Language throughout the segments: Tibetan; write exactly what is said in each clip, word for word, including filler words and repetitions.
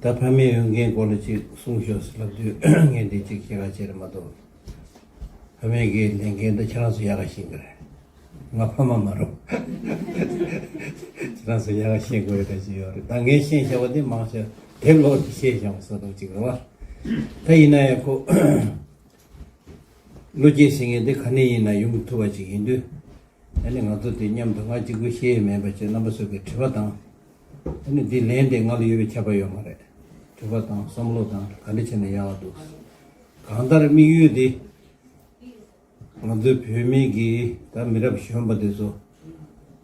ད་ཕ་མའི་འོས་འགན་སྐོར་ལ་ཅིག་གསུང་ཤོག་ཟེར་ལབ་དུས་ངས་འདི་ཅིག་བཤད་ག་བྱས་རེད་མ་གཏོགས། ཕ་མའི་གི་ལས་འགན་ད་ཁྱེད་རང་ཚོ་ཡག་ག་ཤེས་ཀྱི་རེད། ང་ཕ་མ་མ་རེད། ཁྱེད་རང་ཚོ་ཡག་ག་ཤེས་དགོས་ཡོད་ད་ཅིག་ཡོད་རེད། ད་ངས་ཤེས་བྱ་བ་དེ་མང་ཆེ་དེབ་ཀློག་ནས་ཤེས་བྱུང་བཟོ་འདྲ་ཅིག་རེད་བ། ད་ཡིན་ན་ཡང་ཁོ་བློ་སྐྱེད་ཟེར་མཁན་དེ་ག་ནས་ཡིན་ན་ཡོང་གི་ཐུབ་པ་ཅིག་ཡིན་དུས། ཨ་ནི་ང་ཚོ་དེ་མཉམ་དུ་ང་གཅིག་པུ་ཤེས་ཡས་མེད་པ་བྱས་རྣམ་པ་ཚོ་གི་དྲི་བ་དང་། ཨ་ནི་འདི་ལན་དེ་ང་ལ་ཡོད་པའི་ཁྱབ་པ་ཡོད་མ་རེད། དྲི་བ་དང་བསམ་བློ་དང་ག་འདྲ་བྱས་ན་ཡག་པ་འདུག་གང་ལྟར་དམིགས་ཡུལ་འདི། ང་ཚོའི་བོད་མི་གི་ད་མི་རབས་གཞོན་པ་དེ་ཚོ་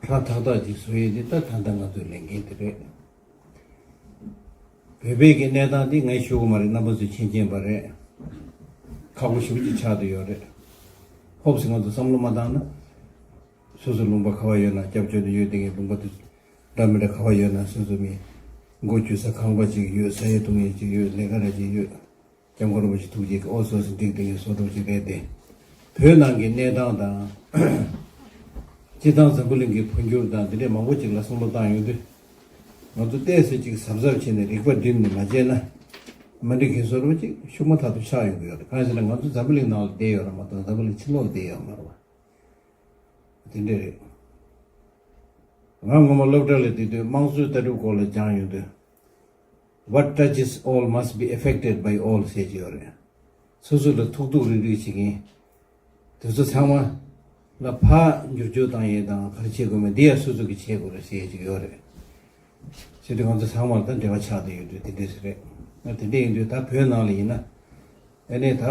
ཧྲ་ཐག་ཐག་ཅིག་བཟོ་ཡས་དེ་ད་ད་ལྟ་ང་ཚོའི་ལས་འགན་དེ་རེད། བོད་པའི་གི་གནས་སྟངས་འདི་ངས་ཞུ་གི་མ་རེད། རྣམ་པ་ཚོས་མཁྱེན་མཁྱེན་པ་རེད། ཁག་པོ་ཞེ་པོ་ཅིག་ཆགས་བསྡད་ཡོད་རེད། ཧོབ་སེ་ང་ཚོ་བསམ་བློ་མ་བཏང་ན། སོ་སོ་ལུང་པ་ག་བ་ཡོད་ན་སྐྱབས་བཅོལ་དུ་ཡོད་དེ་གི་ལུང་པ་དེ་འདྲ་མི་འདྲ་ག་བ་ཡོད་ན་སོ་སོ་མི་མགོ་འཇུས་ས་ཁང་པ་ཅིག་ཡོད། ཟ་ཡས་འཐུང་ཡས་ཅིག་ཡོད། ལས་ཀ་ར་ཅིག་ཡོད། སྐྱབས་མགོན་རིན་པོ་ཆེ་ཐུགས་རྗེ་གིས་ཨོ་སོ་སོ་འགྲིག་དེ་གི་བཟོ་འདྲ་ཅིག་རེད་དེ། བོད་ནང་གི་གནས་སྟངས་དང་། སྤྱིར་བཏང་འཛམ་བུ་གླིང་གི་འཕོ་འགྱུར་དང་འདི་འདྲའི་མང་པོ་ཅིག་ལ་བསམ་བློ་བཏང་ཡོང་དུས། ང་ཚོ་ཏོག་ཙམ་ཅིག་གཟབ་གཟབ་བྱས་ནས་རིག་པ་བསྒྲིམས་ནས་མ་བྱས་ན། མ་འགྲིག་གི་བཟོ་འདྲ་ཅིག་ཤུགས་མ་ཐག་ཏུ་ཆགས་ཡོང་གི་ཡོད་རེད། གང་ཡིན་ཟེར་ན་ང་ཚོ་འཛམ་བུ་གླིང་ནང་ལ་བསྡད་ཡོད་རེད་མ་གཏོགས་འཛམ་བུ་གླིང་ཕྱི་ལོགས་ལ་བསྡད་ཡོད་མ་རེད་བ། དེ་འདྲ་རེད། ང་སྔོན་མ་སློབ་གྲྭ་ལ་བསྡད་དུས་དམངས་གཙོའི་ལྟ་གྲུབ་སྐོར་ལ་སྦྱངས་ཡོང་དུས། What touches all must be affected by all ཟེར་གྱི་ཡོད་རེད། སོ་སོ་ལ་ཐུག་ཐུག་རིག་རིག་བྱེད་མཁན། དེ་ཚོ་ཚང་མ་ལ་ཕར་འགྱུར་བཅོས་བཏང་ཡས་དང་ག་རེ་བྱེད་དགོས་མིན་འདི་ཡང་སོ་སོ་གིས་བྱེད་དགོས་རེད་ཟེར་གྱི་ཡོད་རེད། བྱས་དུས་ང་ཚོ་ཚང་མ་ལ་ད་འབྲེལ་བ་ཆགས་བསྡད་ཡོད་དུས་དེ་འདྲས་ཟེར་རེད། ང་དེ་འདྲས་ཡིན་དུས་ད་བོད་ནང་ལ་ཡིན་ན། ཨ་ནི་ད།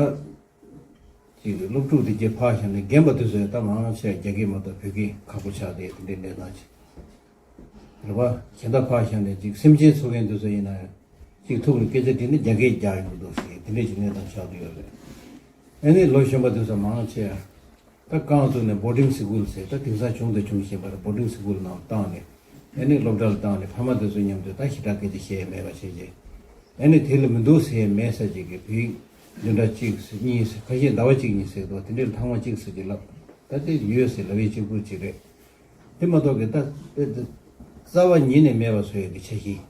ཅིག་སློབ་ཕྲུག་དེ་རྗེས་ཕར་བཞག་ནས་རྒན་པ་དེ་ཚོ་ཡང་ད་མང་ཆེ་རྒྱ་སྐད་མ་གཏོགས་བོད་སྐད་ཁག་པོ་ཆགས་བསྡད་དེ་འདྲའི་གནས་སྟངས་ཅིག་རེད་པ། གཞན་དག་ཕར་བཞག་ནས་ཅིག་སེམས་ཅན་འཚོ་མཁན་དེ་ཚོ་ཡིན་ན་ཡང་ཅིག་ཐུག་ནས་སྐད་ཆ་དྲིས་ན་རྒྱ་སྐད་རྒྱག་ཡོང་གི་འདུག་ཟེར་དེ་འདྲའི་ཅིག་གནས་སྟངས་ཆགས་བསྡད་ཡོད་རེད། ཨ་ནི་ལོ་གཞོན་པ་དེ་ཚོ་མང་ཆེ་ད་རྐང་བཙུགས་ནས་བོར་ཌིང་སི་ཀུལ་ཟེར་ད་དེང་སང་བྱུང་དང་འབྱུང་བཞིན་པ་རེད། བོར་ཌིང་སི་ཀུལ་ནང་བཏང་ནས། ཨ་ནི་སློབ་གྲྭ་ལ་བཏང་ནས་ཕ་མ་དེ་ཚོ་མཉམ་དུ་ད་ཞེ་དྲག་སྐད་ཆ་བཤད་ཡས་མེད་པ་བྱས་རྗེས། ཨ་ནི་དེ་ལ་མི་འདུག་ཟེར་ཡས་མེད་ས་ཅིག་གི་བོད་ཡིག་བདུན་ཕྲག་གཅིག་གཉིས་ཁ་ཤས་ཟླ་བ་གཅིག་གཉིས་ཟེར་འདུག་དེ་འདྲའི་ཐེངས་མ་གཅིག་ཟེར་གྱི་ལབ། ད་དེ་ཡོད་ཟེར་ལབ་ཡས་གཅིག་པུ་ཅིག་རེད། དེ་མ་གཏོགས་ཀྱི་ད་དཔེ་དེ་རྩ་བ་ཉིད་ནས་མེད་པ་བཟོ་ཡས་ཀྱི་འཆར་གཞི།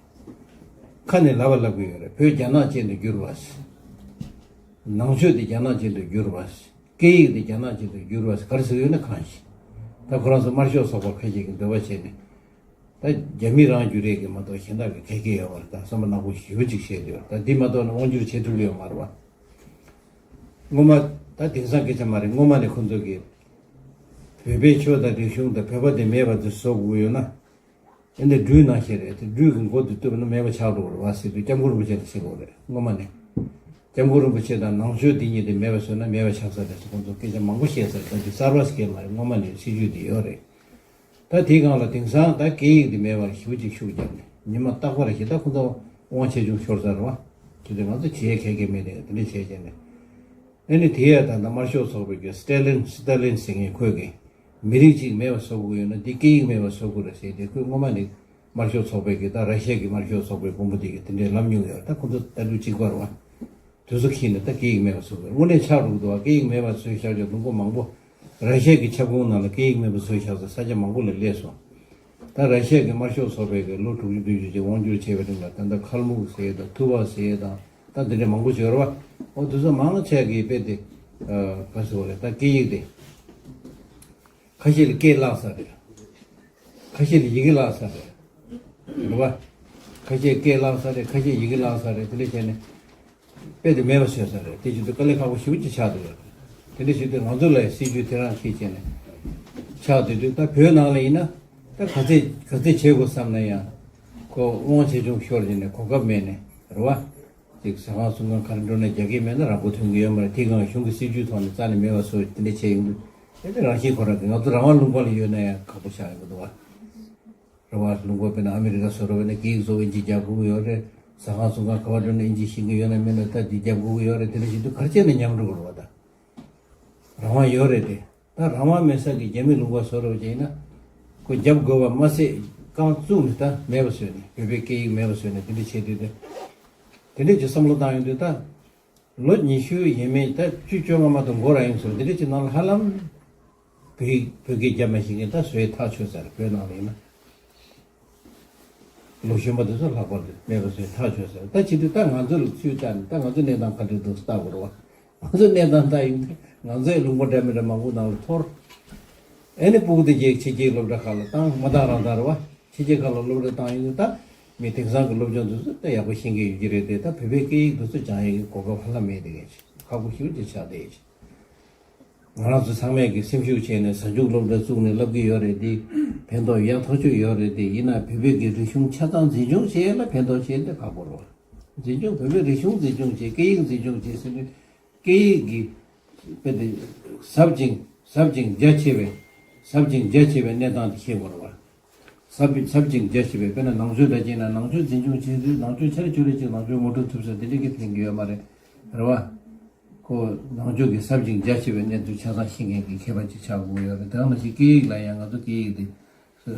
ཁ་ནས་ལབ་པ་ལབ་གི་ཡོད་རེད། བོད་རྒྱ་ནག་ཅན་དུ་བསྒྱུར་བ་ཟེར། ནང་ཆོས་དེ་རྒྱ་ནག་ཅན་དུ་བསྒྱུར་བ་ཟེར། སྐད་ཡིག་དེ་རྒྱ་ནག་ཅན་དུ་བསྒྱུར་བ་ཟེར་ག་རེ་ཟེར་ཡོད་ན་གང་ཞིག་ད་ཁོ་རང་ཚོ་དམར་ཤོག་ཚོགས་པ་ཁ་ཤས་ཀྱིས་འདོད་པ་བྱས་ནས། ད་རྒྱ་མི་རང་བསྒྱུར་ཡས་ཀྱི་མ་གཏོགས་གཞན་དག་གི་ག་གེ་ཡོད་མ་རེད། ད་བསམ་པ་ནག་པོ་ཞེ་པོ་ཅིག་བཤད་བསྡད་ཡོད་རེད། ད་འདི་མ་གཏོགས་ནས་དབང་བསྒྱུར་བྱེད་ཐུབ་ཀྱི་ཡོད་མ་རེད་བ། སྔོན་མ་ད་དེང་སང་སྐད་ཆ་མ་རེད། སྔོན་མ་ནས་ཁོ་ཚོ་གིས་བོད་པའི་ཆོས་དང་རིག་གཞུང་དང་བོད་པ་དེ་མེད་པ་དེ་བཟོ་དགོས་ཡོད་ན། ཨེ་འདི་སྦྲུལ་ནང་བཞིན་རེད། དེ་སྦྲུལ་གྱི་མགོ་དེ་གཏུབ་ན་མེད་པ་ཆགས་འགྲོ་གི་རེད་བ་ཟེར་དུས་སྐྱབས་མགོན་རིན་པོ་ཆེ་ལ་བཤད་དགོས་རེད། སྔོན་མ་ནས་སྐྱབས་མགོན་རིན་པོ་ཆེ་དང་ནང་ཆོས་འདི་གཉིས་དེ་མེད་པ་བཟོས་ན་མེད་པ་ཆགས་ས་རེད་ཟེར་ཁོང་ཚོ་སྐད་ཆ་མང་པོ་བཤད་ས་རེད། ད་འདི་གསར་པ་ཟེར་གྱི་མ་རེད། སྔོན་མ་ནས་སྲིད་ཇུས་འདི་ཡོད་རེད། ད་དེའི་སྒང་ལ་དེང་སང་ད་སྐད་ཡིག་འདི་མེད་པར་ཞེ་པོ་ཅིག་ཤུགས་བརྒྱབ་ནས་ཉི་མ་རྟག་པར་ཞིག་ད་ཁོང་ཚོ་དབང་ཆེ་ཆུང་ཤོར་ཚར་བ། དེ་ཚོ་ང་ཚོ་བྱེད་ཡས་ག་གེ་མེད་དེ་དེ་འདྲ་བྱས་བྱས་ནས། ཨ་ནི་དེ་ཡང་ད་ལྟ་དམར་ཤོག་ཚོགས་པའི་གི་སི་ཏཱ་ལིན་སི་ཏཱ་ལིན་ཟེར་མཁན་ཁོས་གི་མི་རིགས་གཅིག་མེད་པ་བཟོ་དགོས་ཡོད་ན་འདི་སྐད་ཡིག་མེད་པ་བཟོ་དགོས་རེད་ཟེར་ཏེ། ཁོས་སྔོན་མ་ནས་དམར་ཤོག་ཚོགས་པའི་གི་ད་ར་ཤི་ཡ་གི་དམར་ཤོག་ཚོགས་པའི་དཔོན་པོ་དེ་གི་དེ་འདྲའི་ལབ་མྱོང་ཡོད་རེད། ད་ཁོ་ཚོ་ལྟ་གྲུབ་གཅིག་པ་རེད་བ། དེ་ཚོ་ཁྱེར་ནས་ད་སྐད་ཡིག་མེད་པ་བཟོ་དགོས། དངོས་གནས་ཆགས་འགྲོ་གི་འདུག་བ། སྐད་ཡིག་མེད་པ་བཟོས་བཞག་ཀྱང་ལུང་པ་མང་པོ། ར་ཤི་ཡ་གི་ཁྱབ་ཁོངས་ནང་ལ་སྐད་ཡིག་མེད་པ་བཟོས་བཞག་ས་ས་ཆ་མང་པོ་ལ་སླེབས་སོང་། ད་ར་ཤི་ཡ་གི་དམར་ཤོག་ཚོགས་པའི་གི་ལོ་དྲུག་ཅུ་བདུན་ཅུ་ཅིག་དབང་བསྒྱུར་བྱས་པའི་རིང་ལ་ད་ལྟ་ཁལ་མུག་ཟེར་ཡས་དང་ཐུ་བ་ཟེར་ཡས་དང་ད་འདི་འདྲ་མང་པོ་ཅིག་ཡོད་རེད་བ། འོ་དེ་ཚོ་མང་ཆེ་གིས་དཔེ་དེ་ག་ཟེར་བ་རེད། ད་སྐད་ཡིག་དེ་ཁ་ཤས་ལ་སྐད་བརླག་ས་རེད། ཁ་ཤས་ལ་ཡི་གེ་བརླག་ས་རེད། རེད་བ། ཁ་ཤས་སྐད་བརླག་ས་རེད། ཁ་ཤས་ཡི་གེ་བརླག་ས་རེད། དེ་འདྲ་བྱས་ནས། དཔེ་དེ་མེད་པ་བཟོས་ས་རེད། དེ་བྱེད་དུས་དཀའ་ལས་ཁག་པོ་ཞེ་པོ་ཅིག་ཆགས་འདུག་ཡོད་རེད། དེ་འདྲ་བྱེད་དུས་ང་ཚོ་ལ་སྲིད་ཇུས་དེ་རང་ཁྱེད་བྱས་ནས་ཆགས་བསྡད་དུས། ད་བོད་ནང་ལ་ཡིན་ན་ད་ག་ཚད་ག་ཚད་བྱེད་དགོས་བསམ་ན་ཡང་ཁོ་དབང་ཆེ་ཆུང་ཤོར་བྱས་ནས་གོ་སྐབས་མེད་ནས་རེད་བ། ཅིག་ཟ་ཁང་སྲུང་ཁང་ག་རེ་འགྲོ་ན་རྒྱ་སྐད་མེད་ན་རང་མགོ་ཐོན་གྱི་ཡོད་མ་རེད། དེའི་སྒང་གཞུང་གི་སྲིད་ཇུས་ཐོག་ནས་རྩ་ནས་མེད་པ་བཟོས་དེ་འདྲ་བྱས་ཡོང་དུས། དེ་ནི་རང་བཞིན་ཁོ་རང་གི་ང་ཚོ་རང་དབང་ལུང་པ་ལ་ཡོད་ན་ཡང་ཁག་པོ་ཆགས་ཡོང་གི་འདུག་བ། རེད་བ། ལུང་པ་དཔེར་ན་ཨ་མི་རི་ཀ་བཟོ་འདྲ་བས་ན་སྐད་ཡིག་བཟོ་དབྱིན་ཇི་རྒྱབ་དགོས་ཀྱི་ཡོད་རེད། ཟ་ཁང་སྲུང་ཁང་ག་པར་འགྲོ་ན་དབྱིན་ཇི་ཤེས་ཀྱི་ཡོད་ན་མེད་ན་ད་འདི་རྒྱབ་དགོས་ཀྱི་ཡོད་རེད། དེ་འདྲ་བྱེད་དུས་ག་རེ་བྱས་ན་ཉམས་འགྲོ་གི་རེད་བ། ད་རང་དབང་ཡོད་རེད་དེ། ད་རང་དབང་མེད་ས་གི་རྒྱ་མི་ལུང་པ་བཟོ་འདྲ་བ་ཅིག་ཡིན་ན། ཁོ་རྒྱབ་དགོས་པ་མ་ཟད་རྐང་བཙུགས་ནས་ད་མེད་པ་བཟོས་ནས་བོད་པའི་སྐད་ཡིག་མེད་པ་བཟོས་ནས་དེ་འདྲ་བྱེད་དུས་དེ། དེ་འདྲ་ཅིག་བསམ་བློ་བཏང་ཡོང་དུས་ད། ལོ་ཉི་ཤུ་ཡས་མས་ད་བཅུ་བཅོ་ལྔ་མ་གཏོགས་འགོར་ར་ཡོང་ཟེར་བ་འདི་འདྲ་ཅིག་ནང་ལ་ཧ་ལམ། བོད་ཡིག་བོད་སྐད་རྒྱབ་མ་ཤེས་མཁན་ད་བཟོས་ཐག་ཆོད་ཚར་རེད། བོད་ནང་ལ་ཡིན་ན། ལོ་གཞོན་པ་དེ་ཚོ་ལྷག་པར་དུ་མེད་པ་བཟོས་ཐག་ཆོད་ཟེར། ད་བྱེད་དུས་ད་ང་ཚོ་ལ་ཚུལ་བལྟས་ནས་ད་ང་ཚོ་གནས་སྟངས་ག་འདྲ་འདུག་ལྟ་དགོས་རེད་བ། ང་ཚོ་གནས་སྟངས་ལྟ་ཡོང་དུས་ང་ཚོའི་ལུང་པ་འདྲ་མི་འདྲ་མང་པོ་ནང་ལ་འཐོར། ཨེ་ནི་སྤུ་གུ་དེ་གྱད་ཕྱི་རྒྱལ་སློབ་གྲྭ་ཁག་ལ་བཏང་མ་བཏང་རང་བཏང་རེད་བ། ཕྱི་རྒྱལ་ཁག་ལ་སློབ་གྲྭ་བཏང་ཡོང་དུས་ད་མི་དེང་སང་གི་སློབ་སྦྱོང་དེ་ཚོ་ད་ཡག་པོ་ཤེས་མཁན་ཡོད་ཀྱི་རེད་དེ། ད་བོད་པའི་སྐད་ཡིག་དེ་ཚོ་སྦྱང་ཡག་གི་གོ་སྐབས་ཧ་ལམ་མེད་དེ་གས་ཁག་པོ་ཞེ་པོ་ཅིག་ཆགས་བསྡད་ཡོད། ང་རང་ཚོ་ཚང་མས་ཀྱི་སེམས་ཤུགས་བྱས་ནས་གཟའ་མཇུག་སློབ་གྲྭ་བཙུགས་ནས་བསླབ་ཀྱི་ཡོད་རེད་དེ། ཕན་ཐོགས་ཡག་ཐག་ཆོད་ཡོད་རེད་དེ། ཡིན་ན་བོད་པའི་གི་རིག་གཞུང་ཆ་ཚང་འཛིན་སྐྱོང་བྱེད་ཡ་ལ་ཕན་ཐོགས་བྱེད་ཡ་དེ་ཁག་པོ་རེད། འཛིན་སྐྱོང་བོད་པའི་རིག་གཞུང་འཛིན་སྐྱོང་བྱེད། སྐད་ཡིག་འཛིན་སྐྱོང་བྱེད་ཟེར་ནས་སྐད་ཡིག་གི་དཔེ་དེ་ཟབ་ཅིང་ཟབ་ཅིང་རྒྱ་ཆེ་བའི་ཟབ་ཅིང་རྒྱ་ཆེ་བའི་གནས་སྟངས་དེ་ཤེས་དགོས་རེད་བ། ཟབ་ཟབ་ཅིང་རྒྱ་ཆེ་བའི་དཔེར་ན་ནང་ཆོས་དང་བཅས་ན་ནང་ཆོས་འཛིན་སྐྱོང་བྱེད་དུས་ནང་ཆོས་ཆ་རེ་ཅོ་རེ་ཅིག་ནང་ཆོས་ངོ་སྤྲོད་ཐུབ་ས་དེ་འདྲ་གི་ཕན་གྱི་ཡོད་མ་རེད། རེད་བ། ཁོ་ནང་ཆོས་ཀྱི་ཟབ་ཅིང་རྒྱ་ཆེ་བའི་གནས་ཚུལ་ཆ་ཚང་ཤེས་མཁན་གྱི་མཁས་པ་ཅིག་ཆགས་དགོས་ཡོད་རེད། དེ་ནང་བཞིན་སྐད་ཡིག་ལ་ཡང་ང་ཚོ་སྐད་ཡིག་དེ་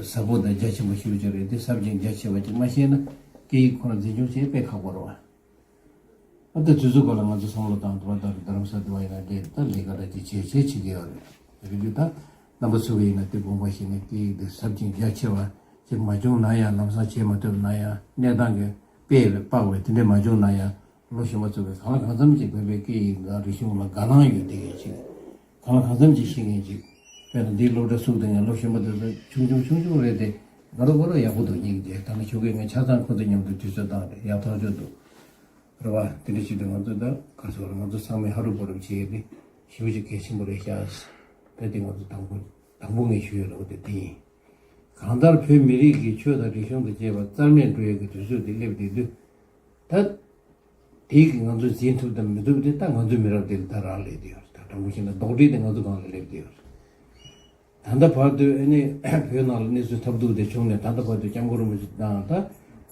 ཟབ་པོ་དང་རྒྱ་ཆེན་པོ་ཞེ་པོ་ཅིག་རེད་དེ། ཟབ་ཅིང་རྒྱ་ཆེ་བ་ཅིག་མ་ཤེས་ན་སྐད་ཡིག་ཁོ་ན་འཛིན་སྐྱོང་བྱེད་དཔེ་ཁག་པོ་རེད་བ། ཨ་ད་དུས་ཚོད་སྐོར་ལ་ང་ཚོ་བསམ་བློ་བཏང་དུས་བ་ད་རྡ་རམ་ས་དུ་བ་ཡིན་ན་དེ་ད་ལས་ཀ་ར་ཅིག་བྱེད་བྱེད་བྱེད་ཀྱི་ཡོད་རེད། རེད་དུས་ད་རྣམ་པ་ཚོ་གི་ཡིན་ན་དེ་དགོངས་པ་བཞེས་ནས་སྐད་ཡིག་དེ་ཟབ་ཅིང་རྒྱ་ཆེ་བ་ཅིག་མ་བྱུང་ན་ཡང་ལམ་སང་བྱེད་མ་ཐུབ་ན་ཡང་གནས་སྟངས་ཀྱི་དཔེ་ལ་དཔག་པའི་དེ་འདྲས་མ་བྱུང་ན་ཡང་ལོ་གཞོན་པ་ཚོ་གི་གང་ལ་གང་འཚམ་ཅིག་བོད་པའི་སྐད་ཡིག་དང་རིག་གཞུང་ལ་དགའ་སྣང་ཡོད་བསྡད་མཁན་ཅིག་གང་ལ་གང་འཚམ་ཅིག་ཤེས་མཁན་ཅིག་དཔེར་ན་འདིའི་སློབ་གྲྭ་བཙུགས་དང་ཡང་ལོ་གཞོན་པ་དེ་ཚོ་ཆུང་ཆུང་ཆུང་ཆུང་རེད་དེ། དགའ་རབ་དགའ་རབ་ཡག་པོ་འདུག་སྙིང་རྗེ། ད་ནི་ཞོགས་ཀས་ངས་ཆ་ཚང་ཁོ་ཚོ་མཉམ་དུ་དུས་ཚོད་བཏང་རེད། ཡག་ཐག་ཆོད་འདུག་རེད་བ། དེ་འདྲ་བྱེད་དུས་ང་ཚོ་ད་ག་ཚོད་རེད། ང་ཚོ་ཚང་མས་ཧ་རུ་བུ་རུ་བྱེད་ཡས་དེ་ཞེ་པོ་ཅིག་གལ་ཆེན་པོ་རེད་ཤག་དེ་དེ་ང་ཚོ་དང་པོ་དང་པོ་ངས་ཞུ་ཡས་རེད་བ། དེ་དེ་ཡིན། གང་ལྟར་བོད་མི་རིགས་ཀྱི་ཆོས་དང་རིག་གཞུང་དང་བཅས་པ་རྩ་མེད་འགྲོ་ཡས་ཀྱི་དུས་ཚོད་དེ་སླེབས་བསྡད་དུས། ད་དེ་གི་ང་ཚོས་འཛིན་ཐུབ་དང་མི་ཐུབ་དེ་ད་ང་ཚོའི་མི་རབས་དེ་ལ་ད་རག་ལས་བསྡད་ཡོད་རེད། ད་དྲང་པོ་བཤད་ན་རྡོག་སྒྲིལ་དེ་ང་ཚོ་སྒང་ལ་སླེབས་བསྡད་ཡོད་རེད། ད་ལྟ་བར་དུ་ཨ་ནི་བོད་ནང་ལ་གནས་ཚུལ་ཐབས་སྡུག་དེ་བྱུང་ནས་ད་ལྟ་བར་དུ་སྐྱབས་མགོན་རིན་པོ་ཆེ་དང་ད་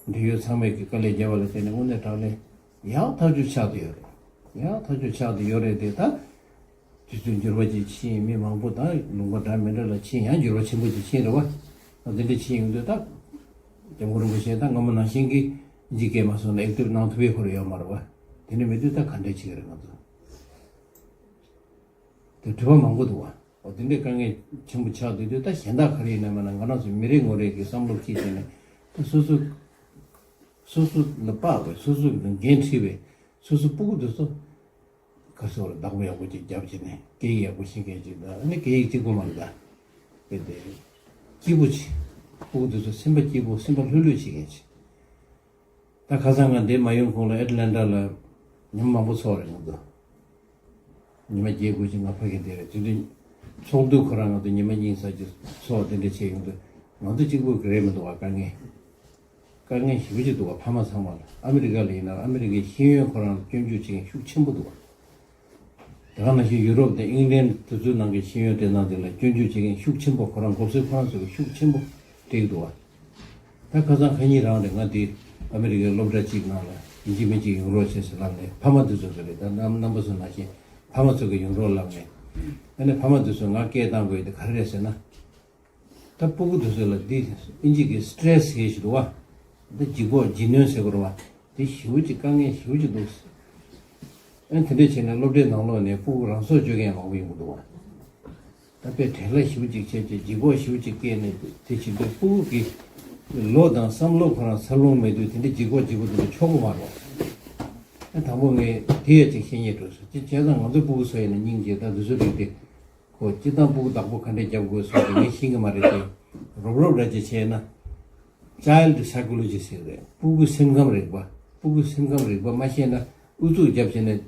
འབྲེལ་ཡོད་ཚང་མས་ཀྱི་དཀའ་ལས་བརྒྱབ་པ་ལ་བརྟེན་ནས་དངོས་གནས་དྲང་གནས་ཡག་ཐག་ཆོད་ཆགས་བསྡད་ཡོད་རེད། ཡག་ཐག་ཆོད་ཆགས་བསྡད་ཡོད་རེད་དེ། ད་དུས་ཚོད་འགྱུར་བ་ཅིག་ཕྱིན། མི་མང་པོ་དང་ལུང་པ་འདྲ་མི་འདྲ་ལ་ཕྱིན་ཡང་འགྱུར་བ་ཆེན་པོ་ཅིག་ཕྱིན་རེད་བ། ད་དེ་འདྲ་ཕྱིན་ཡོང་དུས་ད་སྐྱབས་མགོན་རིན་པོ་ཆེ་ད་སྔ་མོ་ནང་བཞིན་གྱི་ཨིན་ཇི་སྐད་མ་སོང་ན་ཨེག་ཊིབ་གནང་ཐུབ་ཡས་ཁོ་རང་ཡོད་མ་རེད་བ། དེ་འདྲ་མེད་དུས་ད་ག་འདྲ་བྱེད་ཀྱི་རེད་ང་ཚོ། དེ་དྲི་བ་མང་པོ་འདུག་བ། འོ་དེ་འདྲའི་དཀའ་ངལ་ཆེན་པོ་ཆགས་བསྡད་དུས་ད་གཞན་དག་ག་རེ་ཡིན་ན་མིན་ན་ང་རང་ཚོ་མི་རེ་ངོ་རེ་གི་བསམ་བློ་ཁྱེར་བྱས་ནས་ད་སོ་སོ་སོ་སོ་ལ་དཔག་པའི་སོ་སོ་གི་འགན་འཁྲི་བའི་སོ་སོ་སྤུ་གུ་དེ་ཚོ་ག་སོ་ལ་བདག་པོ་ཡག་པོ་ཅིག་རྒྱབ་བྱས་ནས་སྐད་ཡིག་ཡག་པོ་ཤེས་མཁན་ཅིག་དང་ཨ་ནི་སྐད་ཡིག་གཅིག་པོ་མ་རེད་ད། དཔེ་དེ་སྐྱིད་པོ་ཅིག་སྤུ་གུ་དེ་ཚོ་སེམས་པ་སྐྱིད་པོ་སེམས་པ་ལྷོད་ལྷོད་བྱེད་མཁན་ཅིག་ད་ཁ་སང་ང་འདིར་མ་ཡོང་གོང་ལ་ཨེ་ཊ་ལན་ཊ་ལ་ཉི་མ་མང་པོ་ཚོགས་རེད་ང་ཚོ། ཉི་མ་བརྒྱད་དགུ་ཅིག་ང་ཕ་གི་འདིར་རེད། དེ་དུས་ཚོགས་དུས་ཁོ་རང་ང་ཚོ་ཉི་མ་གཉིས་ཙམ་ཅིག་ཚོགས་དེ་འདྲ་བྱས་ཡོང་དུས་ང་ཚོ་གཅིག་པུ་གི་རེད་མི་འདུག་བ། དཀའ་ངལ་དཀའ་ངལ་ཞེ་པོ་ཅིག་འདུག་བ། ཕ་མ་ཚང་མ་ལ་ཨ་མི་རི་ཀ་ལ་ཡིན་ན་ཨ་མི་རི་ཀའི་ཤེས་ཡོན་ཁོ་རང་ལ་སྐྱོན་བརྗོད་བྱེད་མཁན་ཤུགས་ཆེན་པོ་འདུག་བ། དེ་ག་ནང་བཞིན་ཡུ་རོབ་དང་ཨིང་ལན་དེ་ཚོའི་ནང་གི་ཤེས་ཡོན་དེ་ནང་དེ་ལ་སྐྱོན་བརྗོད་བྱེད་མཁན་ཤུགས་ཆེན་པོ་ཁོ་རང་མགོ་སེར་ཁོ་རང་ཚོ་གི་ཤུགས་ཆེན་པོ་སྤྲད་ཀྱི་འདུག་བ། ད་ཁ་སང་ཁ་ཉིན་རང་རེད། ང་དེ་ཨ་མི་རི་ཀའི་སློབ་གྲྭ་གཅིག་ནང་ལ་ཡིན་གཅིག་མིན་གཅིག་ཡོང་རོགས་བྱེད་ཟེར་ལབ་ནས་ཕ་མ་དེ་ཚོ་ཚོ་རེད། ད་རྣམ་རྣམ་པ་ཚོ་ནང་བཞིན་ཕ་མ་ཚོ་གི་ཡོང་རོགས་ལབ་ནས་ཨ་ནི་ཕ་མ་དེ་ཚོ་ང་སྐད་བཏང་དགོས་དེ་ག་རེ་རེད་ཟེར་ན། ད་སྤུ་གུ་དེ་ཚོ་ལ་འདི་ཨིན་ཇི་གི་སི་ཊེ་རེ་སི་ཟེར་ཞིག་འདུག་བ། འདི་ལྗིད་ཁོག་ལྗིད་གནོན་ཟེར་དགོས་རེད་བ། དེ་ཞེ་པོ་ཅིག་དཀའ་ངལ་ཞེ་པོ་ཅིག་འདུག་ཨ་དེ་འདྲས་བྱས་ནས་སློབ་གྲྭའི་ནང་ལོགས་ནས་སྤུ་གུ་རང་སྲོག་གཅོད་མཁན་མང་པོ་ཡོང་གི་འདུག་བ། ད་དཔེ་བྲེལ་བ་ཞེ་པོ་ཅིག་བྱས་བྱས་ལྗིད་ཁོག་ཞེ་པོ་ཅིག་སྐྱེས་ནས་དེ་བྱེད་དུས་སྤུ་གུ་གི་བློ་དང་བསམ་བློ་ཁོ་རང་འཚར་ལོངས་མེད་དུས་དེ་འདྲས་ལྗིད་ཁོག་ལྗིད་ཁོག་དེ་འདྲས་ཆོག་གི་མ་རེད་བ། ཨ་དང་པོ་ངས་དེ་ཡ་ཅིག་བཤད་སྙིང་འདོད་སོང་། ཅི་བྱས་ཙང་ང་ཚོའི་སྤུ་གུ་ཚོ་ཡིན་ན་སྙིང་རྗེ་ད་འདི་ཚོ་རིགས་དེ། ཁོ་སྤྱིར་བཏང་སྤུ་གུ་བདག་པོ་ག་འདྲས་རྒྱབ་དགོས་སོགས་ཀྱི་ངས་ཤེས་ཀྱི་མ་རེད་དེ། རོབ་རོབ་ར་ཅིག་བྱས་ན། Child psychology ཟེར་གི་རེད། སྤུ་གུ་སེམས་ཁམས་རིག་པ། སྤུ་གུ་སེམས་ཁམས་རིག་པ་མ་ཤེས་ན་ཨུ་ཚུགས་རྒྱབ་བྱས་ནས།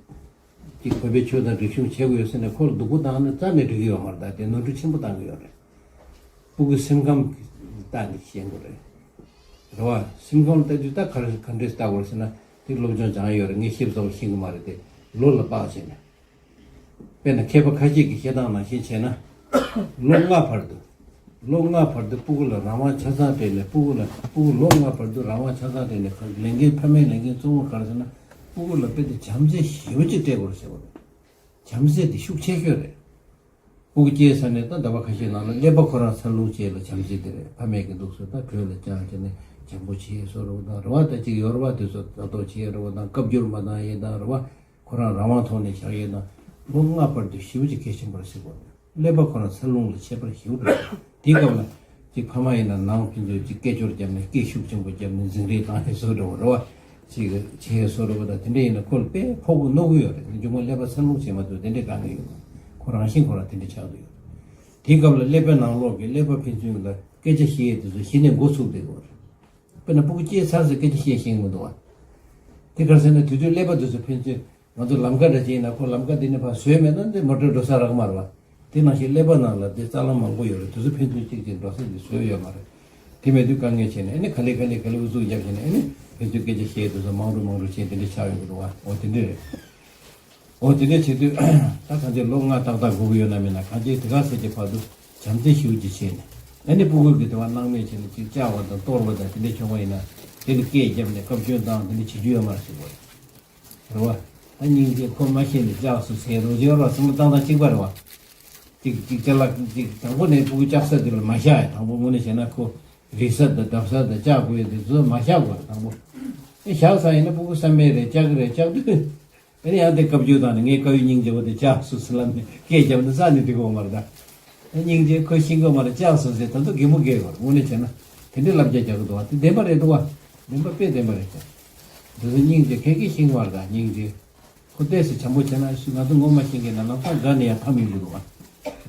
ཅིག་བོད་པའི་ཆོས་དང་རིག་གཞུང་བྱེད་དགོས་ཡོད་ཟེར་ནས་ཁོ་ལ་སྡུག་པོ་བཏང་ན་རྩ་ནས་འགྲིག་གི་ཡོད་མ་རེད། ད་དེ་ནོར་འཁྲུལ་ཆེན་པོ་བཏང་གི་ཡོད་རེད། སྤུ་གུ་སེམས་ཁམས་ཀྱི་ལྟ་ནས་ཤེས་དགོས་རེད། རེད་བ། སེམས་ཁམས་ལ་ལྟ་དུས་ད་ག་རེ་ག་འདྲས་ལྟ་དགོས་ཟེར་ན་དེ་སློབ་སྦྱོང་སྦྱངས་ཡོད་རེད། ངས་ཤེས་ཚོགས་ཤེས་ཀྱི་མ་རེད་དེ། ལོ་ལ་དཔག་བྱས་ནས། དཔེར་ན་མཁས་པ་ཁ་ཤས་ཀྱིས་བཤད་སྟངས་ནང་བཞིན་བྱས་ན། ལོ་ལྔ་བར་དུ། ལོ་ལྔ་བར་དུ་སྤུ་གུ་ལ་རང་དབང་ཆ་ཚང་སྤྲད་ནས་སྤུ་གུ་ལ་སྤུ་གུ་ལོ་ལྔ་བར་དུ་རང་དབང་ཆ་ཚང་སྤྲད་ནས་ལས་འགན་ཕ་མའི་ལས་འགན་གཙོ་བོ་ག་རེ་ཟེར་ན་སྤུ་གུ་ལ་དཔེ་དེ་བྱམས་བརྩེ་ཞེ་པོ་ཅིག་སྤྲད་དགོས་རེད་ཟེར་བ་རེད། བྱམས་བརྩེ་དེ་ཤུགས་ཆེ་ཤོས་རེད། སྤུ་གུ་སྐྱེས་ཚར་ནས་ད་ཟླ་བ་ཁ་ཤས་ནང་ལ་ཀླད་པ་ཁོ་རང་འཚར་ལོངས་བྱས་ལ་བྱམས་བརྩེ་དེ་རེད། ཕ་མས་ཀྱི་འདུག་སེ་ད་གྲོས་ལ་བཅངས་བྱས་ནས་བྱམས་པོ་བྱས་བཟོ་རོགས་དང་རེད་བ། ད་ཅིག་ཡོད་རེད་བ། དེ་ཚོ་ལྟ་རྟོག་བྱས་རེད་བ་དང་སྐབས་འགྱུར་མ་བཏང་ཡས་དང་རེད་བ། ཁོ་རང་རང་དབང་ཐོག་ནས་བཞག་ཡས་དང་། ལོ་ལྔ་བར་དུ་ཞེ་པོ་ཅིག་གལ་ཆེན་པོ་རེད་ཟེར་གོ། ཀླད་པ་ཁོ་རང་འཚར་ལོངས་ལ་ཁྱད་པར་ཞེ་པོ་འགྲོ་འདུག་དེའི་སྐབས་ལ་ ཅིག་ཕ་མ་ཡིན་ན་ནང་ཕན་ཚུན་ཅིག་སྐད་ཅོར་བརྒྱབ་ནས་སྐད་ཤུགས་ཆེན་པོ་བརྒྱབ་ནས་འཛིང་རེས་བཏང་ནས་བཟོ་འགྲོ་བ་རེད་བ། ཅིག་བྱས་བཟོ་འགྲོ་བ་དང་དེ་འདྲ་ཡིན་ན་ཁོ་ལ་དཔེ་ཕོག་གི་རྣོ་གི་ཡོད་རེད། མཇུག་མ་ཀླད་པ་ཚ་ལུག་བྱས་མ་ཐུབ་དེ་འདྲའི་དཀའ་ངལ་ཡོད་མ་རེད། ཁོ་རང་བཞིན་ཁོ་རང་དེ་འདྲ་ཆགས་ཀྱི་ཡོད་རེད། དེའི་སྐབས་ལ་ཀླད་པའི་ནང་ལོགས་ཀྱི་ཀླད་པ་ཕན་ཚུན་ལ་སྐད་ཆ་བཤད་ཡས་དེ་ཚོ་གཞི་ནས་འགོ་ཚུགས་བསྡད་ཀྱི་ཡོད་རེད། དཔེར་ན་སྤུ་གུ་སྐྱེས་ཚར་ཚེ་སྐད་ཆ་བཤད་ཤེས་ཀྱི་མི་འདུག་བ། དེ་ག་རེ་ཟེར་ན་དུས་ཚོད་ཀླད་པ་དེ་ཚོ་ཕན་ཚུན་ང་ཚོ་ལམ་ཁ་འདྲ་ཅིག་ཡིན་ན་ཁོ་ལམ་ཁ་འདི་ནས་ཕར་བཟོས་མེད་ན་འདི་མོ་ཊ་འགྲོ་ས་རག་མ་རེད་བ། དེ་ནང་བཞིན་ཀླད་པ་ནང་ལ་འདི་རྩ་ལམ་མང་པོ་ཡོད་རེད། དེ་ཚོ་ཕན་ཚུན་གཅིག་གཅིག་འགྲོ་ས་འདི་བཟོས་ཡོད་མ་རེད། དེ་མེད་དུས་དཀའ་ངལ་ཆེ་ནས་ཨ་ནི་ག་ལེ་ག་ལེ་ག་ལེ་ཨུ་ཚུགས་བརྒྱབ་བྱས་ནས་ཨ་ནི་ཕན་ཚུན་སྐད་ཆ་བཤད་དུས་ཚོད་མང་རུ་མང་རུ་བྱས་དེ་འདྲ་ཆགས་ཡོང་གི་འདུག་བ། འོ་དེ་འདྲ་རེད། འོ་དེ་འདྲ་བྱེད་དུས་ད་གང་ཅི་ལོ་ལྔ་ཏག་ཏག་སྒུག་གི་ཡོད་ན་མེད་ན་གང་ཅི་དེ་ག་ཟེར་གྱི་བར་དུ་བྱམས་བརྩེ་ཞེ་པོ་ཅིག་བྱས་ནས་ཨ་ནི་སྤུ་གུ་གི་དེ་བ་སྣང་མེད་བྱས་ནས་ཅིག་བཅག་པ་དང་གཏོར་བ་དང་དེ་འདྲ་བྱུང་བ་ཡིན་ན་དེ་ནི་སྐད་བརྒྱབ་ནས་བཀའ་བཀྱོན་བཏང་དེ་འདྲ་བྱེད་རྒྱུ་ཡོད་མ་རེད་ཟེར་བ་རེད། རེད་བ། ད་སྙིང་རྗེ་ཁོ་མ་ཤེས་ནས་བཅག་སོང་ཟེར་རོ་བྱེད་རོགས་སེམས་ལ་བཏང་སྟངས་གཅིག་པ་རེད་བ། ཅིག་ཅིག་ཅ་ལག་ཅིག་དང་པོ་ནས་སྤུ་གུ་བཅག་ས་དེ་ལ་མ་བཞག་ཡ་དང་པོ་དངོས་གནས་བྱས་ན་ཁོ་རིག་ས་དང་བརྡབ་ས་དང་བཅག་དགོས་ཡ་དེ་ཚོ་མ་བཞག་དགོས་རེད་དང་པོ། ཨེ་བཞག་ས་ཡིན་ན་སྤུ་གུ་བསམ་པའི་རེད་བཅག་གི་རེད་བཅག་དུས། ཨེ་ནས་ཡང་དེ་བཀའ་བརྒྱུད་བཏང་ནས་ངའི་དཀའ་བའི་སྙིང་རྗེ་བོ་དེ་བཅག་སོང་ཟེར་ལབ་ནས་སྐད་བརྒྱབ་ན་ས་ནས་འགྲིག་གི་ཡོད་མ་རེད་ད། སྙིང་རྗེ་ཁོ་ཤེས་ཀྱི་མ་རེད་བཅག་སོང་ཟེར་ད་དུང་གད་མོ་བགད་དགོས་རེད་དངོས་གནས་བྱས་ན། དེ་འདྲའི་བསླབ་བྱ་རྒྱག་གི་འདུག་བ་དེ་བདེན་པ་རེད་འདུག་བ། བདེན་པ་དཔེ་བདེན་པ་རེད་ཤག་དེ་ཚོ་སྙིང་རྗེ་ཁྱེད་ཀྱིས་ཤེས་ཀྱི་མ་རེད་ད་སྙིང་རྗེ། ཁོ་ཏོག་ཙམ་བྱམས་པོ་བྱས་ན་ང་ཚོ་ངོ་མ་ཤེས་མཁན་ན་ལམ་སང་དགའ་ནས་ཡར་ཕམ་ཡོང་གི་འདུག་བ།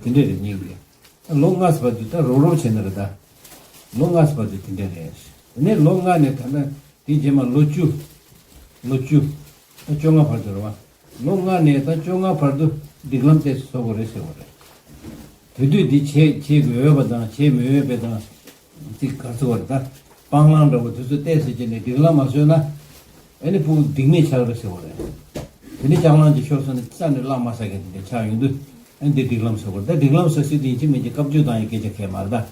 དེ་འདྲས་རེད་སྙིང་རྗེ། ལོ་ལྔ་ཙམ་བར་དུ་ད་རོབ་རོབ་བྱས་ན་རེད་ད། ལོ་ལྔ་ཙམ་བར་དུ་དེ་འདྲས་རེད། དེ་ནས་ལོ་ལྔ་ནས་ད་ལྟ་དེ་རྗེས་མ་ལོ་བཅུ། ལོ་བཅུ། ད་བཅོ་ལྔ་བར་དུ་རེད་བ། ལོ་ལྔ་ནས་ད་བཅོ་ལྔ་བར་དུ་སྒྲིག་ལམ་ཏོག་ཙམ་བཟོ་དགོས་རེད་ཟེར་བ་རེད། དེ་དུས་འདི་བྱེད་བྱེད་དགོས་འོས་པ་དང་བྱེད་མི་འོས་པ་དང་། ཅིག་ག་ཚོད་བར་ད། སྤང་བླང་འདྲ་བོ་དེ་ཚོ་ཏོག་ཙམ་བྱས་ནས་སྒྲིག་ལམ་མ་བཟོས་ན། ཨ་ནི་སྤུ་གུ་སྡིག་མེད་ཆགས་རེད་ཟེར་བ་རེད། དེ་ནི་ལྕགས་གླང་གི་ཤོར་སོང་ནས་རྩ་ནས་བརླག་མ་ཟ་མཁན་དེ་འདྲ་ཆགས་ཡོང་དུས་ཨ་ནི་འདི་སྒྲིག་ལམ་བཟོ་དགོས་ད་སྒྲིག་ལམ་བཟོ་སྲིད་དེ་ཡིན་གཅིག་མིན་གཅིག་བཀའ་བརྒྱུད་བཏང་ཡའི་སྐད་ཆ་གལ་མ་རེད་ད།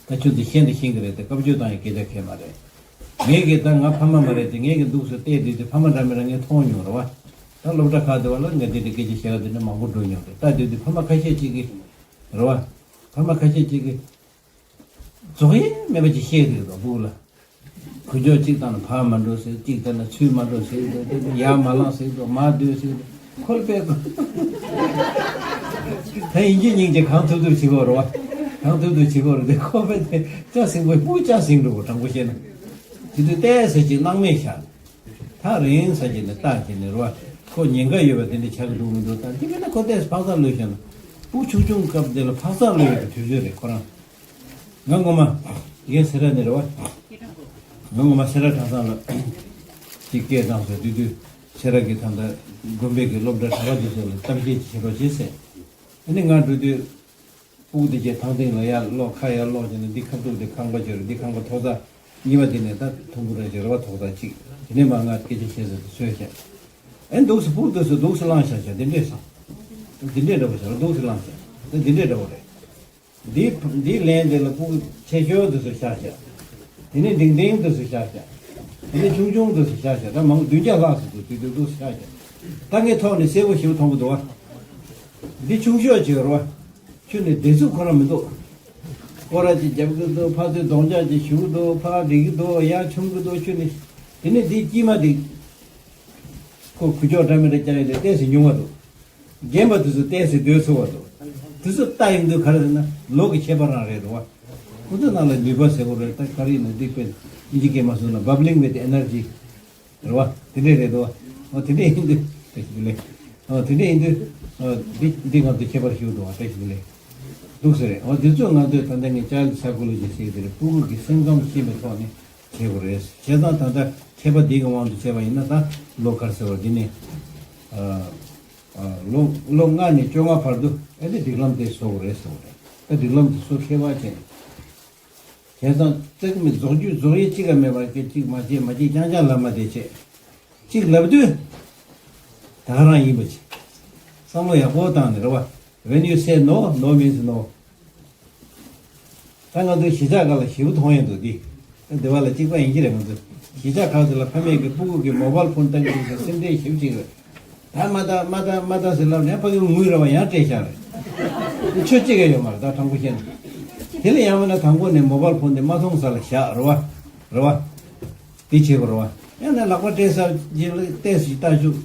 ད་ཁྱོད་ཚོ་ཤེས་དང་ཤེས་ཀྱི་རེད་དེ་བཀའ་བརྒྱུད་བཏང་ཡའི་སྐད་ཆ་གལ་མ་རེད། ངས་ཀྱི་ད་ང་ཕ་མ་མ་རེད་དེ་ངས་ཀྱི་འདུག་སེ་བལྟས་དུས་དེ་ཕ་མ་འདྲ་མི་འདྲ་ངས་མཐོང་མྱོང་རེད་བ། ད་སློབ་གྲྭ་ཁག་དེ་བ་ལ་ངས་འདི་འདྲའི་སྐད་ཆ་བཤད་ཡ་དེ་འདྲ་མང་པོ་འགྲོ་མྱོང་རེད་ལྟ་དུས་དེ་ཕ་མ་ཁ་ཤས་ཅིག་གིས། རེད་བ། ཕ་མ་ཁ་ཤས་ཅིག་གིས། རྫོགས་ཡས་མེད་པ་ཅིག་བཤད་འདུག་དོ་སྤུ་གུ་ལ། གུ་ཅོག་གཅིག་བཏང་ན་ཕར་མ་འགྲོ་ཟེར་གཅིག་བཏང་ན་ཚུར་མ་འགྲོ་ཟེར་འདུག་དེ་ནི་ཡར་མ་ལངས་ཟེར་འདུག་མར་སྡོད་ཟེར་འདུག་ཁོ་ལ་དཔེ་དགོས། ད་ཡིན་གཅིག་མིན་གཅིག་གང་ཐུབ་ཐུབ་བྱེད་དགོས་རེད་བ། གང་ཐུབ་ཐུབ་བྱེད་དགོས་རེད་དེ་ཁོ་དཔེ་དེ་ལྕགས་ཟིང་པོའི་སྤུ་གུ་ལྕགས་ཟིང་འགྲོ་གོ་དྲང་པོ་བཤད་ན། དེ་དུས་ཏོག་ཙམ་ཅིག་སྣང་མེད་བཞག་ཐག་རིང་ས་ཅིག་ནས་བལྟས་བྱས་ནས་རེད་བ། ཁོ་ཉེན་ཁ་ཡོད་པ་དེ་འདྲ་ཆགས་ཀྱི་འདུག་མི་འདུག་ད་དེ་མིན་ན་ཁོ་ཏོག་ཙམ་འཕག་འཚག་ལོས་བཞག་ན། སྤུ་གུ་ཆུང་ཆུང་སྐབས་དེ་ལ་འཕག་འཚག་ལོས་ཡོད་པའི་དུས་ཚོད་རེད་ཁོ་རང་། ང་ངོ་མ། ངའི་སེ་ར་ནས་རེད་བ། ང་ངོ་མ་སེ་ར་གྲྭ་ཚང་ལ་ཅིག་སྐད་བཏང་སོང་དུས་དུས་སེ་ར་གི་ད་ལྟ་དགོན་པའི་གི་སློབ་གྲྭ་གྲྭ་པ་དེ་ཚོ་ལ་གཏམ་བཤད་ཅིག་བྱེད་རོགས་བྱེད་ཟེར། ཨ་ནི་ང་འགྲོ་དུས་སྤུ་གུ་དེ་གྱད་ཐང་སྟེང་ལ་ཡར་སློག་ཁ་ཡར་སློག་བྱས་ནས་འདི་ཁ་ཐུག་དེ་ཁང་པ་བྱོས་རེད་འདི་ཁང་པ་ཐོག་ས་གཉིས་པ་དེ་ནས་ད་ཐུམ་བུ་ར་བྱོས་རེད་བ་ཐོག་ས་གཅིག་དེ་ནས་མ་ང་སྐད་ཆ་བཤད་ས་དེ་ཚོས་བཤད། ཨ་ནི་འདུག་སེ་སྤུ་གུ་དེ་ཚོ་འདུག་སེ་བླངས་བཞག་བཞག་དེ་འདྲས་སོང་། དེ་འདྲས་འདྲ་བོ་བྱས་རེད་འདུག་སེ་བླངས་བཞག་དེ་འདི་འདྲས་འདྲ་བོ་རེད། འདི་འདི་ལན་དེ་ལ་སྤུ་གུ་ཆེ་ཤོས་དེ་ཚོ་བཞག་བཞག་དེ་ནས་འབྲིང་འབྲིང་དེ་ཚོ་བཞག་བཞག་དེ་ནས་ཆུང་ཆུང་དེ་ཚོ་བཞག་བཞག་ད་མང་བདུན་བརྒྱ་ལྷག་ཙམ་འདུག་དེ་དུས་འདུག་བཞག་བཞག་ད་ངའི་ཐོག་ནས་གསལ་པོ་ཞེ་པོ་མཐོང་གི་འདུག་བ། འདི་ཆུང་ཤོས་ཅིག་ཡོད་རེད་བ། ཁྱོད་ནས་བདེ་ཚུགས་ཁོ་རང་མི་འདུག་སྐོར་ར་ཅིག་རྒྱབ་གི་འདུག་ཕར་ཚུར་གདོང་ལྕག་ཅིག་ཞུ་གི་འདུག་ཕར་འགྲིག་གི་འདུག་ཡར་མཆོང་གི་འདུག་ཁྱོད་ནས། དེ་ནས་འདི་དཀྱིལ་མ་འདི། ཁོ་གུ་ཅོག་འདྲ་མི་འདྲ་རྒྱག་ཡོད་དེ་ཏོག་ཙམ་ཉུང་བ་འདུག་རྒན་པ་དེ་ཚོ་ཏོག་ཙམ་སྡོད་ཚུགས་པ་འདུག་དེ་ཚོ་ལྟ་ཡོང་དུས་ག་རེ་ཟེར་ན་ལོ་གི་ཁྱད་པར་རང་རེད་འདུག་བ། ཁོ་ཚོ་ནང་ལ་ནུས་པ་ཟེར་བ་རེད་ད་ག་རེ་ཡིན་ན་འདི་དཔེ་ཨིན་ཇི་སྐད་མ་སོང་ན་bubbling with energy རེད་བ་དེ་འདྲས་རེད་འདུག་བ། འོ་དེ་འདྲས་ཡིན་དུས་བཀྲ་ཤིས་བདེ་ལེགས། འོ་དེ་འདྲས་ཡིན་དུས་འོ་འདི་འདི་ང་ཚོ་ཁྱད་པར་ཞིག་འདུག་བ་བཀྲ་ཤིས་བདེ་ལེགས། འདུག་ཟེར་རེད་འོ་དེ་ཚོ་ང་ཚོས་ད་ལྟ་ངས་child psychology ཟེར་གྱི་དེ་རེད་སྤུ་གུ་གི་སེམས་ཁམས་ཤེས་པའི་ཐོག་ནས། བྱེད་དགོས་རེད། བྱས་ཙང་ད་ལྟ་མཁས་པ་འདི་གི་དབང་དུ་བྱས་པ་ཡིན་ན་ད་ལོ་ག་རེ་ཟེར་བ་འདི་ནི། ཨ། ཨ། ལོ་ལོ་ལྔ་ནས་བཅོ་ལྔ་བར་དུ་ཨེ་ནི་སྒྲིག་ལམ་དེ་བཟོ་དགོས་རེད་ཟེར་བ་རེད། ད་སྒྲིག་ལམ་དེ་བཟོ་མཁས་པ་བྱས། བྱས་ཙང་རྩེག་མི་རྫོགས་རྒྱུ་རྫོགས་ཡས་གཅིག་ཀ་མེད་པར་སྐད་གཅིག་མ་བྱེད་མ་བྱེད་རྐྱང་རྐྱང་ལབ་མ་བསྡད་བྱས། གཅིག་ལབ་དུས། ད་ག་རང་ཡིན་པ་བྱས། བསམ་བློ་ཡག་པོ་བཏང་ནས་རེད་བ། When you say no, no means no. ད་ང་ཚོའི་གཞིས་ཆགས་ཁག་ལ་ཞེ་པོ་མཐོང་ཡོང་འདུག་འདི། སྡེ་བ་ལ་གཅིག་པ་ཡིན་གྱི་རེད་ང་ཚོ། གཞིས་ཆགས་ཁག་ཚོ་ལ་ཕ་མས་ཀྱི་སྤུ་གུ་གི་mobile phone་བཏང་གི་འདུག་ཟེར་སེམས་ཁྲལ་ཞེ་པོ་ཅིག་རེད། ད་མ་ད་མ་ད་མ་ད་ཟེར་ལབ་ནས་ཕ་གི་ངུས་ར་བ་ཡང་སྤྲད་བཞག་རེད། ཆོས་གཅིག་ཡང་ཡོད་མ་རེད་ད་དྲང་པོ་བཤད་ན། དེ་ལ་ཡང་མིན་ན་དང་པོ་ནས་mobile phone་དེ་མ་མཐོང་ས་ལ་བཞག་རེད་བ། རེད་བ། དེ་བྱེད་དགོས་རེད་བ། ཡང་ན་ལག་པ་སྤྲད་ས་རྗེས་ལ་ཏོག་ཙམ་ལྟ་བཅུག་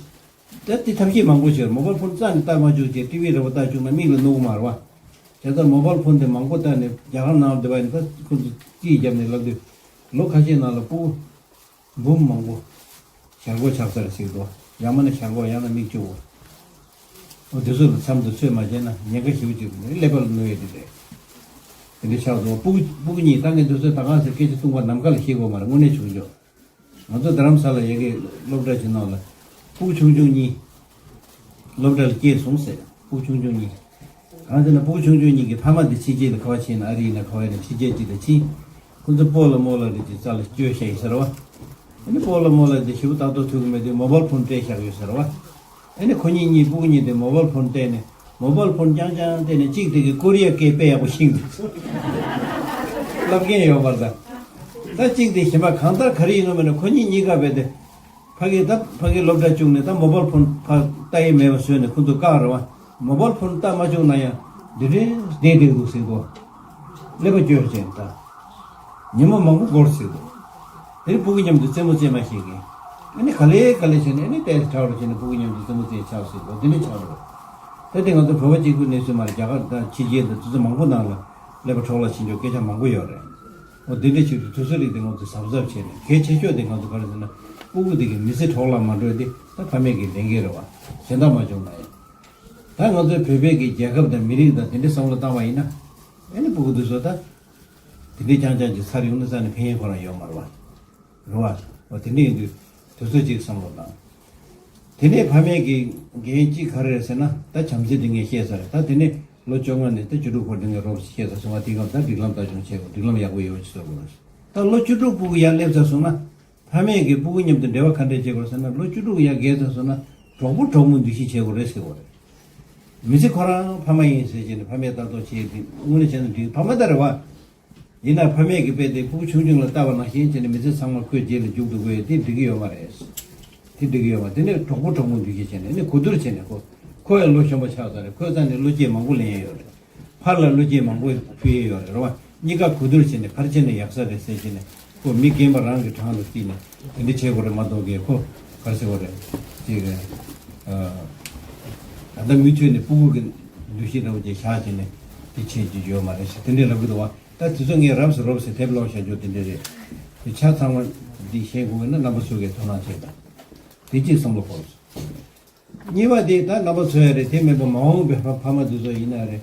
ད་དེ་ཐབས་ཤེས་མང་པོ་བྱས་mobile phone་རྩ་ནས་ལྟ་མ་བཅུག་བྱས་TV་རེ་བ་ལྟ་བཅུག་ན་མིག་ལ་གནོད་གི་མ་རེད་བ། དེ་ལྟར་མོ་བལ་ཕོན་དེ་མང་པོ་བཏང་ནས་རྒྱ་གར་ནང་བསྡད་པ་ཡིན་ན། ད་ཁོ་ཚོ་རྩིས་བརྒྱབ་ནས་ལབ་དུས་ལོ་ཁ་ཤས་ནང་ལ་སྤུ་གུ་འབུམ་མང་པོ་ཞར་འགོག་ཆགས་ཚར་ཟེར་གི་འདུག་ཡང་མིན་ན་ཞར་འགོག་ཡང་ན་མིག་བཅུ་བོ། འོ་དེ་ཚོ་ལ་མཚམས་དུ་ཚོད་མ་བྱས་ན་ཉེན་ཁ་ཞེ་པོ་ཅིག་ཀླད་པ་ལ་གནོད་ཡས་དེ་རེད། དེ་འདྲ་ཆགས་འདུག་སྤུ་གུ་སྤུ་གུ་གཉིས་ད་ངས་འདི་ཚོ་ད་གང་ཟེར་སྐད་ཆ་བཏུང་བ་ནམ་མཁའ་ལ་བཤད་དགོས་མ་རེད། དངོས་གནས་བྱུང་ཆོག་ང་ཚོ་རྡ་རམ་ས་ལ་ཡ་གི་སློབ་གྲྭ་ཅིག་ནང་ལ་སྤུ་གུ་ཆུང་ཆུང་གཉིས་སློབ་གྲྭ་ལ་སྐྱེས་སོང་ཟེར། སྤུ་གུ་ཆུང་ཆུང་གཉིས། གང་ཟེར་ན་སྤུ་གུ་ཆུང་ཆུང་གཉིས་ཀྱི་ཕ་མ་དེ་ཕྱི་རྒྱལ་ལ་ག་པར་ཕྱིན་ན། ཨ་རི་ཡིན་ན་ག་པར་ཡིན་ན་ཕྱི་རྒྱལ་ཅིག་ལ་ཕྱིན། ཁོ་ཚོ་སྤོ་ལགས་རྨོ་ལགས་རེད་ཅེས་རྩ་ལ་བཅོལ་བཞག་ཡོད་ཟེར་བ། ཨ་ནི་སྤོ་ལགས་རྨོ་ལགས་དེ་ཞེ་པོ་ལྟ་རྟོག་ཐུབ་ཀྱི་མེད་དུས་མོ་བལ་ཕོན་སྤྲད་བཞག་ཡོད་ཟེར་བ། ཨ་ནི་ཁོ་གཉིས་གཉིས་སྤུ་གུ་གཉིས་དེ་མོ་བལ་ཕོན་སྤྲད་ནས་མོ་བལ་ཕོན་རྐྱང་རྐྱང་སྤྲད་ནས་གཅིག་དེ་གིས་ཀོ་རི་ཡ་སྐད་དཔེ་ཡག་པོ་ཤེས་འདུག་ལབ་མཁན་ཡོད་པ་རེད་ད། ད་གཅིག་དེ་གཞན་པ་གང་ལྟར་ག་རེ་ཡིན་ནོ་མེད་ན་ཁོ་གཉིས་གཉིས་ཀ་བས་དེ། ཕ་གི་ད་ཕ་གི་སློབ་གྲྭ་བཅུག་ནས་ད་མོ་བལ་ཕོན་ཕར་ལྟ་ཡས་མེད་པ་བཟོས་ནས་ཁོ་ཚོ་བཀག་རེད་བ། མོ་བལ་ཕོན་ལྟ་མ་བཅུག་ན་ཡང་འདི་འདྲའི་བསྡད་བསྡད་འདུག་ཟེར་གོ། ཀླད་པ་སྐྱོ་ཅན་ད། ཉི་མ་མང་པོ་འགོར་ཟེར་གོ། དེ་ནི་སྤུ་གུ་མཉམ་དུ་རྩེད་མོ་རྩེ་མ་ཤེས་མཁན། ཨ་ནི་ག་ལེ་ག་ལེ་བྱས་ནས་ཨ་ནི་ཏོག་ཙམ་དྲག་རུ་བྱས་ནས་སྤུ་གུ་མཉམ་དུ་རྩེད་མོ་རྩེ་ཆགས་ཟེར་གོ། འདི་འདྲ་ཆགས་འགྲོ། ད་དེ་ང་ཚོ་བོད་པ་གཅིག་པུ་གནས་ཚུལ་མ་རེད། རྒྱ་གར་དང་ཕྱི་རྒྱལ་དང་དེ་ཚོ་མང་པོ་ནང་ལ་ཀླད་པ་འཕྲོག་བརླག་ཕྱིན་ཆོག་སྐད་ཆ་མང་པོ་ཡོད་རེད། འོ་འདི་འདྲ་བྱེད་དུས་དུས་ཚོད་རིགས་དེ་ང་ཚོ་གཟབ་གཟབ་བྱས་ནས། གལ་ཆེ་ཤོས་དེ་ང་ཚོ་ག་རེ་ཟེར་ན་སྤུ་གུ་དེ་གི་མི་ཚེ་འཕྲོ་བརླག་མ་འགྲོ་ཡ་དེ་ད་ཕ་མས་ཀྱི་ལས་འགན་རེད་བ། གཞན་དག་མ་བྱུང་ན་ཡང་། ད་ང་ཚོའི་བོད་པའི་གི་རྒྱལ་ཁབ་དང་མི་རིགས་དང་དེ་འདྲའི་བསམ་བློ་བཏང་བ་ཡིན་ན། ཨ་ནི་སྤུ་གུ་དེ་ཚོ་ད་དེ་འདྲའི་རྐྱང་རྐྱང་ཅིག་ཚར་ཡོང་ན་རྩ་ནས་ཕན་ཡོན་ཁོ་རང་ཡོད་མ་རེད་བ། རེད་བ། འོ་དེ་འདྲ་ཡིན་དུས་དུས་ཚོད་ཅིག་བསམ་བློ་བཏང་། དེ་ནས་ཕ་མས་ཀྱི་འགན་གཅིག་ག་རེ་རེད་ཟེར་ན། ད་བྱམས་བརྩེ་དེ་ངས་བཤད་ཚར་རེད། ད་དེ་ནས་ལོ་བཅོ་ལྔ་ནས་ད་བཅུ་དྲུག་བར་དུ་ངས་རོགས་བཤད་ཚར་སོང་ང་། དེའི་སྐབས་ད་སྒྲིག་ལམ་ལྟ་སྐྱོང་བྱེད་དགོས། སྒྲིག་ལམ་ཡག་པོ་ཡོད་པ་ཅིག་བཟོ་དགོས། ད་ལོ་བཅུ་དྲུག་སྤུ་གུ་ཡར་སླེབས་ཚར་སོང་ན། ཕ་མས་ཀྱི་སྤུ་གུ་མཉམ་དུ་འབྲེལ་བ་ག་འདྲས་བྱེད་དགོས་ཟེར་ན། ལོ་བཅུ་དྲུག་ཡར་བརྒལ་ཚར་སོང་ན་གྲོགས་པོ་གྲོགས་མོ་འདུ་ཤེས་བྱེད་དགོས་རེད་ཟེར་དགོས་རེད། མི་ཚེ་ཁོ་རང་ཕ་མ་ཡིན་ཟེར་བྱས་ནས་ཕ་མས་ལྟ་རྟོག་བྱེད་དེ་དངོས་གནས་བྱས་ན་འགྲིག་ཕ་མ་ད་རེད་བ། ཡིན་ན་ཕ་མས་ཀྱི་དཔེ་དེ་སྤུ་གུ་ཆུང་ཆུང་ལ་ལྟ་བ་ནང་བཞིན་བྱས་ནས་མི་ཚེ་ཚང་མ་ཁོའི་རྗེས་ལ་རྒྱུག་འགྲོ་དགོས་ཡ་དེ་འགྲིག་གི་ཡོད་མ་རེད། དེ་འགྲིག་གི་ཡོད་མ་རེད། དེ་ནས་གྲོགས་པོ་གྲོགས་མོ་འདུ་ཤེས་བྱས་ནས་ནི་གོ་བསྡུར་བྱས་ནས། ཁོ་ཁོ་ཡང་ལོ་གཞོན་པ་ཆགས་ཚར་རེད། ཁོའི་རྩ་ནས་བློ་སྐྱེད་མང་པོ་ལེན་ཡ་ཡོད་རེད། ཕར་ལ་བློ་སྐྱེད་མང་པོ་ཕུལ་ཡ་ཡོད་རེད། རེད་བ། གཉིས་ཀ་གོ་བསྡུར་བྱས་ནས་ག་རེ་བྱས་ན་ཡག་ས་རེད་ཟེར་བྱས་ནས། ཁོ་མི་རྒན་པ་རང་གི་གྲངས་ལ་བརྩིས་ནས་དེ་འདྲ་བྱེད་དགོས་རེད་མ་གཏོགས། ཀྱི་ཁོ་ག་རེ་ཟེར་དགོས་རེད། ཅིག་ད་ལྟ་མུ་མཐུད་ནས་སྤུ་གུ་གི་འདུ་ཤེས་འདྲ་བོ་ཅིག་བཞག་བྱས་ནས་དེ་བྱེད་རྒྱུ་ཡོད་མ་རེད་ཟེར་དེ་འདྲ་ལབ་ཀྱི་འདུག་བ། ད་དེ་ཚོ་ངས་རབ་སུ་རོབ་སུ་དེབ་ཀློག་བྱ་རྒྱུ་དེ་འདྲ་རེད། དེ་ཆ་ཚང་མ་འདི་ཤེས་དགོས་ན་རྣམ་པ་ཚོ་གིས་དོ་སྣང་བྱེད་དང་། དེ་གཅིག་བསམ་བློ་འཁོར་སོང་། གཉིས་པ་དེ་ད་རྣམ་པ་ཚོ་ཡ་རེད། དེ་མིན་པ་མ་འོངས་པའི་ཕ་ཕ་མ་དེ་ཚོ་ཡིན་ན་རེད།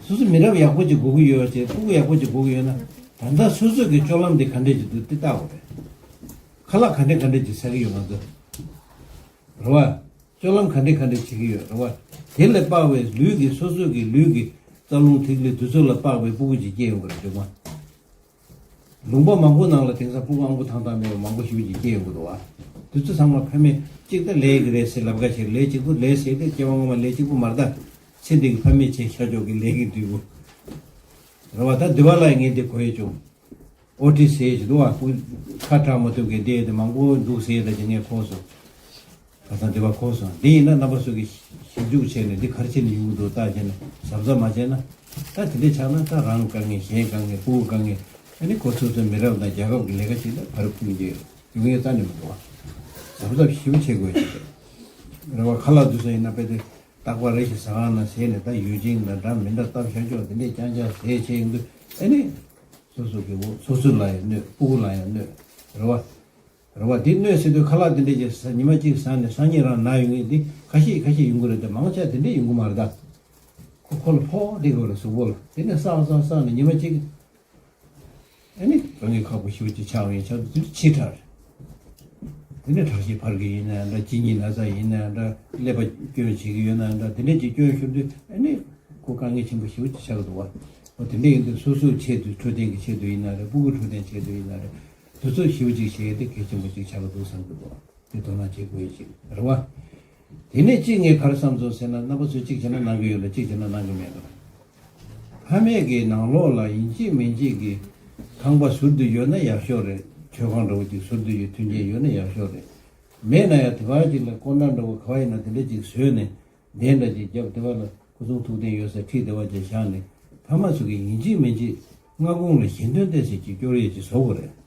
སོ་སོ་མི་རབས་ཡག་པོ་ཅིག་དགོས་ཀྱི་ཡོད་ཅེས། སྤུ་གུ་ཡག་པོ་ཅིག་དགོས་ཀྱི་ཡོད་ན། ད་ལྟ་སོ་སོ་གི་སྤྱོད་ལམ་དེ་ག་འདྲས་ཅིག་འདུག་དེ་བལྟ་དགོས་རེད། ཁ་ལག་ག་འདྲས་ག་འདྲས་ཅིག་ཟ་གི་ཡོད་ང་ཚོ། རེད་བ། སྤྱོད་ལམ་ག་འདྲས་ག་འདྲས་བྱེད་ཀྱི་ཡོད། རེད་བ། དེ་ལས་དཔག་པའི་ལུས་ཀྱི་སོ་སོ་གི་ལུས་ཀྱི་རྩ་རླུང་ཐིག་ལེ་དེ་ཚོ་ལ་དཔག་པའི་སྤུ་གུ་ཅིག་སྐྱེ་ཡོང་གི་རེད་འདུག་མ། ལུང་པ་མང་པོ་ནང་ལ་དེང་སང་སྤུ་གུ་ཨང་པོ་ཐང་ཐང་མེད་པ་མང་པོ་ཞིག་ཅིག་སྐྱེ་ཡོང་གི་འདུག་བ། དེ་ཚོ་ཚང་མ་ཕ་མས་གཅིག་ད་ལས་ཀྱི་རེད་ཟེར་ལབ་ཁ་བྱས། ལས་གཅིག་པུ་ལས་ཟེར་ཏེ་སྐྱེ་བ་སྔོན་མ་ལས་གཅིག་པུ་མ་རེད་ད། ཚེ་འདི་གི་ཕ་མས་བྱས་ཤར་ཕྱོགས་ཀྱི་ལས་ཀྱི་འབྲས་བུ། རེད་བ། ད་འདི་བ་ལ་ངས་འདི་གོ་ཡས་བྱུང་། ཨོ་ཊི་ཟེར་ཞིག་འདུག་བ། སྤུ་ཁ་གྲག་མ་ཐུབ་མཁན་དེ་དེ་མང་པོ་འདུག་ཟེར་ད་ཅིག་ངས་གོ་སོང་། ཁ་སང་དེ་བ་གོ་སོང་། དེ་ཡིན་ན་རྣམ་པ་ཚོ་གིས་ཞིབ་འཇུག་བྱས་ནས་འདི་ག་རེ་བྱས་ནས་ཡོང་གི་འདུག་བལྟ་བྱས་ནས་གཟབ་གཟབ་མ་བྱས་ན། ད་དེ་འདྲ་ཆགས་ན་ད་རང་དཀའ་ངལ་གཞན་དཀའ་ངལ་སྤུ་གུ་དཀའ་ངལ། ཨ་ནི་ཁོ་ཚོ་ཚོའི་མི་རབས་དང་རྒྱལ་ཁབ་ཀྱི་ལས་ཀ་བྱེད་ན་ཕར་ཁུངས་སྐྱེལ་ཡོང་ཡས་རྩ་ནས་མི་འདུག་བ། གཟབ་གཟབ་ཞིབ་བྱེད་དགོས་ཀྱི་རེད། རེད་བ། ཁ་ལག་དེ་ཚོ་ཡིན་ན་དཔེ་དེ་རྟག་པར་རེ་ཞིག་ཟ་ཁང་ནང་ཟས་ནས་ད་ཡོད་ཅིང་ལ་འདྲ་མི་འདྲ་བཏབ་བཞག་ཆོག་དེ་འདྲས་རྐྱང་རྐྱང་ཟས་བྱས་ཡོང་དུས། ཨ་ནི་སོ་སོ་གི་འོ་སོ་སོ་ལ་ཡང་གནོད། སྤུ་གུ་ལ་ཡང་གནོད། རེད་བ། རེད་བ། འདི་གནོད་སྲིད་དུས་ཁ་ལག་འདི་འདྲས་ཀྱི་ཟ་ཉི་མ་གཅིག་ཟ་ནས་སང་ཉིན་རང་ན་ཡོང་གི་འདི་ཁ་ཤས་ཁ་ཤས་ཡོང་གི་རེད་དེ། མང་ཆེ་དེ་འདྲས་ཡོང་གི་མ་རེད་ད། ཁོ་ཁོ་ལ་ཕོག་བསྡད་དགོས་རེད་གཟུགས་པོ་ལ། དེ་ནས་བསགས་བསགས་བསགས་ནས་ཉི་མ་གཅིག་ཨ་ནི་དཀའ་ངལ་ཁག་པོ་ཞེ་པོ་ཅིག་ཆགས་ཡོང་ཆགས་དུས་ཕྱི་དྲགས་རེད། དེ་ནས་ཁྲག་ཤེད་འཕར་གི་ཡིན་ན་འདྲ། གཅིན་སྙི་ན་ཚ་ཡིན་ན་འདྲ། ཀླད་པ་སྐྱོན་བྱེད་ཀྱི་ཡོད་ན་འདྲ། དེ་འདྲས་ཅིག་སྐྱོན་ཤོར་དུས་ཨ་ནི་ཁོ་དཀའ་ངལ་ཆེན་པོ་ཞེ་པོ་ཅིག་ཆགས་ཀྱི་འདུག་བ། འོ་དེ་འདྲས་ཡིན་དུས་སོ་སོའི་ཆེད་དུ་འཕྲོད་བསྟེན་གྱི་ཆེད་དུ་ཡིན་ན་རེད། སྤུ་གུ་འཕྲོད་བསྟེན་ཆེད་དུ་ཡིན་ན་རེད། དུས་ཚོད་ཞེ་པོ་ཅིག་བྱེད་ཡས་དེ་གལ་ཆེན་པོ་ཅིག་ཆགས་ཀྱི་འདུག་བསམ་གྱི་འདུག་དེ་དོ་སྣང་བྱེད་དགོས་ཡས་ཅིག་རེད་བ། དེ་ནས་གཅིག་ངས་ག་རེ་བསམ་སོང་ཟེར་ན། རྣམ་པ་ཚོས་གཅིག་བྱས་ན་གནང་གི་ཡོད་ལ་གཅིག་བྱས་ན་གནང་གི་མེད་འགྲོ། ཕ་མས་ཀྱི་ནང་ལོགས་ལ་ཡིན་གཅིག་མིན་གཅིག་གི་ཁང་པ་ཟུར་དུ་ཡོད་ན་ཡག་ཤོས་རེད། མཆོད་ཁང་འདྲ་བོ་ཅིག་ཟུར་དུ་ཡོད། མཐུན་རྐྱེན་ཡོད་ན་ཡག་ཤོས་རེད། མེད་ན་ཡང་དེ་ག་ཅིག་ལ་སྐོར་ར་འདྲ་བོ་ག་བ་ཡིན་ན་དེ་འདྲ་ཅིག་བཟོས་ནས་གདན་འདྲ་ཅིག་བརྒྱབ། དེ་བ་ལ་སྐུ་གསུང་ཐུགས་རྟེན་ཡོད་ས་ཁྲིད་དེ་བ་ཅིག་བཞག་ནས་ཕ་མ་ཚོ་གིས་ཡིན་གཅིག་མིན་གཅིག་སྔ་དགོང་ལ་ཞལ་འདོན་ཏོག་ཙམ་ཅིག་སྐྱོར་ཡས་ཅིག་བཟོ་དགོས་རེད།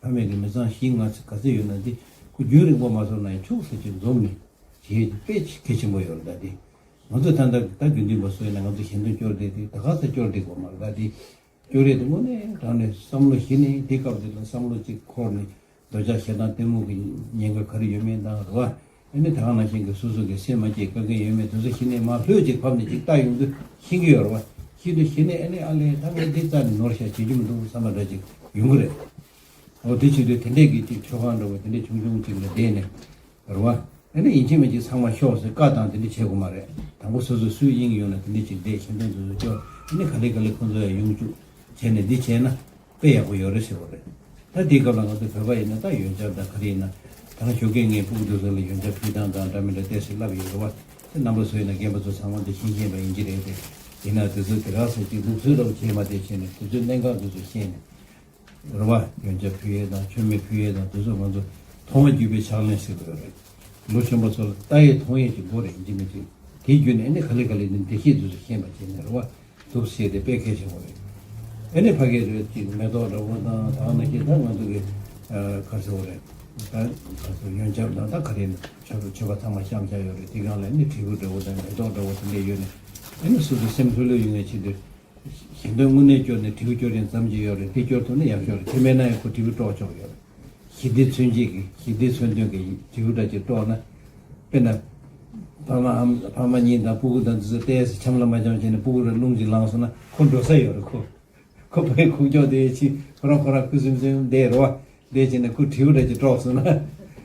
ཕ་མས་ཀྱི་མི་ཚང་བཞི་ལྔ་ཙམ་ག་ཚོད་ཡོད་ན་འདི་ཁོ་རྒྱུན་རིང་པོ་མ་བཟོ་ན་ཡང་ཆུང་ཙམ་ཅིག་འཛོམས་ནས་བྱེད་ཡས་དཔེ་གལ་ཆེན་པོ་ཡོད་རེད། ད་འདི་ ང་ཚོ་ད་ལྟ་ད་དགེ་འདུན་པ་སུ་ཡིན་ན་ང་ཚོ་གཞན་དོན་སྐྱོར་བསྡད་དེ་ད་ག་ས་སྐྱོར་བསྡད་དགོས་མ་རེད། ད་དེ་སྐྱོར་ཡས་དེ་དངོས་གནས་དྲང་ནས་བསམ་བློ་གཞི་ནས་དེ་སྐབས་དེ་ལ་བསམ་བློ་གཅིག་འཁོར་ནས་འདོད་ཆགས་ཞེ་སྡང་གཏི་མུག་གི་ཉེན་ཁ་ག་རེ་ཡོད་མེད་དང་རེད་བ། ཨ་ནི་ད་ག་ནང་བཞིན་གྱི་སོ་སོ་གི་སེམས་མ་སྐྱིད་དཀའ་ངལ་ཡོད་མེད་དེ་ཚོ་གཞི་ནས་མ་ལྷོད་ཅིག་བབས་ནས་ཅིག་ལྟ་ཡོང་དུས་ཤེས་ཀྱི་ཡོད་རེད་བ། ཤེས་དུས་གཞི་ནས་ཨ་ནི་ཨ་ལས་ད་ངས་འདི་རྩ་ནས་ནོར་ཤག་བྱེད་རྒྱུ་མི་འདུག་བསམ་པ་འདྲ་ཅིག་ཡོང་གི་རེད། འོ་དེ་བྱེད་དུས་དེ་འདྲས་ཀྱི་ཅིག་མཆོད་ཁང་འདྲ་བོ་དེ་འདྲས་ཆུང་ཆུང་ཅིག་ལ་བསྡད་ནས་རེད་བ། ཨ་ནི་ཡིན་གཅིག་མིན་གཅིག་ཚང་མ་ཤོག་ཟེར་བཀའ་དང་དེ་འདྲས་བྱེད་དགོས་མ་རེད། དང་པོ་སོ་སོ་སུས་དབྱིངས་ཡོད་ན་དེ་འདྲས་ཅིག་བསྡད་གཞན་དོན་དེ་ཚོ་སྐྱོར་ཨ་ནི་ག་ལེ་ག་ལེ་ཁོང་ཚོ་ཡང་ཡོང་བཅུག་བྱས་ནས་འདི་བྱས་ན་དཔེ་ཡག་པོ་ཡོད་རེད་ཟེར་བ་རེད། ད་དེའི་སྐབས་ལ་ང་ཚོ་བོད་པ་ཡིན་ན་ད་ཡོན་ཆབ་དང་ག་རེ་ཡིན་ན་ད་ང་ཞོགས་ཀས་ངས་སྤུ་གུ་དེ་ཚོ་ལ་ཡོན་ཆབ་ཕུལ་སྟངས་དང་འདྲ་མི་འདྲ་ཏོག་ཙམ་བསླབ་ཡོད་རེད་བ། དེ་རྣམ་པ་ཚོ་ཡིན་ན་རྒན་པ་ཚོ་ཚང་མ་དེ་ཤེས་ཤེས་པ་ཡིན་གྱི་རེད་དེ། ཡིན་ན་དེ་ཚོ་དེ་ག་ཚོད་ཅིག་ལུགས་སྲོལ་འདྲ་བོ་བྱས་མ་བསྡད་བྱས་ནས་དེ་ཚོའི་གནད་འགག་དེ་ཚོ་ཤེས་ནས། རེད་བ། ཡོན་ཆབ་ཕུལ་ཡས་དང་མཆོད་མེ་ཕུལ་ཡས་དང་དེ་ཚོ་ང་ཚོ་མཐོང་བ་བརྒྱུད་པའི་ཕྱག་ལེན་ཟེར་དགོས་རེད། ལོ་ཆེན་པོ་ཚོ་ལ་ལྟ་ཡས་མཐོང་ཡས་ཀྱི་སྒོ་རེད་ཡིན་གཅིག་མིན་གཅིག་དེ་བརྒྱུད་ནས་ཨ་ནི་ག་ལེ་ག་ལེ་ནི་འདི་ཤེས་དུས་སུ་ཤེས་པ་བྱས་ནས་རེད་བ། འདུག་ཟེར་ཏེ་དཔེ་གལ་ཆེན་པོ་རེད། ཨ་ནི་ཕ་གི་རེད་ཅིག་མེ་ཏོག་འདྲ་བོ་དང་ད་ནང་བཞིན་ད་ང་ཚོ་གི་ག་ཟེར་བ་རེད། ད་ག་ཟེར་ཡོན་ཆབ་དང་ད་ག་རེ་ནི་མཆོད་པ་མཆོད་པ་ཚང་མ་བཤམས་བཞག་ཡོད་རེད། དེ་སྒང་ལ་ཨ་ནི་དྲིལ་བུ་འདྲ་བོ་དང་མེ་ཏོག་འདྲ་བོ་དེ་འདྲས་ཡོད་ནས་ཨ་ནི་སོ་སོ་སེམས་ལྷོད་ལྷོད་ཡོང་ཡས་ཆེད་དུ། གཞན་དོན་དངོས་གནས་སྐྱོར་ནས་དྲིལ་བུ་སྐྱོར་ཡས་ཙམ་གྱི་ཡོད་རེད། དེ་སྐྱོར་ཐུབ་ན་ཡག་ཤོས་རེད། དེ་མེད་ན་ཡང་ཁོ་དྲིལ་བུ་དཀྲོག་ཆོག་ཡོད་རེད། ཞི་བདེ་མཚོན་བྱེད་ཀྱི་ཞི་བདེ་མཚོན་དོན་གྱི་དྲིལ་བུ་འདྲ་ཅིག་དཀྲོག་ན། དཔེར་ན། ཕ་མ་ཨམ་ཕ་མ་གཉིས་དང་སྤུ་གུ་དང་འདི་ཚོ་ཏོག་ཙམ་འཆམ་ལ་མ་འཆམ་བྱས་ནས་སྤུ་གུ་ར་རླུང་ཅིག་ལངས་སོང་ན་ཁོ་འགྲོ་ས་ཡོད་རེད་ཁོ། ཁོ་པའི་ཁུག་ཀྱོག་དེ་ཕྱིན་ཁོ་རང་ཁོ་རང་ཁུ་སིམ་སིམ་བསྡད་རེད་བ། བསྡད་བྱས་ནས་ཁོ་དྲིལ་བུ་འདྲ་ཅིག་དཀྲོགས་སོང་ན།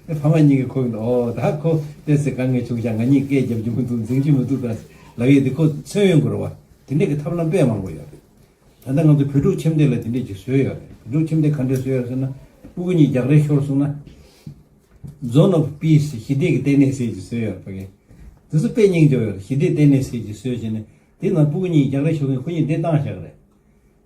ཨེ་ཕ་མ་གཉིས་ཀྱིས་ཁོ་གི་འདུག་ཨོ་ད་ཁོ་ཏོག་ཙམ་དཀའ་ངལ་བྱུང་ཤག་ང་གཉིས་སྐད་རྒྱབ་རྒྱུ་མི་འདུག་འཛིང་རྒྱུ་མི་འདུག་ད་ལབ་ཡས་དེ་ཁོ་མཚོན་ཡོང་དགོས་རེད་བ། དེ་འདྲས་ཀྱི་ཐབས་ལམ་དཔེ་མང་པོ་ཡོད་རེད། ད་ལྟ་ང་ཚོ་བོད་ཕྲུག་ཁྱིམ་སྡེ་ལ་དེ་འདྲས་ཅིག་བཟོས་ཡོད་རེད། བོད་ཕྲུག་ཁྱིམ་སྡེ་ག་འདྲས་བཟོས་ཡོད་ཟེར་ན། སྤུ་གུ་གཉིས་རྒྱག་རེས་ཤོར་སོང་ན། Zone of Peace ཞི་བདེ་གི་ལྟེ་གནས་ཟེར་ཅིག་བཟོས་ཡོད་རེད་ཕ་གི། དེ་ཚོ་དཔེ་སྙིང་རྗེ་ཡོད་རེད། ཞི་བདེ་ལྟེ་གནས་ཟེར་ཅིག་བཟོས་བྱས་ནས་དེ་ནང་སྤུ་གུ་གཉིས་རྒྱག་རེས་ཤོར་མཁན་ཁོ་གཉིས་འདི་བཏང་བཞག་རེད།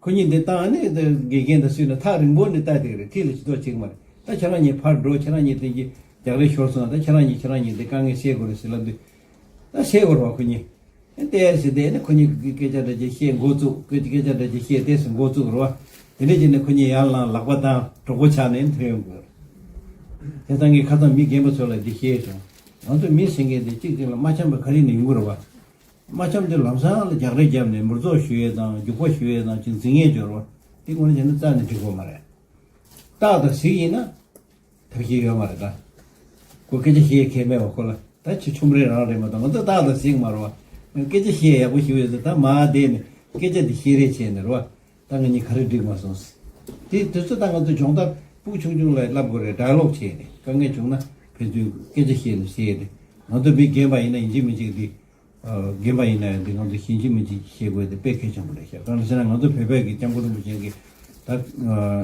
ཁོ་གཉིས་འདི་བཏང་ནས་དགེ་རྒན་དང་སུས་ན་ཐག་རིང་པོ་ནས་བལྟས་བསྡད་རེད། ཐིག་ལ་ཅི་ཐོག་ཅིག་མ་རེད། ད་ཁྱེད་རང་གཉིས་ཕར་འགྲོ། ཁྱེད་རང་གཉིས་དེ་གི་རྒྱག་རེས་ཤོར་སོང་ན་ད་ཁྱེད་རང་གཉིས་ཁྱེད་རང་གཉིས་འདི་དཀའ་ངལ་སེལ་དགོས་རེད་ཟེར་ལབ་དུས། ད་སེལ་དགོས་རེད་བ་ཁོ་གཉིས། ཨེ་ཏོག་ཙམ་བསྡད་ནས་ཁོ་གཉིས་ཀྱིས་སྐད་ཆ་འདྲ་ཅིག་བཤད་འགོ་བཙུགས། སྐད་སྐད་ཆ་འདྲ་ཅིག་བཤད་ཏོག་ཙམ་འགོ་བཙུགས་རེད་བ། དེ་འདྲ་བྱས་ནས་ཁོ་གཉིས་ཡར་ལངས་ལག་པ་བཏང་གྲོགས་པོ་ཆགས་ནས་ཐོན་ཡོང་དགོས། དེ་ལྟར་ངས་ཁ་སང་མི་རྒན་པ་ཚོ་ལ་འདི་བཤད་བྱུང་། ང་ཚོ་མི་ཟེར་མཁན་དེ་གཅིག་གཅིག་ལ་མ་འཆམ་པ་ག་རེ་ནས་ཡོང་གི་རེད་བ། མ་འཆམ་དེ་ལམ་སང་ལ་རྒྱག་རེས་བརྒྱབ་ནས་མུར་ཙོག་ཞུ་ཡས་དང་རྒྱུག་པ་ཞུ་ཡས་དང་ཅིག་འཛིང་ཡས་སྦྱོར་བ་དེ་ངོ་ནས་བྱས་ན་རྩ་ནས་འགྲིག་གི་མ་རེད། སྟག་དང་གཟིག་ཡིན་ན། ཐབས་ཤེས་ཡོད་མ་རེད་ད། ཁོ་སྐད་ཆ་བཤད་མཁན་མེད་པ་ཁོ་ལ་ད་ཁྱི་ཆུང་རེ་རང་རེད་མ་གཏོགས་ང་ཚོ་སྟག་དང་གཟིག་མ་རེད་བ། སྐད་ཆ་བཤད་ཡག་པོ་ཞིག་ཡོད་ཚེ་ད་མ་བསྡད་ནས་སྐད་ཆ་འདི་བཤད་རེས་བྱས་ནས་རེད་བ། ད་ང་གཉིས་ག་རེ་འགྲིག་མ་སོང་ཟེར། དེ་དུས་ཚོད་ད་ང་ཚོ་སྦྱོང་བརྡར་སྤུ་གུ་ཆུང་ཆུང་ལ་བསླབ་དགོས་རེད། ཌའི་ལོག་བྱས་ནས་དཀའ་ངལ་བྱུང་ན་ཕན་ཚུན་སྐད་ཆ་བཤད་ནས་བཤད་དེ། ང་ཚོ་མི་རྒན་པ་ཡིན་ན་ཡིན་གཅིག་མིན་གཅིག་འདི། རྒན་པ་ཡིན་ན་ཡང་འདི་ང་ཚོ་ཡིན་གཅིག་མིན་གཅིག་བཤད་དགོས་དེ་དཔེ་གལ་ཆེན་པོ་རེད་ཤག་གང་ལ་ཟེར་ན་ང་ཚོ་བོད་པའི་གི་སྐྱབས་མགོན་རིན་པོ་ཆེ་གི་ད་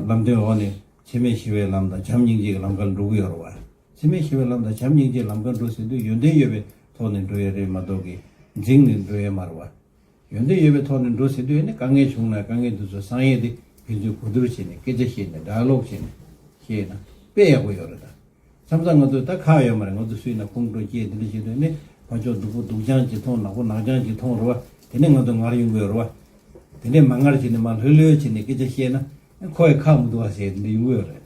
ལམ་སྟོན་འོག་ནས། འཆི་མེད་ཞི་བའི་ལམ་དང་བྱམས་སྙིང་རྗེའི་ལམ་ཁར་འགྲོ་གི་ཡོད་རེད་བ། འཆི་མེད་ཞི་བའི་ལམ་དང་བྱམས་སྙིང་རྗེའི་ལམ་ཁར་འགྲོ་ཟེར་དུས་ཡོན་ཏན་ཡོད་པའི་ཐོག་ནས་འགྲོ་ཡས་རེད་མ་གཏོགས་ཀྱི་འཛིང་ནས་འགྲོ་ཡས་མ་རེད་བ། ཡོན་ཏན་ཡོད་པའི་ཐོག་ནས་འགྲོ་ཟེར་དུས་ནི་དཀའ་ངལ་བྱུང་ན་དཀའ་ངལ་དེ་ཚོ་སངས་ཡས་དེ་ཕན་ཚུན་གོ་བསྡུར་བྱས་ནས་སྐད་ཆ་བཤད་ནས་ཌའི་ལོག་བྱས་ནས་བཤད་ན་དཔེ་ཡག་པོ་ཡོད་རེད་ད། མཚམས་མཚམས་ང་ཚོ་ད་ཁག་ཡོད་མ་རེད། ང་ཚོ་སུས་ན་ཁོང་ཁྲོ་སྐྱེས་དེ་འདྲ་བྱེད་དུས་ནི་ཕར་ཕྱོགས་སྡུག་པོ་སྡུག་ཅག་ཅིག་མཐོང་ནག་པོ་ནག་ཅག་ཅིག་མཐོང་རེད་བ། དེ་ནས་ང་ཚོ་ངར་ཡོང་གི་ཡོད་རེད་བ། དེ་འདྲས་མ་ངར་བྱས་ནས་མ་ལྷོད་ལྷོད་བྱས་ནས་སྐད་ཆ་བཤད་ན་ཁོ་ཡི་ཁག་མི་འདུག་བ་ཟེར་དེ་འདྲས་ཡོང་གི་ཡོད་རེད།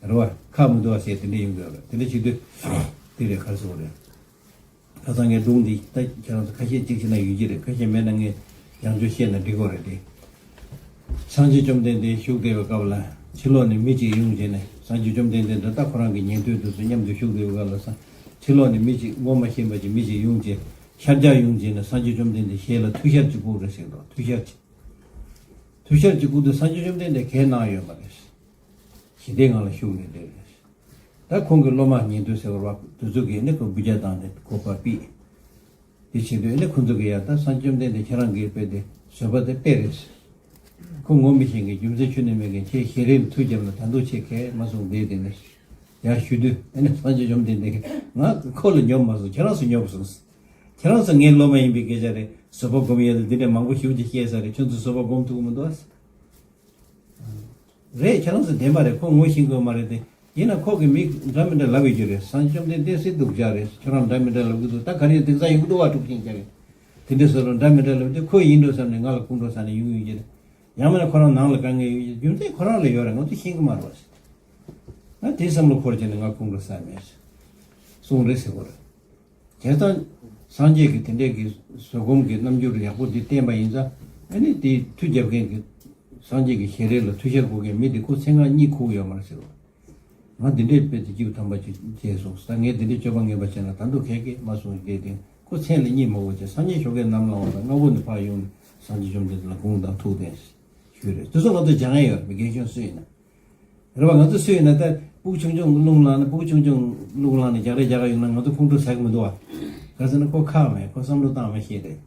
རེད་བ། ཁག་མི་འདུག་བ་ཟེར་དེ་འདྲས་ཡོང་གི་ཡོད་རེད། དེ་འདྲས་བྱེད་དུས་དེ་རེད་ག་རེ་ཟེར་དགོས་རེད། ཁ་སང་ངའི་སྒྲུང་འདི་ད་ཁྱེད་རང་ཚོ་ཁ་ཤས་གཅིག་བྱས་ན་ཡོད་ཀྱི་རེད། ཁ་ཤས་མེད་ན་ངས་ཡང་བསྐྱར་བཤད་ན་འགྲིག་གི་རེད་དེ། སངས་རྒྱས་བཅོམ་ལྡན་འདས་བཞུགས་བསྡད་པའི་སྐབས་ལ་ཕྱི་ལོགས་ནས་མི་གཅིག་ཡོང་བྱས་ནས་སངས་རྒྱས་བཅོམ་ལྡན་འདས་འདི་ད་ཁོ་རང་གི་ཉན་ཐོས་དེ་ཚོ་མཉམ་དུ་བཞུགས་བསྡད་པའི་སྐབས་ལ་ས་ཕྱི་ལོགས་ནས་མི་གཅིག་ངོ་མ་ཤེས་པ་ཅིག་མི་གཅིག་ཡོང་བྱས་ཤར་རྒྱག་ཡོང་བྱས་ནས་སངས་རྒྱས་བཅོམ་ལྡན་འདས་ཞལ་ལ་ཐུགས་ཞབས་ཅིག་ཕོག་རེད་ཟེར་འདུག་ཐུགས་ཞབས་ཅིག་ཐུགས་ཞབས་ཅིག་ཕོག་དུས་སངས་རྒྱས་བཅོམ་ལྡན་འདས་གའི་གནང་ཡོད་མ་རེད། ཞི་བདེའི་ངང་ལ་བཞུགས་ནས་བསྡད་རེད། ད་ཁོང་གི་སློབ་མ་ཉན་ཐོས་ཟེར་བ་དེ་ཚོ་གིས་ནི་ཁོ་འབུད་རྒྱག་བཏང་ནས་གོ་བ་ཕྱིས། དེ་བྱེད་དུས་ནི་ཁོ་ཚོ་གིས་ཡ་ད་སངས་རྒྱས་བཅོམ་ལྡན་འདས་ཁྱེད་རང་གིས་དཔེ་དེ་བཟོད་པ་དེ་དཔེ་རེད། ཁོ་ངོ་མི་ཤེས་མཁན་རྒྱུ་མཚན་ཁྱོན་ནས་མེད་མཁན་ཁྱེད་ཞལ་རས་ལ་ཐུགས་བརྒྱབ་ན་ད་དུང་ཁྱེད་གས་མ་སོང་བསྡད་དེ་ནི། ཡ་ཞུ་དུས་ཨ་ནི་སངས་རྒྱས་བཅོམ་ལྡན་འདས་ཀྱིས་ང་ཁོ་ལ་ཉོབ་མ་སོང་ཁྱེད་རང་ཚོ་ཉོབ་སོང་། ཁྱེད་རང་ཚོ་ངའི་སློབ་མ་ཡིན་པའི་སྐད་ཆ་རེད། བཟོད་པ་སྒོམ་ཡས་ལ་འདི་འདྲས་མང་པོ་ཞེ་པོ་ཅིག་བཤད་ས་རེད། ཁྱོད་ཚོ་བཟོད་པ་སྒོམ་ཐུབ་ཀྱི་མི་འདུག་ཨ། རེད། ཁྱེད་རང་ཚོ་བདེན་པ་རེད། ཁོ་ངོ་ཤེས་ཀྱི་ཡོད་མ་རེད་དེ། ཡིན་ན་ཁོ་གི་མི་འདྲ་མི་འདྲ་ལབ་ཡོད་ཀྱི་རེད། སངས་རྒྱས་བཅོམ་ལྡན་འདས་སྲིད་སྡུག་ཅག་རེད། ཁྱོད་རང་འདྲ་མི་འདྲ་ལབ་ཀྱི་འདུག་ད་ག་རེ་དེང་སང་ཡོང་གི་འདུག་བ། དཀྲུག་ཤིང་རྒྱག་གི། དེ་འདྲས་བཟོ་རུ་འདྲ་མི་འདྲ་ལབ་དུས་ཁོ་ཡིན་འགྲོ་བསམ་ནས་ང་ལ་ཁུངས་འགྲོ་བསམ་ནས་ཡོང་ཡོད་ཀྱི་རེད། ཡང་མིན་ན་ཁོ་རང་ནང་ལ་དཀའ་ངལ་ཡོད་ཀྱི་རྒྱུ་མཚན་ཁོ་རང་ལ་ཡོད་རེད། ང་ཚོ་ཤེས་ཀྱི་མ་རེད་བ། ང་དེ་བསམ་བློ་འཁོར་བྱས་ནས་ང་ཁུངས་འགྲོ་བསམ་མེད། གསུངས་རེད་ཟེར་གོ་རེད། བྱས་ཙང་ སངས་རྒྱས་ཀྱི་དེ་འདྲས་ཀྱི་བཟོད་སྒོམ་གྱི་རྣམ་འགྱུར་ཡག་པོ་འདི་བསྟན་པ་ཡིན་ཙང་། ཨ་ནི་དེའི་མཐུ་རྒྱབ་མཁན་གྱི་སངས་རྒྱས་ཀྱི་ཞལ་རས་ལ་ཐུགས་ཞེ་དགོས་མཁན་མི་དེ་ཁོ་མཚན་གང་གཉིད་ཁུག་ཡོད་མ་རེད་ཟེར་བ། ང་འདི་འདྲའི་དཔེ་དེ་སྐྱིད་པོ་ཐམ་པ་ཅིག་བྱས་སོང་ཟེར། ངས་འདི་འདྲའི་སྤྱོད་པ་ངན་པ་བྱས་ན་ད་དུང་གལ་གལ་མ་སོང་ཞེས་དེ། ཁོ་མཚན་ལ་གཉིད་མ་ཁུག་བྱས། སངས་རྒྱས་ཞོགས་ཀས་ནམ་ལངས་པ་དང་སྔ་པོ་ནས་ཕར་ཡོང་ནས་སངས་རྒྱས་བཅོམ་ལྡན་འདས་ལ་དགུང་དང་ཐུགས་བསྟན་ཞུས་རེད། དེ་ཚོ་ང་ཚོ་སྦྱང་ཡ་ཡོད་རེད། རྒན་གཞོན་སུ་ཡིན་ན། རེད་བ། ང་ཚོ་སུ་ཡིན་ན་ད་སྤུ་གུ་ཆུང་ཆུང་རླུང་ལངས་ན། སྤུ་གུ་ཆུང་ཆུང་རླུང་ལངས་ནས་རྒྱག་རེས་རྒྱག་ག་ཡོང་ན་ང་ཚོ་ཁོང་ཁྲོ་ཟ་གི་མི་འདུག་བ། ག་ཟེར་ན་ཁོ་ཁག་མེད། ཁོ་བསམ་བློ་བཏང་མ་ཤེས་རེད།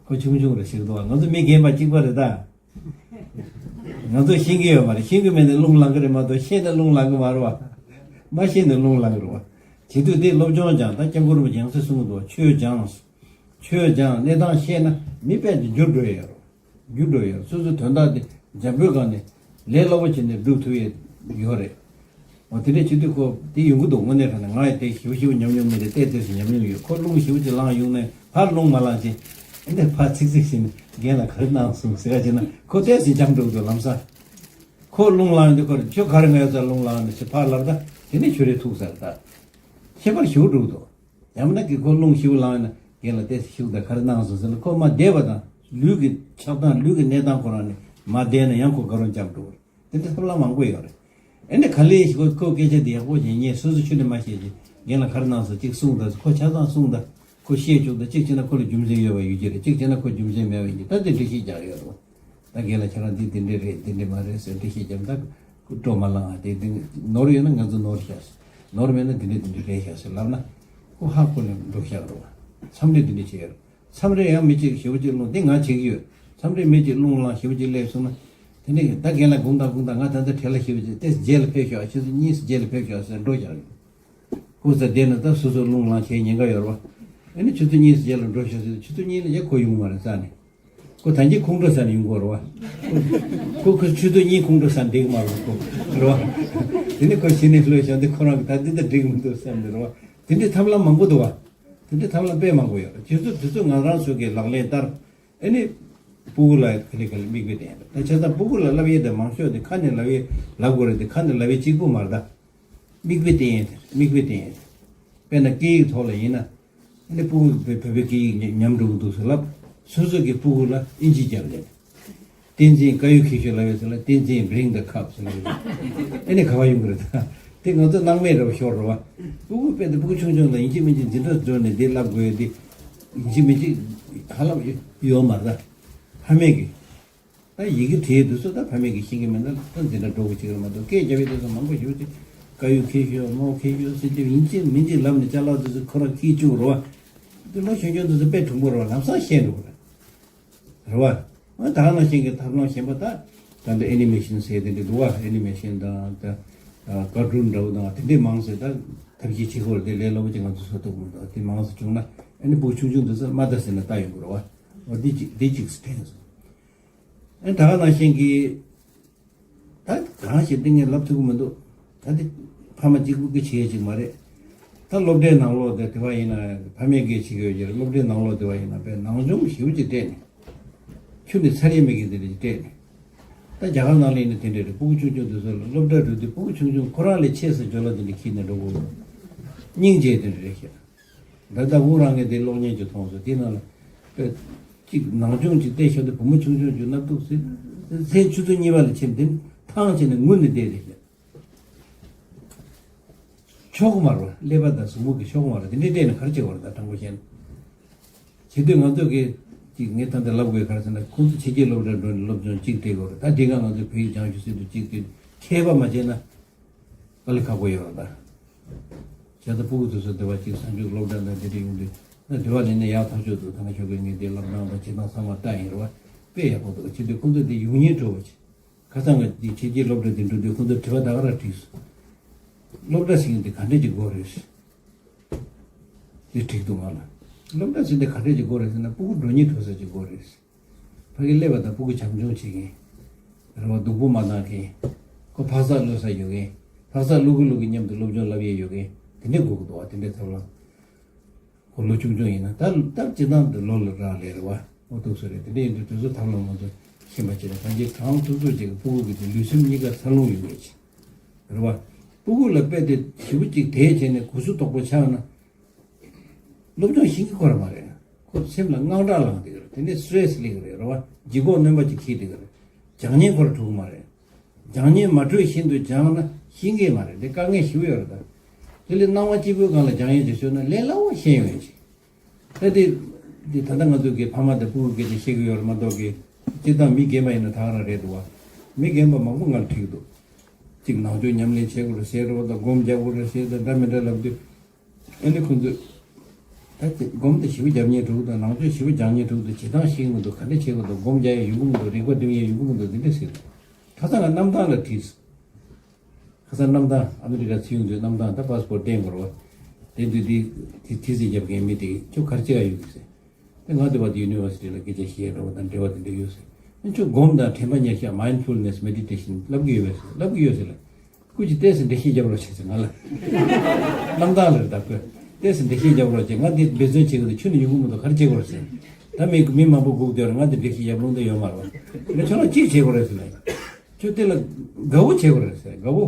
ཁོ་ཆུང་ཆུང་རེད་ཟེར་གི་འདུག་བ། ང་ཚོ་མི་རྒན་པ་གཅིག་པ་རེད་ད། ང་ཚོ་ཤེས་ཀྱི་ཡོད་མ་རེད། ཤེས་ཀྱི་མེད་ནས་རླུང་ལངས་ཀྱི་རེད་མ་གཏོགས། ཤེས་ནས་རླུང་ལངས་ཀྱི་མ་རེད་བ། མ་ཤེས་ནས་རླུང་ལངས་ཀྱི་རེད་བ། བྱེད་དུས་དེ་སློབ་སྦྱོང་སྦྱང་། ད་སྐྱབས་མགོན་རིན་པོ་ཆེ་ཡང་སེ་གསུང་གི་འདུག་བ། ཆོས་སྦྱང་། ཆོས་སྦྱང་། གནས་སྟངས་ཤེས་ན་མི་དཔེ་དེ་འགྱུར་འགྲོ་ཡ་ཡོད་རེད། རྒྱུ་འགྲོ་ཡོད། སོ་སོའི་དོན་དག་དེ་འཇམ་པོའི་སྒང་ནས་ལས་སླ་པོ་བྱས་ནས་སྒྲུབ་ཐུབ་ཡས་ཡོད་རེད། འོ་དེ་འདྲ་བྱེད་དུས་ཁོ་དེ་ཡོང་གི་འདུག་དངོས་གནས་དྲང་གནས་ང་ཡང་དེ་ཞེ་པོ་ཞེ་པོ་ཉམས་མྱོང་མེད་རེད། ཏོག་ཙམ་ཞིག་ཉམས་མྱོང་ཡོད། ཁོ་རླུང་ཞེ་པོ་ཅིག་ལངས་ཡོང་ནས་ཕར་རླུང་མ་ལངས་བྱས། ཨེ་འདྲ་ཕར་ཚིག་ཚིག་བྱས་ནས་རྒན་ལགས་ག་རེ་གནང་སོང་ཟེར་བ་བྱས་ན་ཁོ་ཏོག་ཙམ་འཇམ་འགྲོ་གི་འདུག་ལམ་སང་། ཁོ་རླུང་ལངས་ཡོང་དུས་ཁོ་རེ་ཁྱོད་ག་རེ་ངའི་རྩར་རླུང་ལངས་ནས་ཞེས་ཕར་ལབ། ད་དེ་ནས་ཁྱོད་རེ་ཐུག་ཟེར། ད་ཁྱད་པར་ཞེ་པོ་འགྲོ་གི་འདུག་ཡང་མིན་ན་གི་ཁོ་རླུང་ཞེ་པོ་ལངས་ཡོང་ན་རྒན་ལགས་ཏོག་ཙམ་ཞུ་དང་ག་རེ་གནང་སོང་ཟེར་ན། ཁོ་མ་བསྡད་པ་དང་ལུས་ཀྱི་ཆགས་སྡང་། ལུས་ཀྱི་གནས་སྟངས་ཁོ་རང་ནས་མ་བསྡད་ན་ཡང་ཁོ་དགའ་རབ་འཇམ་འགྲོ་གི་རེད། དེ་འདྲ་ཐབས་ལམ་མང་པོ་ཡོད་རེད། ཨེ་ནས་ག་ལེ་ཞིག་ཁོ་ཁོ་སྐད་ཆ་དེ་ཡག་པོ་བྱས། ངས་སོ་སོ་ཁྱོན་ནས་མ་བཤད་ཅིག་རྒན་ལགས་ག་རེ་གནང་སོང་ཅིག་གསུངས་དང་། ཁོ་ཆ་ཚང་གསུངས་དང་། ཁོ་བཤད་བཅུག་དང་། གཅིག་བྱས་ན་ཁོ་ལ་རྒྱུ་མཚན་ཡོད་པ་ཡོད་ཀྱི་རེད། གཅིག་བྱས་ན་ཁོ་རྒྱུ་མཚན་མེད་པ་ཡིན་གྱི། ད་དེ་འགྲེལ་བཤད་རྒྱག་ཡོད་རེད། ད་རྒན་ལགས་ཁྱེད་རང་འདི་འདི་འདྲ་རེད། འདི་འདྲ་མ་རེད་ཟེར་འགྲེལ་བཤད་རྒྱབ་ན་ད་སྤྲོ་མ་ལངས། དེ་འདི་ནོར་ཡོད་ན་ང་ཚོ་ནོར་བཞག་ཟེར། ནོར་མེད་ན་འདི་འདྲ་འདི་འདྲ་རེད་བཞག་ཟེར་ལབ་ན་ཁོ་ཧ་གོ་ནས་འགྲོ་བཞག་རེད་བ། མཚམས་རེ་འདི་འདྲ་བྱས་ཡོད། མཚམས་རེ་ཡང་མི་གཅིག་ཞེ་པོ་ཅིག་རླུང་། འདི་ང་བྱེད་ཀྱི་ཡོད། མཚམས་རེ་མི་གཅིག་རླུང་ལངས་ཞེ་པོ་ཅིག་སླེབས་སོང་ན། དེ་ནས་ད་རྒན་ལགས་དགོངས་དག་དགོངས་དག་ང་ད་ལྟ་བྲེལ་བ་ཞེ་པོ་ཅིག་སྟེ་རྗེས་ལ་ཕེབས་ཤོག་ཆུ་ཚོད་གཉིས་སུ་རྗེས་ལ་ཕེབས་ཤོག་ཟེར་འགྲོ་བཞག་ཡོད། སྐུ་ཚེ་འདས་ན་ད་སོ་སོ་རླུང་ལངས་བྱེད་ཉེན་ཁ་ཡོད་རེད་བ། ཨ་ནི་ཆུ་ཚོད་གཉིས་སུ་རྗེས་ལ་འགྲོ་ཤོག་ཟེར། ཆུ་ཚོད་གཉིས་ལ་ཡ་ཁོ་ཡོང་མ་རེད་རྩ་ནས། ཁོ་ད་གིན་ཁོང་ཁྲོ་ཟ་ནས་ཡོང་གི་རེད་བ། ཁོ་ཁོ་ཆུ་ཚོད་གཉིས་ཁོང་ཁྲོ་ཟ་ནས་བསྡད་ཀྱི་མ་རེད་ཁོ། རེད་བ། དེ་ནས་ཁོ་གཞི་ནས་ལྷོད་བཞག་འདི་ཁོ་རང་གི་ད་འདི་ད་འགྲིག་མི་འདུག་བསམ་ནས་རེད་བ། དེ་འདྲའི་ཐབས་ལམ་མང་པོ་འདུག་བ། དེ་འདྲའི་ཐབས་ལམ་དཔེ་མང་པོ་ཡོད་རེད། དེ་ཚོ་དེ་ཚོ་ང་རང་ཚོ་གི་ལག་ལེན་བསྟར། ཨ་ནི་སྤུ་གུ་ལ་ག་ལེ་ག་ལེ་མིག་དཔེ་བསྟན་ཡ་རེད། ད་བྱས་ཙང་སྤུ་གུ་ལ་བསླབ་ཡས་དེ་མང་ཤོས་དེ་ཁ་ནས་བསླབ་ཡས་ལབ་དགོས་རེད། དེ་ཁ་ནས་བསླབ་ཡས་གཅིག་པུ་མ་རེད་ད། མིག་དཔེ་བསྟན་ཡས་དེ་རེད། མིག་དཔེ་བསྟན་ཡས་དེ། དཔེར་ན་སྐད་ཡིག་ཐོག་ལ་ཡིན་ན། ཨ་ནི་སྤུ་གུ་བོད་པའི་སྐད་ཡིག་ཉམས་འགྲོ་གི་འདུག་ཟེར་ལབ། སོ་སོ་གི་སྤུ་གུ་ལ་ཨིན་ཇི་རྒྱབ་ལེན། བསྟན་འཛིན་དཀར་ཡོལ་འཁྱེར་ཤོག་ལབ་ཡོད་ཟེར་ལ། བསྟན་འཛིན་bring the cup ཟེར་ལབ་ཡོད། ཨ་ནི་ག་པར་ཡོང་གི་རེད་ད། དེ་ང་ཚོ་སྣང་མེད་རེད་བ། ཤོར་རེད་བ། སྤུ་གུ་དཔེ་དེ་སྤུ་གུ་ཆུང་ཆུང་ལ་ཡིན་གཅིག་མིན་གཅིག་འཛིན་གྲྭ་འགྲོ་ནས་འདི་བསླབ་དགོས་ཡ་དེ། ཡིན་གཅིག་མིན་གཅིག་ཧ་ལམ་ཡོད་མ་རེད་ད། ཕ་མེས་ཀྱི། ད་ཡི་གེ་བྲིས་དུས་སུ་ད་ཕ་མེས་ཀྱིས་ཤེས་ཀྱི་མེད་ན་ད་འཛིན་གྲྭ་འགྲོ་དགོས་ཀྱི་རེད་མ་གཏོགས། སྐད་རྒྱབ་ཡས་དེ་ཚོ་མང་པོ་ཞེ་པོ་ཅིག་དཀར་ཡོལ་འཁྱེར་ཤོག་མོ་འཁྱེར་ཤོག་ཟེར་དུས་ཡིན་གཅིག་མིན་གཅིག་ལབ་ནས་ཅ་ལག་དེ་ཚོ་ཁོ་རང་འཁྱེར་བཅུག་རེད་བ། དེ་ལོ་གཞོན་གཞོན་དེ་ཚོ་དཔེ་གྲུང་པོ་རེད་བ། ལམ་སང་ཤེས་འགྲོ་གི་རེད། རེད་བ། ཨ་ད་ག་ནང་བཞིན་གྱི་ཐབས་ལམ་གཞན་པ་ད། ད་འདི་ཨེ་ནི་མེ་ཤིན་ཟེར་དེ་འདྲ་འདུག་བ། ཨེ་ནི་མེ་ཤིན་དང་ད་ཀར་ཊུན་འདྲ་བོ་དང་དེ་འདྲས་མང་ཟེར། ད་ཐབས་ཤེས་བྱེད་དགོས་རེད། དེ་ལས་སླ་པོ་ཅིག་ང་ཚོ་བཟོ་ཐུབ་ཀྱི་མི་འདུག་དེ་མང་ཙམ་བྱུང་ན་ཨ་ནི་སྤུ་གུ་ཆུང་ཆུང་དེ་ཚོ་མ་ལྟ་ཟེར་ན་ལྟ་ཡོང་གི་རེད་བ། འོ་འདི་གཅིག་འདི་གཅིག་དྲན་སོང་། ཨ་ད་ག་ནང་བཞིན་གྱི། ད་གང་ཞིག་འདི་ངས་ལབ་ཐུབ་ཀྱི་མི་འདུག་ད་འདི་ཕ་མ་གཅིག་པུ་གིས་བྱེད་ཡས་ཅིག་མ་རེད། ད་སློབ་གྲྭའི་ནང་ལོགས་དེ་དེ་བ་ཡིན་ན་ཕ་མས་གིས་བྱེད་ཀྱི་ཡོད་ཀྱི་རེད། སློབ་གྲྭའི་ནང་ལོགས་དེ་བ་ཡིན་ན་དཔེ་ནང་སྦྱོང་ཞེ་པོ་ཅིག་སྤྲད་ནས། ཁྱོན་ནས་ཚར་ཡས་མེད་ཀྱི་དེ་འདྲ་ཅིག་སྤྲད་ནས། ད་རྒྱ་གར་ནང་ལ་ཡིན་ན་དེ་འདྲ་རེད། སྤུ་གུ་ཆུང་ཆུང་དེ་ཚོ་ལ་སློབ་གྲྭ་འགྲོ་དུས་སྤུ་གུ་ཆུང་ཆུང་ཁོ་རང་ལས་ཆེ་ས་ཇོ་ལ་དེ་འདྲ་ཁྱེར་ནས་འགྲོ་དགོས། སྙིང་རྗེ་དེ་འདྲ་རེད་ཤག་ད་ལྟ་དབུ་རང་ངས་དེ་གློག་བརྙན་ཅིག་མཐོང་སོང་། དེ་ནང་ལ་དཔེ་གཅིག་ནང་སྦྱོང་ཅིག་བལྟས་ཤོག་དེ་བུ་མོ་ཆུང་ཆུང་ཅིག་སྣབས་ཐུག་སེ་མཚན་ཆུ་ཚོད་གཉིས་པ་ལ་ཕྱིན། དེ་ཐང་ཆད་ནས་ངུས་ནས་བསྡད་རེད་ཤག་ཆོག་གི་མ་རེད་བ། ཀླད་པ་དང་གཟུགས་པོ་གིས་ཆོག་གི་མ་རེད། དེ་འདྲའི་སྤྲད་ནས་ག་རེ་བྱེད་དགོས་རེད། ད་དྲང་པོ་བཤད་ན། བྱེད་དུས་ང་ཚོ་གིས་ཅིག་ངས་ད་ལྟ་ལབ་དགོས་ག་རེ་ཟེར་ན། ཁོང་ཚོ་ཕྱི་རྒྱལ་སློབ་གྲྭར་འགྲོ་ནས་སློབ་སྦྱོང་གཅིག་སྤྲད་དགོས་རེད། ད་དེ་སྒང་ང་ཚོས་བོད་ཡིག་སྦྱང་རྒྱུ་ཟེར་དུས་གཅིག་དེ་མཁས་པ་མ་བྱས་ན་དཀའ་ལས་ཁག་པོ་ཡོད་རེད་ད། བྱས་ཙང་སྤུ་གུ་ཚོ་ཚོ་དེ་བ་གཅིག་གཟའ་མཇུག་སློབ་གྲྭ་ནང་དེ་འདྲ་ཡོང་དུས་ན་དེ་བ་ལས་ནས་ཡག་ཐག་ཆོད་འདུག་ད་ང་ཞོགས་ཀས་ངས་དེ་བསླབ་སྟངས་དང་བྱེད་སྟངས་ཚང་མ་ལྟ་ཡིན་རེད་བ། དཔེ་ཡག་པོ་འདུག་བྱེད་དུས་ཁོང་ཚོ་དེ་ཡོང་སྙིང་བྲོ་བ་བྱེད། ཁ་སང་ང་འདི་ཕྱི་རྒྱལ་སློབ་གྲྭ་དེ་འགྲོ་དུས་ཁོང་ཚོ་དྲི་བ་ད་ག་རང་དྲིས་སོང་། སློབ་གྲྭ་ཟེར་མཁན་དེ་ག་འདྲས་ཀྱི་སྒོ་རེད། དེ་དྲིས་འདུག་ང་ལ། སློབ་གྲྭ་ཟེར་མཁན་དེ་ག་འདྲས་ཀྱི་སྒོ་རེད་ཟེར་ན། སྤུ་གུ་འགྲོ་སྙིང་བྲོ་ས་ཀྱི་སྒོ་རེད། ཕ་གི་སླེབས་པ་དང་སྤུ་གུ་བྱམས་སྐྱོང་བྱེད་མཁན། རེ་བ་སྡུག་པོ་མ་གནང་མཁན། ཁོ་འཕག་འཚག་གློད་ས་ཡོད་མཁན། འཕག་འཚག་གློད་ཀྱི་གློད་ཀྱི་མཉམ་དུ་སློབ་སྦྱོང་བསླབ་ཡས་ཡོད་མཁན། དེ་འདྲས་དགོས་ཀྱི་འདུག་བ། དེ་འདྲས་ཐབས་ལམ། ཁོ་ལོ་ཆུང་ཆུང་ཡིན་ན་ད་ད་སྤྱིར་བཏང་དུ་ལོ་ལ་རག་ལས་རེད་བ། འོ་འདུག་སེ་རེད། དེ་འདྲ་ཡིན་དུས་དེ་ཚོ་ཐབས་ལམ་ང་ཚོ་ཤེས་པ་བྱས་ན། གང་ཅི་གང་ཐུབ་ཐུབ་ཅིག་སྤུ་གུ་གི་དེ་ལུས་སེམས་གཉིས་ཀ་འཚར་ལོངས་ཡོང་ཡས་ཅིག་རེད་བ། སྤུ་གུ་ལ་དཔེ་དེ་ཞེ་པོ་ཅིག་དེ་བྱས་ནས་གུ་སུ་དོག་པོ་ཆགས་ན་སློབ་སྦྱོང་ཤེས་ཀྱི་ཁོ་རང་མ་རེད། སེམས་ལ་དངངས་སྐྲག་ལངས་བསྡད་ཀྱི་རེད། དེ་ནས་སི་ཊེ་རེ་སི་སླེབས་ཀྱི་རེད། རེད་བ། ལྗིད་ཁོག་རྣོན་པོ་ཅིག་འཁྱེར་བསྡད་ཀྱི་རེད། སྦྱང་ཉན་ཁོ་རང་འགྲོ་གི་མ་རེད། སྦྱང་ཉན་མ་འགྲོ་བཞིན་དུ་སྦྱངས་ན་ཤེས་ཀྱི་མ་རེད། དེ་དཀའ་ངལ་ཞེ་པོ་ཡོད་རེད་ད། དེ་ལས་སྣང་བ་སྐྱིད་པོའི་སྒང་ལ་སྦྱང་ཡས་ཅིག་བཟོས་ན་ལས་སླ་བོ་ཤེས་ཡོང་ཡས་ཅིག་ད་དེ་དེ་ད་ལྟ་ང་ཚོ་གི་ཕ་མ་དང་སྤུ་གུ་སྐད་ཆ་བཤད་ཀྱི་ཡོད་རེད་མ་གཏོགས་གི། སྤྱིར་བཏང་མི་རྒན་པ་ཡིན་ན་ད་ག་རང་རེད་འདུག་བ། མི་རྒན་པ་མང་པོ་ང་ལ་དྲིས་ཀྱི་འདུག་གཅིག་ནང་ཆོས་ཉམས་ལེན་བྱེད་དགོས་རེད་ཟེར་རོ་དང་སྒོམ་རྒྱག་དགོས་རེད་ཟེར་དང་འདྲ་མི་འདྲ་ལབ་དུས། ཨ་ནི་ཁོང་ཚོས་ད་དེ་སྒོམ་དེ་ཞེ་པོ་རྒྱབ་མཁན་འདུག་དང་ནང་ཆོས་ཞེ་པོ་སྦྱང་མཁན་འདུག་དང་བྱེད་སྟངས་ཤེས་ཀྱི་མི་འདུག་ག་འདྲ་བྱེད་དགོས་འདུག་སྒོམ་རྒྱག་ཡས་ཡོང་གི་མི་འདུག་རིག་པ་སྒྲིམ་ཡས་ཡོང་གི་མི་འདུག་འདི་འདྲ་ཟེར། ཁ་སང་ང་གནམ་ཐང་ལ་དྲིས། ཁ་སང་གནམ་ཐང་ཨ་མི་རི་ཀ་སྲིད་གཞུང་དུ་གནམ་ཐང་ད་པཱ་སི་པོར་ཊི་བསྟན་དགོས་རེད་བ། དེ་དུས་དེ་དེ་དེ་ཟིག་རྒྱབ་མཁན་མི་དེ་ཁྱོད་ག་རེ་བྱེད་ཡ་ཡོད་གི་ཟེར། དེ་ང་དེ་བ་དེ་ཡུ་ནི་ཝར་སི་ཊི་ལ་སྐད་ཆ་བཤད་རེད་བ་དང་འབྲེལ་བ་དེ་འདྲ་ཡོད་ཟེར། ཨ་ཁྱོད་སྒོམ་དང་དྲན་པ་ཉེར་བཞག Mindfulness Meditation ལབ་གི་ཡོད་པས་ཟེར་ལབ་གི་ཡོད་ཟེར་ལ། སྐུ་མཁྱེན་ཏོག་ཙམ་འགྲེལ་བཤད་རྒྱབ་རོགས་བྱེད་ཟེར་ང་ལ། གནམ་ཐང་ལ་རེད་ད་ཁོས། ཏོག་ཙམ་འགྲེལ་བཤད་རྒྱབ་རོགས་བྱེད། ང་འདི་འབད་བརྩོན་བྱེད་གི་འདུག་ཁྱོད་ནི་ཡོང་གི་མི་འདུག་ག་རེ་བྱེད་དགོས་རེད་ཟེར། ད་མི་མི་མང་པོ་སྒུག་བསྡད་ཡོད་རེད། ང་འདི་འགྲེལ་བཤད་རྒྱབ་ལུང་འདི་ཡོད་མ་རེད་བ། ངས་ཁྱོད་ལ་གཅིག་བྱེད་དགོས་རེད་ཟེར་ལ། ཁྱོད་དེ་ལ་དགའ་བོ་བྱེད་དགོས་རེད་ཟེར་དགའ་བོ།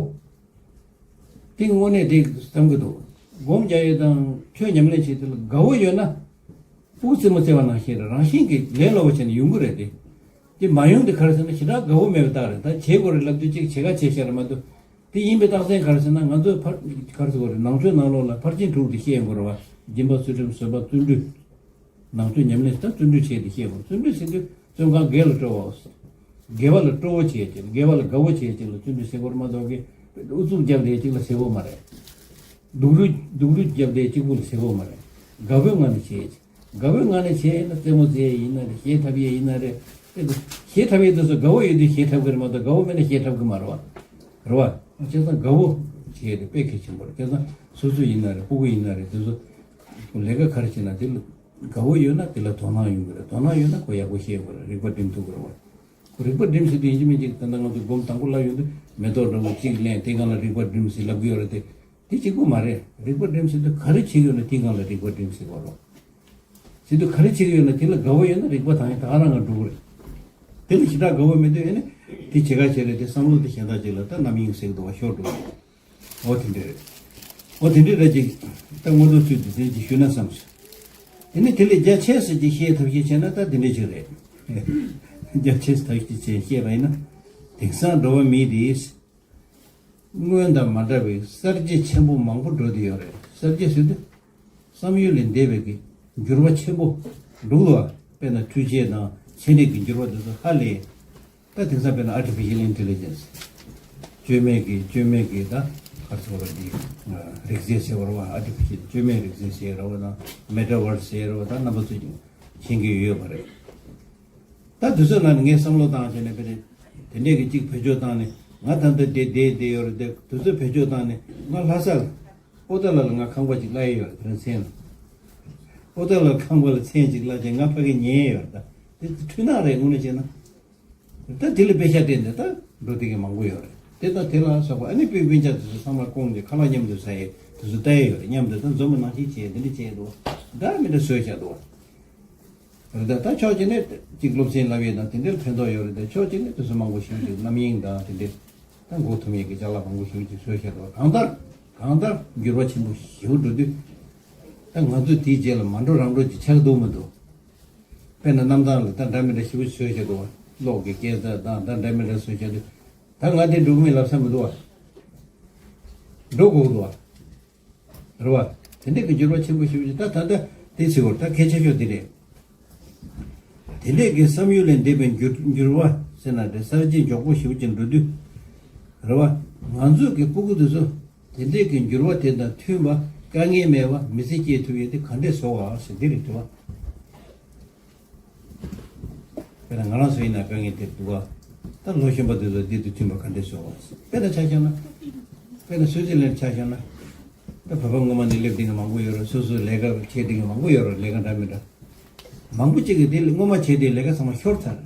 དེ་དངོས་གནས་དེ་བསམ་གི་འདུག་སྒོམ་རྒྱག་ཡས་དང་ཆོས་ཉམས་ལེན་བྱེད་དེ་ལ་དགའ་བོ་ཡོད་ན། སྤུ་གུ་རྩེད་མོ་རྩེ་བ་ནང་བཞིན་རེད། རང་བཞིན་གྱིས་ལས་སླ་བོ་བྱས་ནས་ཡོང་གི་རེད་དེ། དེ་མ་ཡོང་དེ་ག་རེ་ཟེར་ན་ཞེ་དྲག་དགའ་བོ་མེད་པའི་རྟགས་རེད། ད་བྱེད་དགོས་རེད་ལབ་དུས་གཅིག་བྱེད་ག་བྱེད་ཤག་རེད་མ་གཏོགས། དེ་ཡིན་པའི་རྟགས་མཚན་ག་རེ་ཟེར་ན་ང་ཚོས་ཕར་ག་རེ་ཟེར་དགོས་རེད། ནང་ཆོས་ནང་ལོགས་ལ་ཕར་ཕྱིན་དྲུག་དེ་བཤད་ཡོང་གི་རེད་བ། སྦྱིན་པ་ཚུལ་ཁྲིམས་བཟོད་པ་བརྩོན་འགྲུས། ནང་ཆོས་ཉམས་ལེན་ད་བརྩོན་འགྲུས་བྱས་ཏེ་བཤད་དགོས། བརྩོན་འགྲུས་ཟེར་དུས་བརྩོན་གང་དགེ་ལ་སྤྲོ་བའོ། དགེ་བ་ལ་སྤྲོ་བོ་བྱས་ཅིག་དགེ་བ་ལ་དགའ་བོ་བྱས་ཅིག་ལ་བརྩོན་འགྲུས་ཟེར་དགོས་རེད་མ་གཏོགས་ཀྱི། ཨུ་ཚུགས་རྒྱབ་བསྡད་ཅིག་ལ་ཟེར་དགོས་མ་རེད། སྡུག་རུས་སྡུག་རུས་རྒྱབ་བསྡད་ཅིག་པུ་ལ་ཟེར་དགོས་མ་རེད། དགའ་བོའི་ངང་ནས་བྱས་ཅིག་དགའ་བོའི་ངང་ནས་བྱས་ན་རྩེད་མོ་རྩེ་ཡིན་ན་རེད། གཞས་འཁྲབ་ཡས་ཡིན་ན་རེད། གཞས་འཁྲབ་ཡས་དེ་ཚོ་དགའ་བོ་ཡོད་དུས་གཞས་འཁྲབ་གི་རེད་མ་གཏོགས་དགའ་བོ་མེད་ན་གཞས་འཁྲབ་གི་མ་རེད་བ། རེད་བ། བྱས་ཙང་དགའ་བོ་བྱས་ཏེ་དཔེ་གལ་ཆེན་པོ་རེད། བྱས་ཙང་སོ་སོ་ཡིན་ན་རེད། སྤུ་གུ་ཡིན་ན་རེད། དེ་ཚོ་ལས་ཀ་ག་རེ་བྱེད་ན་དེ་ལ་དགའ་བོ་ཡོད་ན་དེ་ལ་དོ་སྣང་ཡོང་གི་རེད། དོ་སྣང་ཡོད་ན་ཁོ་ཡག་པོ་ཤེས་དགོས་རེད། རིག་པ་སྒྲིམ་ཐུབ་ཀྱི་རེད་བ། ཁོ་རིག་པ་སྒྲིམ་ཟེར་དུས་ཡིན་གཅིག་མིན་གཅིག་ད་ལྟ་ང་ཚོ་སྒོམ་དང་པོ་སླེབས་ཡོང་དུས་མེ་ཏོག་འདྲ་བོ་གཅིག་ལེན་དེ་སྒང་ལ་རིག་པ་སྒྲིམ་ཟེར་ལབ་ཀྱི་ཡོད་རེད་དེ། དེ་གཅིག་པུ་མ་རེད། རིག་པ་སྒྲིམ་ཟེར་དུས་ག་རེ་བྱེད་ཀྱི་ཡོད་ན་དེ་སྒང་ལ་རིག་པ་སྒྲིམ་ཟེར་དགོས་རེད། ཟེར་དུས་ག་རེ་བྱེད་ཀྱི་ཡོད་ན་དེ་ལ་དགའ་བོ་ཡོད་ན་རིག་པ་དང་ཡང་ད་ག་རང་ང་འགྲོ་གི་རེད། དེ་ལ་ཞེ་དྲག་དགའ་བོ་མེད་དུས་ཨེ་ནི་དེ་བྱེད་ག་བྱེད་རེད། དེ་བསམ་བློ་དེ་གཞན་དག་ཅིག་ལ་ད་རྣམ་གཡེང་ཟེར་གི་འདུག་བ། ཤོར་འགྲོ་གི་རེད། འོ་དེ་འདྲ་རེད། འོ་དེ་འདྲའི་རེད་ཅིག་ད་སྔོན་འགྲོ་ཚུལ་དུ་དེ་ཅིག་ཞུས་ན་བསམ་སོང་། དེ་ནས་དེ་ལས་རྒྱ་ཆེ་ས་ཅིག་བཤད་ཐབས་ཤེས་བྱས་ན་ད་དེ་འདྲ་ཅིག་རེད། རྒྱ་ཆེ་ས་ཐབས་ཤེས་བྱས་བཤད་པ་ཡིན་ན། དེང་སང་འགྲོ་བ་མི་དེས་སྔོན་དང་མ་འདྲ་བའི་གསར་བརྗེ་ཆེན་པོ་མང་པོ་འགྲོ་བསྡད་ཡོད་རེད། གསར་བརྗེ་ཟེར་དུས་བསམ་ཡུལ་ལས་འདས་པའི་གི་འགྱུར་བ་ཆེན་པོ་འགྲོ་གི་འདུག་བ། དཔེར་ན་འཕྲུལ་ཆས་དང་ཚན་རིག་གི་འགྱུར་བ་དེ་ཚོ་ཧ་ལས། ད་དེང་སང་དཔེར་ན་Artificial Intelligence། བཅོས་མའི་གི་བཅོས་མའི་གི་ད་ག་རེ་ཟེར་བ་རེད། འདི་རིག་རྩལ་ཟེར་བ་རེད་བ། Artificial བཅོས་མའི་རིག་རྩལ་ཟེར་རེད་བ་དང་Metaverse ཟེར་རེད་བ། ད་རྣམ་པ་ཚོས་ཀྱང་མཁྱེན་གྱི་ཡོད་པ་རེད། ད་དེ་ཚོའི་ནང་ནས་ངས་བསམ་བློ་བཏང་བྱས་ནས་དཔེར་ན་དེ་འདྲས་ཀྱི་གཅིག་བེད་སྤྱོད་བཏང་ནས་ང་ད་ལྟ་བསྡད་བསྡད་བསྡད་ཡོད་རེད་དེ། དེ་ཚོ་བེད་སྤྱོད་བཏང་ནས་ང་ལྷ་ས་ལ་ཨོ་ཏ་ལ་ལ་ང་ཁང་པ་གཅིག་གླ་ཡས་ཡོད་རེད། དེ་རིང་མཚན་ལ་ཨོ་ཏ་ལ་ཁང་པ་ལ་མཚན་གཅིག་གླ་བྱས་ང་ཕ་གི་ཉལ་ཡས་ཡོད་རེད། ད་དེ་འཁྲུལ་སྣང་རེད་དངོས་གནས་བྱས་ན། ད་དེ་ལ་དཔེ་ཆ་བལྟས་ནས་ད་འགྲོ་བསྡད་མཁན་མང་པོ་ཡོད་རེད། དེ་དང་དེ་ལ་སོགས་པ་ཨ་ནི་སྤུན་སྤུན་ཆ་དེ་ཚོ་ཚང་མ་བསྐོངས་ཏེ་ཁ་ལག་མཉམ་དུ་ཟ་ཡས་དེ་ཚོ་ལྟ་ཡས་ཡོད་རེད། མཉམ་དུ་ད་འཛོམས་པ་ནང་བཞིན་བྱས་དེ་འདྲ་བྱས་འདུག་འདྲ་མི་འདྲ་བཟོས་བཞག་འདུག་རེད། ད་ད་ཕྱོགས་གཅིག་ནས་གཅིག་སློབ་ཚན་བསླབ་ཡས་དང་དེ་འདྲར་ཕན་ཐོགས་ཡོད་རེད། ད་ཕྱོགས་གཅིག་ནས་དེ་ཚོ་མང་པོ་ཞེ་པོ་ཅིག་རྣམ་གཡེང་དང་དེ་འདྲ་ད་མགོ་འཐོམ་ཡས་ཀྱི་ཅ་ལག་མང་པོ་ཞེ་པོ་ཅིག་བཟོས་བཞག་འདུག་གང་ལྟར་གང་ལྟར་འགྱུར་བ་ཆེན་པོ་ཞེ་པོ་འགྲོ་དུས། ད་ང་ཚོས་དེའི་རྗེས་ལ་མ་འགྲོ་རང་འགྲོ་ཅིག་ཆགས་འདུག་མི་འདུག་དཔེར་ན་གནམ་ཐང་ལ་ད་འདྲ་མི་འདྲ་ཞེ་པོ་བཟོས་བཞག་འདུག་བ། གློག་གི་སྐས་འཛེག་དང་ད་འདྲ་མི་འདྲ་བཟོས་བཞག་འདུག་ད་ང་དེ་འགྲོ་གི་མིན་ལབ་ས་མི་འདུག་བ། འགྲོ་དགོས་འདུག་བ། རེད་བ། དེ་འདྲ་གི་འགྱུར་བ་ཆེན་པོ་ཞེ་པོ་ཅིག་ད་ད་ལྟ་དེ་ཚེ་བར་ད་གལ་ཆེ་ཤོས་དེ་རེད། དེ་འདྲས་ཀྱི་བསམ་ཡུལ་ལས་འདས་པའི་འགྱུར་འགྱུར་བ་ཟེར་ན་དེ་གསར་བརྗེ་མགྱོགས་པོ་ཞེ་པོ་ཅིག་འགྲོ་དུས། རེད་བ། ང་ཚོ་གི་སྤུ་གུ་དེ་ཚོ་དེ་འདྲས་ཀྱི་འགྱུར་བ་དེ་དང་མཐུན་པ་དཀའ་ངལ་མེད་པ་མི་ཚེ་སྐྱེལ་ཐུབ་ཡས་དེ་ག་འདྲས་བཟོ་བ་ཟེར་འདི་རེད་འདུག་བ། དཔེར་ན་ང་རང་ཚོ་ཡིན་ན་དཀའ་ངལ་དེ་འདུག་བ། ད་ལོ་གཞོན་པ་དེ་ཚོ་འདི་དང་མཐུན་པ་ག་འདྲས་བཟོ་བ་ཟེར། དཔེར་ན་ཆ་བཞག་ན། དཔེར་ན་སུའི་ཙི་ལན་ཆ་བཞག་ན། ད་བོད་པ་སྔོན་མ་ནས་སླེབས་བསྡད་མཁན་མང་པོ་ཡོད་རེད། སོ་སོའི་ལས་ཀ་བྱེད་བསྡད་མཁན་མང་པོ་ཡོད་རེད། ལས་ཀ་འདྲ་མི་འདྲ། མང་པོ་ཅིག་གིས་དེ་སྔོན་མ་བྱས་བསྡད་ལས་ཀ་ཚང་མ་ཤོར་ཚར།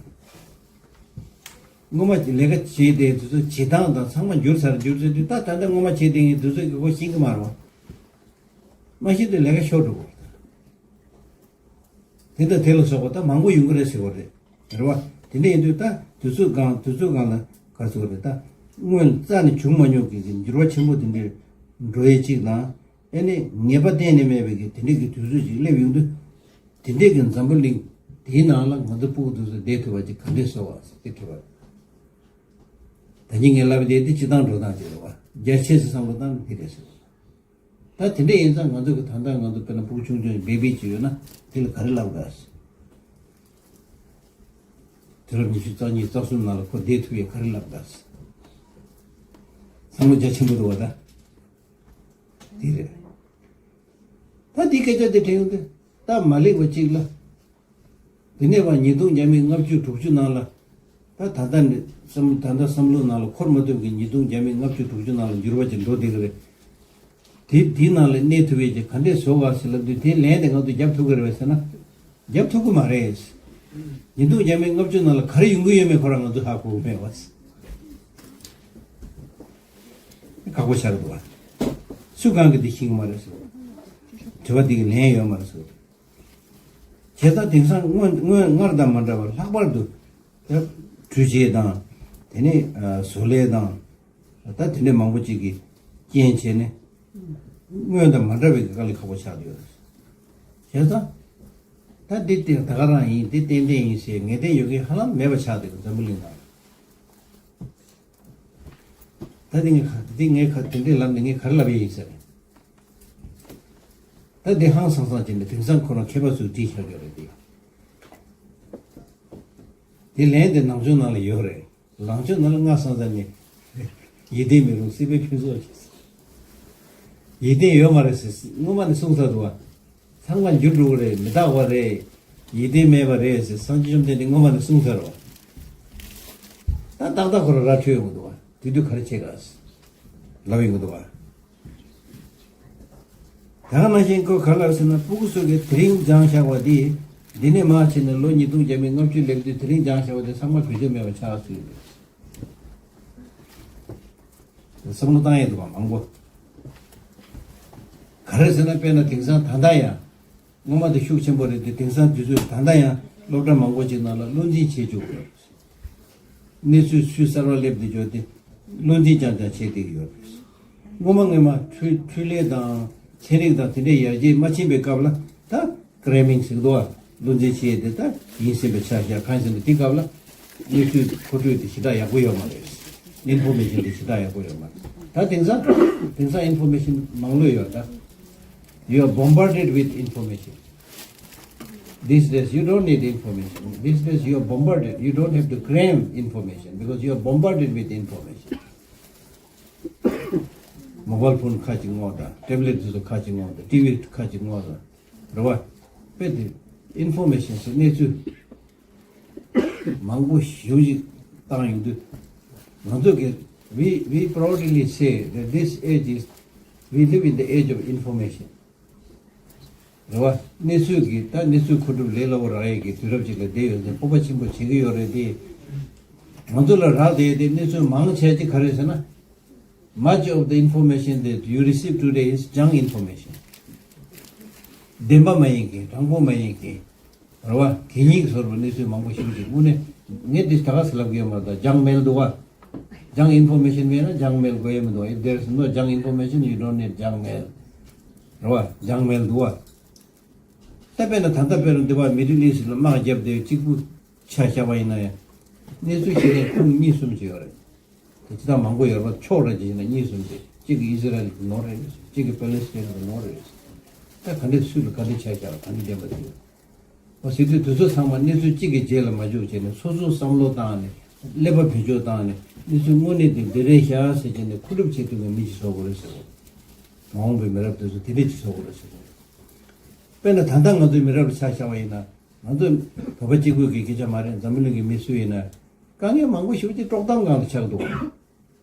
སྔོན་མ་ལས་ཀ་བྱས་བསྡད་དེ་ཚོ་བྱེད་སྟངས་དང་ཚང་མ་འགྱུར་ཚར། འགྱུར་ཚར་དུས་ད་ད་ལྟ་སྔོན་མ་བྱས་བསྡད་མཁན་དེ་ཚོ་གི་ཁོ་ཤེས་ཀྱི་མ་རེད་བ། མ་ཤེས་དུས་ལས་ཀ་ཤོར་འགྲོ་གི་རེད། དེ་དང་དེ་ལ་སོགས་པ་ད་མང་པོ་ཡོང་གི་རེད་ཟེར་བ་རེད། རེད་བ། དེ་འདྲ་ཡིན་དུས་ད་དུས་ཚོད་སྒང་དུས་ཚོད་སྒང་ལ་ག་རེ་ཟེར་བ་རེད། ད་སྔོན་རྩ་ནས་བྱུང་མ་མྱོང་གི་འགྱུར་བ་ཆེན་པོ་དེ་འདྲ་འགྲོ་ཡས་གཅིག་དང་། ཨེ་ནི་ངེས་པ་གཏན་ནས་མེད་པའི་གི་དེ་འདྲ་གི་དུས་ཚོད་ཅིག་སླེབས་ཡོང་དུས། དེ་འདྲའི་གི་འཛམ་བུ་གླིང་དེའི་ནང་ལ་ང་ཚོ་སྤུ་གུ་དེ་ཚོ་བསྡད་ཐུབ་པ་ཅིག་ག་འདྲས་བཟོ་བ་ཟེར་དེ་དྲི་བ། ད་ནི་ངས་ལབ་བསྡད་དེ་སྤྱི་བཏང་འགྲོ་སྟངས་ཅིག་རེད་བ། རྒྱ་ཆེ་ཙམ་བསམ་བློ་བཏང་ན་དེ་རེད་ཟེར་བ། ད་དེ་འདྲ་ཡིན་ཙང་ང་ཚོ་གི་ད་ལྟ་ང་ཚོ་དཔེར་ན་སྤུ་གུ་ཆུང་ཆུང་བེ་བི་ཅིག་ཡོད་ན་དེ་ལ་ག་རེ་ལབ་དགོས། དུས་རབས་ཉི་ཤུ་རྩ་གཉིས་རྩ་གསུམ་ནང་ལ་ཁོ་བསྡད་ཐུབ་ཡས་ག་རེ་ལབ་དགོས། བསམ་བློ་རྒྱ་ཆེན་པོ་འདུག་བ་ད། དེ་རེད། ད་འདི་སྐད་ཆ་དེ་དྲན་ཡོང་དུས་ད་མ་ལེགས་པ་གཅིག་ལ། འདི་ནས་བར་ཉིས་སྟོང་བརྒྱ་མེད་ལྔ་བཅུ་དྲུག་ཅུ་ནང་ལ། ད་ད་ལྟ་ནི་བསམ་ད་ལྟ་བསམ་བློ་ནང་ལ་འཁོར་མ་ཐུབ་ཀྱི་ཉིས་སྟོང་བརྒྱ་མེད་ལྔ་བཅུ་དྲུག་ཅུ་ནང་ལ་འགྱུར་བ་ཅིག་འགྲོ་བསྡད་ཀྱི་རེད། དེ་དེའི་ནང་ལ་གནས་ཐུབ་ཡས་ཀྱི་ག་འདྲས་བཟོ་བ་ཟེར་ལབ་དུས་དེའི་ལན་དེ་ང་ཚོ་རྒྱབ་ཐུབ་ཀྱི་རེད་པས་ཟེར་ན། རྒྱབ་ཐུབ་ཀྱི་མ་རེད། ཉིས་སྟོང་བརྒྱ་མེད་ལྔ་བཅུ་ནང་ལ་ག་རེ་ཡོང་གི་ཡོད་མེད་ཁོ་རང་ང་ཚོ་ཧ་གོ་གི་མེད་པ། ཁག་པོ་ཆགས་འདུག་བ། སུ་གང་གིས་འདི་ཤེས་ཀྱི་མ་རེད་ཟེར། དྲི་བ་འདི་གི་ལན་ཡོད་མ་རེད་ཟེར། བྱས་ཙང་དེང་སང་སྔོན་སྔོན་སྔར་དང་མ་འདྲ་བར་ལྷག་པར་དུ། ད་འཕྲུལ་ཆས་དང་། དེ་ནས་ཨ་བཟོ་ལས་དང་། ད་དེ་འདྲ་མང་པོ་ཅིག་གིས་རྐྱེན་བྱས་ནས། སྔོན་དང་མ་འདྲ་བའི་དཀའ་ལས་ཁག་པོ་ཆགས་ཡོད་རེད། བྱས་ཙང་། ད་འདི་ཏན་ད་ག་རང་ཡིན་འདི་ཏན་ཏན་ཡིན་ཟེར་ངེས་གཏན་ཡོད་མཁན་ཧ་ལམ་མེད་པ་ཆགས་འདུག་འཛམ་བུ་གླིང་ནང་། ད་འདི་ངས་ཁ་འདི་ངས་ཁ་དེ་འདྲའི་ལབ་ནས་ངས་ག་རེ་ལབ་ཡས་ཡིན་ཟེར། ད་འདི་ཧང་སང་སང་བྱས་ནས་དེང་སང་ཁོ་རང་མཁས་པ་ཚོས་བྲིས་བཞག་ཡོད་རེད་དེ། དེ་ལན་དེ་ནང་ཆོས་ནང་ལ་ཡོད་རེད། ནང་ཆོས་ནང་ལ་སྔ་སང་ས་ནས་ཡིད་བརྟན་མི་རུང་སྲིད་པའི་ཕུན་ཚོགས་ཀྱི། ཡིད་བརྟན་ཡོད་མ་རེད་ཟེར་སྔོན་མ་ནས་གསུངས་ཚར་འདུག་བ། ཚང་མ་འགྱུར་འགྲོ་གི་རེད། མི་རྟག་པ་རེད། ཡིད་བརྟན་མེད་པ་རེད་ཟེར་སངས་རྒྱས་བཅོམ་ལྡན་འདས་སྔོན་མ་ནས་གསུངས་ཚར་བ། ད་ཏག་ཏག་ཁོ་རང་ར་འཕྲོད་ཡོང་གི་འདུག་བ། དེ་དུས་ག་རེ་བྱེད་ག་ཟེར་ལབ་ཡོང་གི་འདུག་བ། ད་ག་ནང་བཞིན་ཁོ་ག་ལབ་ཟེར་ན་སྤུ་གུ་ཚོ་གིས་དེ་རིང་སྦྱངས་བཞག་པ་དེ། འདི་ནས་མར་ཕྱིན་ནས་ལོ་ཉིས་སྟོང་བརྒྱ་མེད་ལྔ་བཅུ་སླེབས་དུས་དེ་རིང་སྦྱངས་བཞག་པ་དེ་ཚང་མ་བེད་སྤྱོད་མེད་པ་ཆགས་སྲིད་ཡོད། བསམ་བློ་བཏང་ཡས་འདུག་ག་མང་པོ། ག་རེ་ཟེར་ན་དཔེར་ན་དེང་སང་ད་ལྟ་ཡང་། སྔོན་མ་དེ་ཤུགས་ཆེན་པོ་རེད་དེ་དེང་སང་དུས་ཚོད་ད་ལྟ་ཡང་སློབ་གྲྭ་མང་པོ་ཅིག་ནང་ལ་བློ་འཛིན་བྱེད་བཅུག་དགོས། གནས་ཚུལ་སུས་གསར་བ་སླེབས་དེ་འབྱོར་ཏེ་བློ་འཛིན་རྐྱང་རྐྱང་བྱེད་བསྡད་ཀྱི་ཡོད་རེད། སྔོན་མ་སྔོན་མ་འཕྲུལ་འཕྲུལ་ལས་དང་ཚན་རིག་དང་དེ་འདྲའི་ཡར་རྒྱས་མ་ཕྱིན་པའི་སྐབས་ལ་ད་ཀྲེ་མིང་ཟེར་གི་འདུག་བ། བློ་འཛིན་བྱེད་དེ་ད་ཡིན་ཟིན་པའི་ཆ་བཞག་གང་ཡིན་ཟེར་ན་དེ་སྐབས་ལ་གནས་ཚུལ་མཁོ་སྤྲོད་དེ་ཞེ་དྲག་ཡག་པོ་ཡོད་མ་རེད། ཨིན་ཕོར་མེ་ཤིན་དེ་ཞེ་དྲག་ཡག་པོ་ཡོད་མ་རེད། ད་དེང་སང་དེང་སང་ཨིན་ཕོར་མེ་ཤིན་མང་ལོས་ཡོད་ད། You are bombarded with information. These days, you don't need information. These days, you are bombarded. You don't have to cram information because you are bombarded with information. མོ་བལ་ཕོན་ཁ་ཅིག་སྔོག་དང་། ཊེབ་ལེཊ་དེ་ཚོ་ཁ་ཅིག་སྔོག་དང་། ཊི་ཝི་ཁ་ཅིག་སྔོག་དང་། རེད་བ། དཔེ་དེ་ཨིན་ཕོར་མེ་ཤིན་ཟེར་གནས་ཚུལ་མང་པོ་ཞེ་པོ་ཅིག་བཏང་ཡོང་དུས། ང་ཚོ་གི་we we proudly say that this age is we live in the age of information. རེད་བ། གནས་ཚུལ་གྱི་ད་གནས་ཚུལ་མཁོ་སྒྲུབ་ལས་སླ་པོ་རག་ཡས་ཀྱི་དུས་རབས་ཅིག་ལ་བསྡད་ཡོད་ཙང་སྤོབས་པ་ཆེན་པོ་བྱེད་ཀྱི་ཡོད་རེད་དེ། ང་ཚོ་ལ་རག་བསྡད་དེ་གནས་ཚུལ་མང་ཆེ་ཅིག་ག་རེ་ཟེར་ན། Much of the information that you receive today is junk information. བདེན་པ་མ་ཡིན་མཁན། དྲང་པོ་མ་ཡིན་མཁན། རེད་བ། གད་སྙིགས་བཟོ་འདྲ་བའི་གནས་ཚུལ་མང་པོ་ཞིག་ཅིག་དངོས་གནས་ངས་འདི་ད་ག་ཟེ་ལབ་ཀྱི་ཡོད་མ་རེད་ད། ཇང་མེལ་འདུག་བ། Junk information མེད་ན་ཇང་མེལ་དགོས་ཡས་མི་འདུག If there is no junk information, you don't need junk mail. རེད་བ། ཇང་མེལ་འདུག་བ། ད་དཔེར་ན་ད་ལྟ་དཔེར་ན་འདི་བ་མི་ཌལ་ཨི་སི་ལ་དམག་བརྒྱབ་སྟེ་གཅིག་པུ་ཆ་བཞག་པ་ཡིན་ན་ཡང་། གནས་ཚུལ་ཤེས་མཁན་ཁུངས་གཉིས་གསུམ་ཅིག་ཡོད་རེད། དེ་ཅི་ལྟར་མང་པོ་ཡོད་པ་ཕྱོགས་རེ་ཅིག་ཡིན་ན་གཉིས་གསུམ་ཅིག་གཅིག་གིས་ཨི་ཟི་རལ་གྱི་ནོར་རེད། གཅིག་གིས་པེ་ལེ་སི་ཐན་གྱི་ནོར་རེད། ད་ག་འདྲས་སུ་ལ་ག་འདྲས་ཆ་བཞག་པ་ག་འདྲས་བདེན་པ་དེ་ཡོད། འོ་ཟེར་དུས་དེ་ཚོ་ཚང་མ་གནས་ཚུལ་གཅིག་གི་རྗེས་ལ་མ་འཇུག་བྱས་ནས་སོ་སོའི་བསམ་བློ་བཏང་ནས་ཀླད་པ་བེད་སྤྱོད་བཏང་ནས་གནས་ཚུལ་དངོས་གནས་དེ་འདི་རེད་ཤག་ཟེར་བྱས་ནས་མཁོ་སྒྲུབ་བྱེད་ཐུབ་པའི་མི་ཞིག་བཟོ་དགོས་རེད་ཟེར། མ་འོངས་པའི་མི་རབས་དེ་ཚོ་དེ་འདྲས་ཅིག་བཟོ་དགོས་རེད་ཟེར། དཔེར་ན་ད་ལྟ་ང་ཚོའི་མི་རབས་ལ་ཆ་བཞག་པ་ཡིན་ན། ང་ཚོ་བོད་པ་གཅིག་པུའི་གི་སྐད་ཆ་མ་རེད། འཛམ་བུ་གླིང་གི་མི་སུ་ཡིན་ན་དཀའ་ངལ་མང་པོ་ཞེ་པོ་ཅིག་དཀྲོག་གཏམ་སྒང་དུ་ཆགས་འདུག་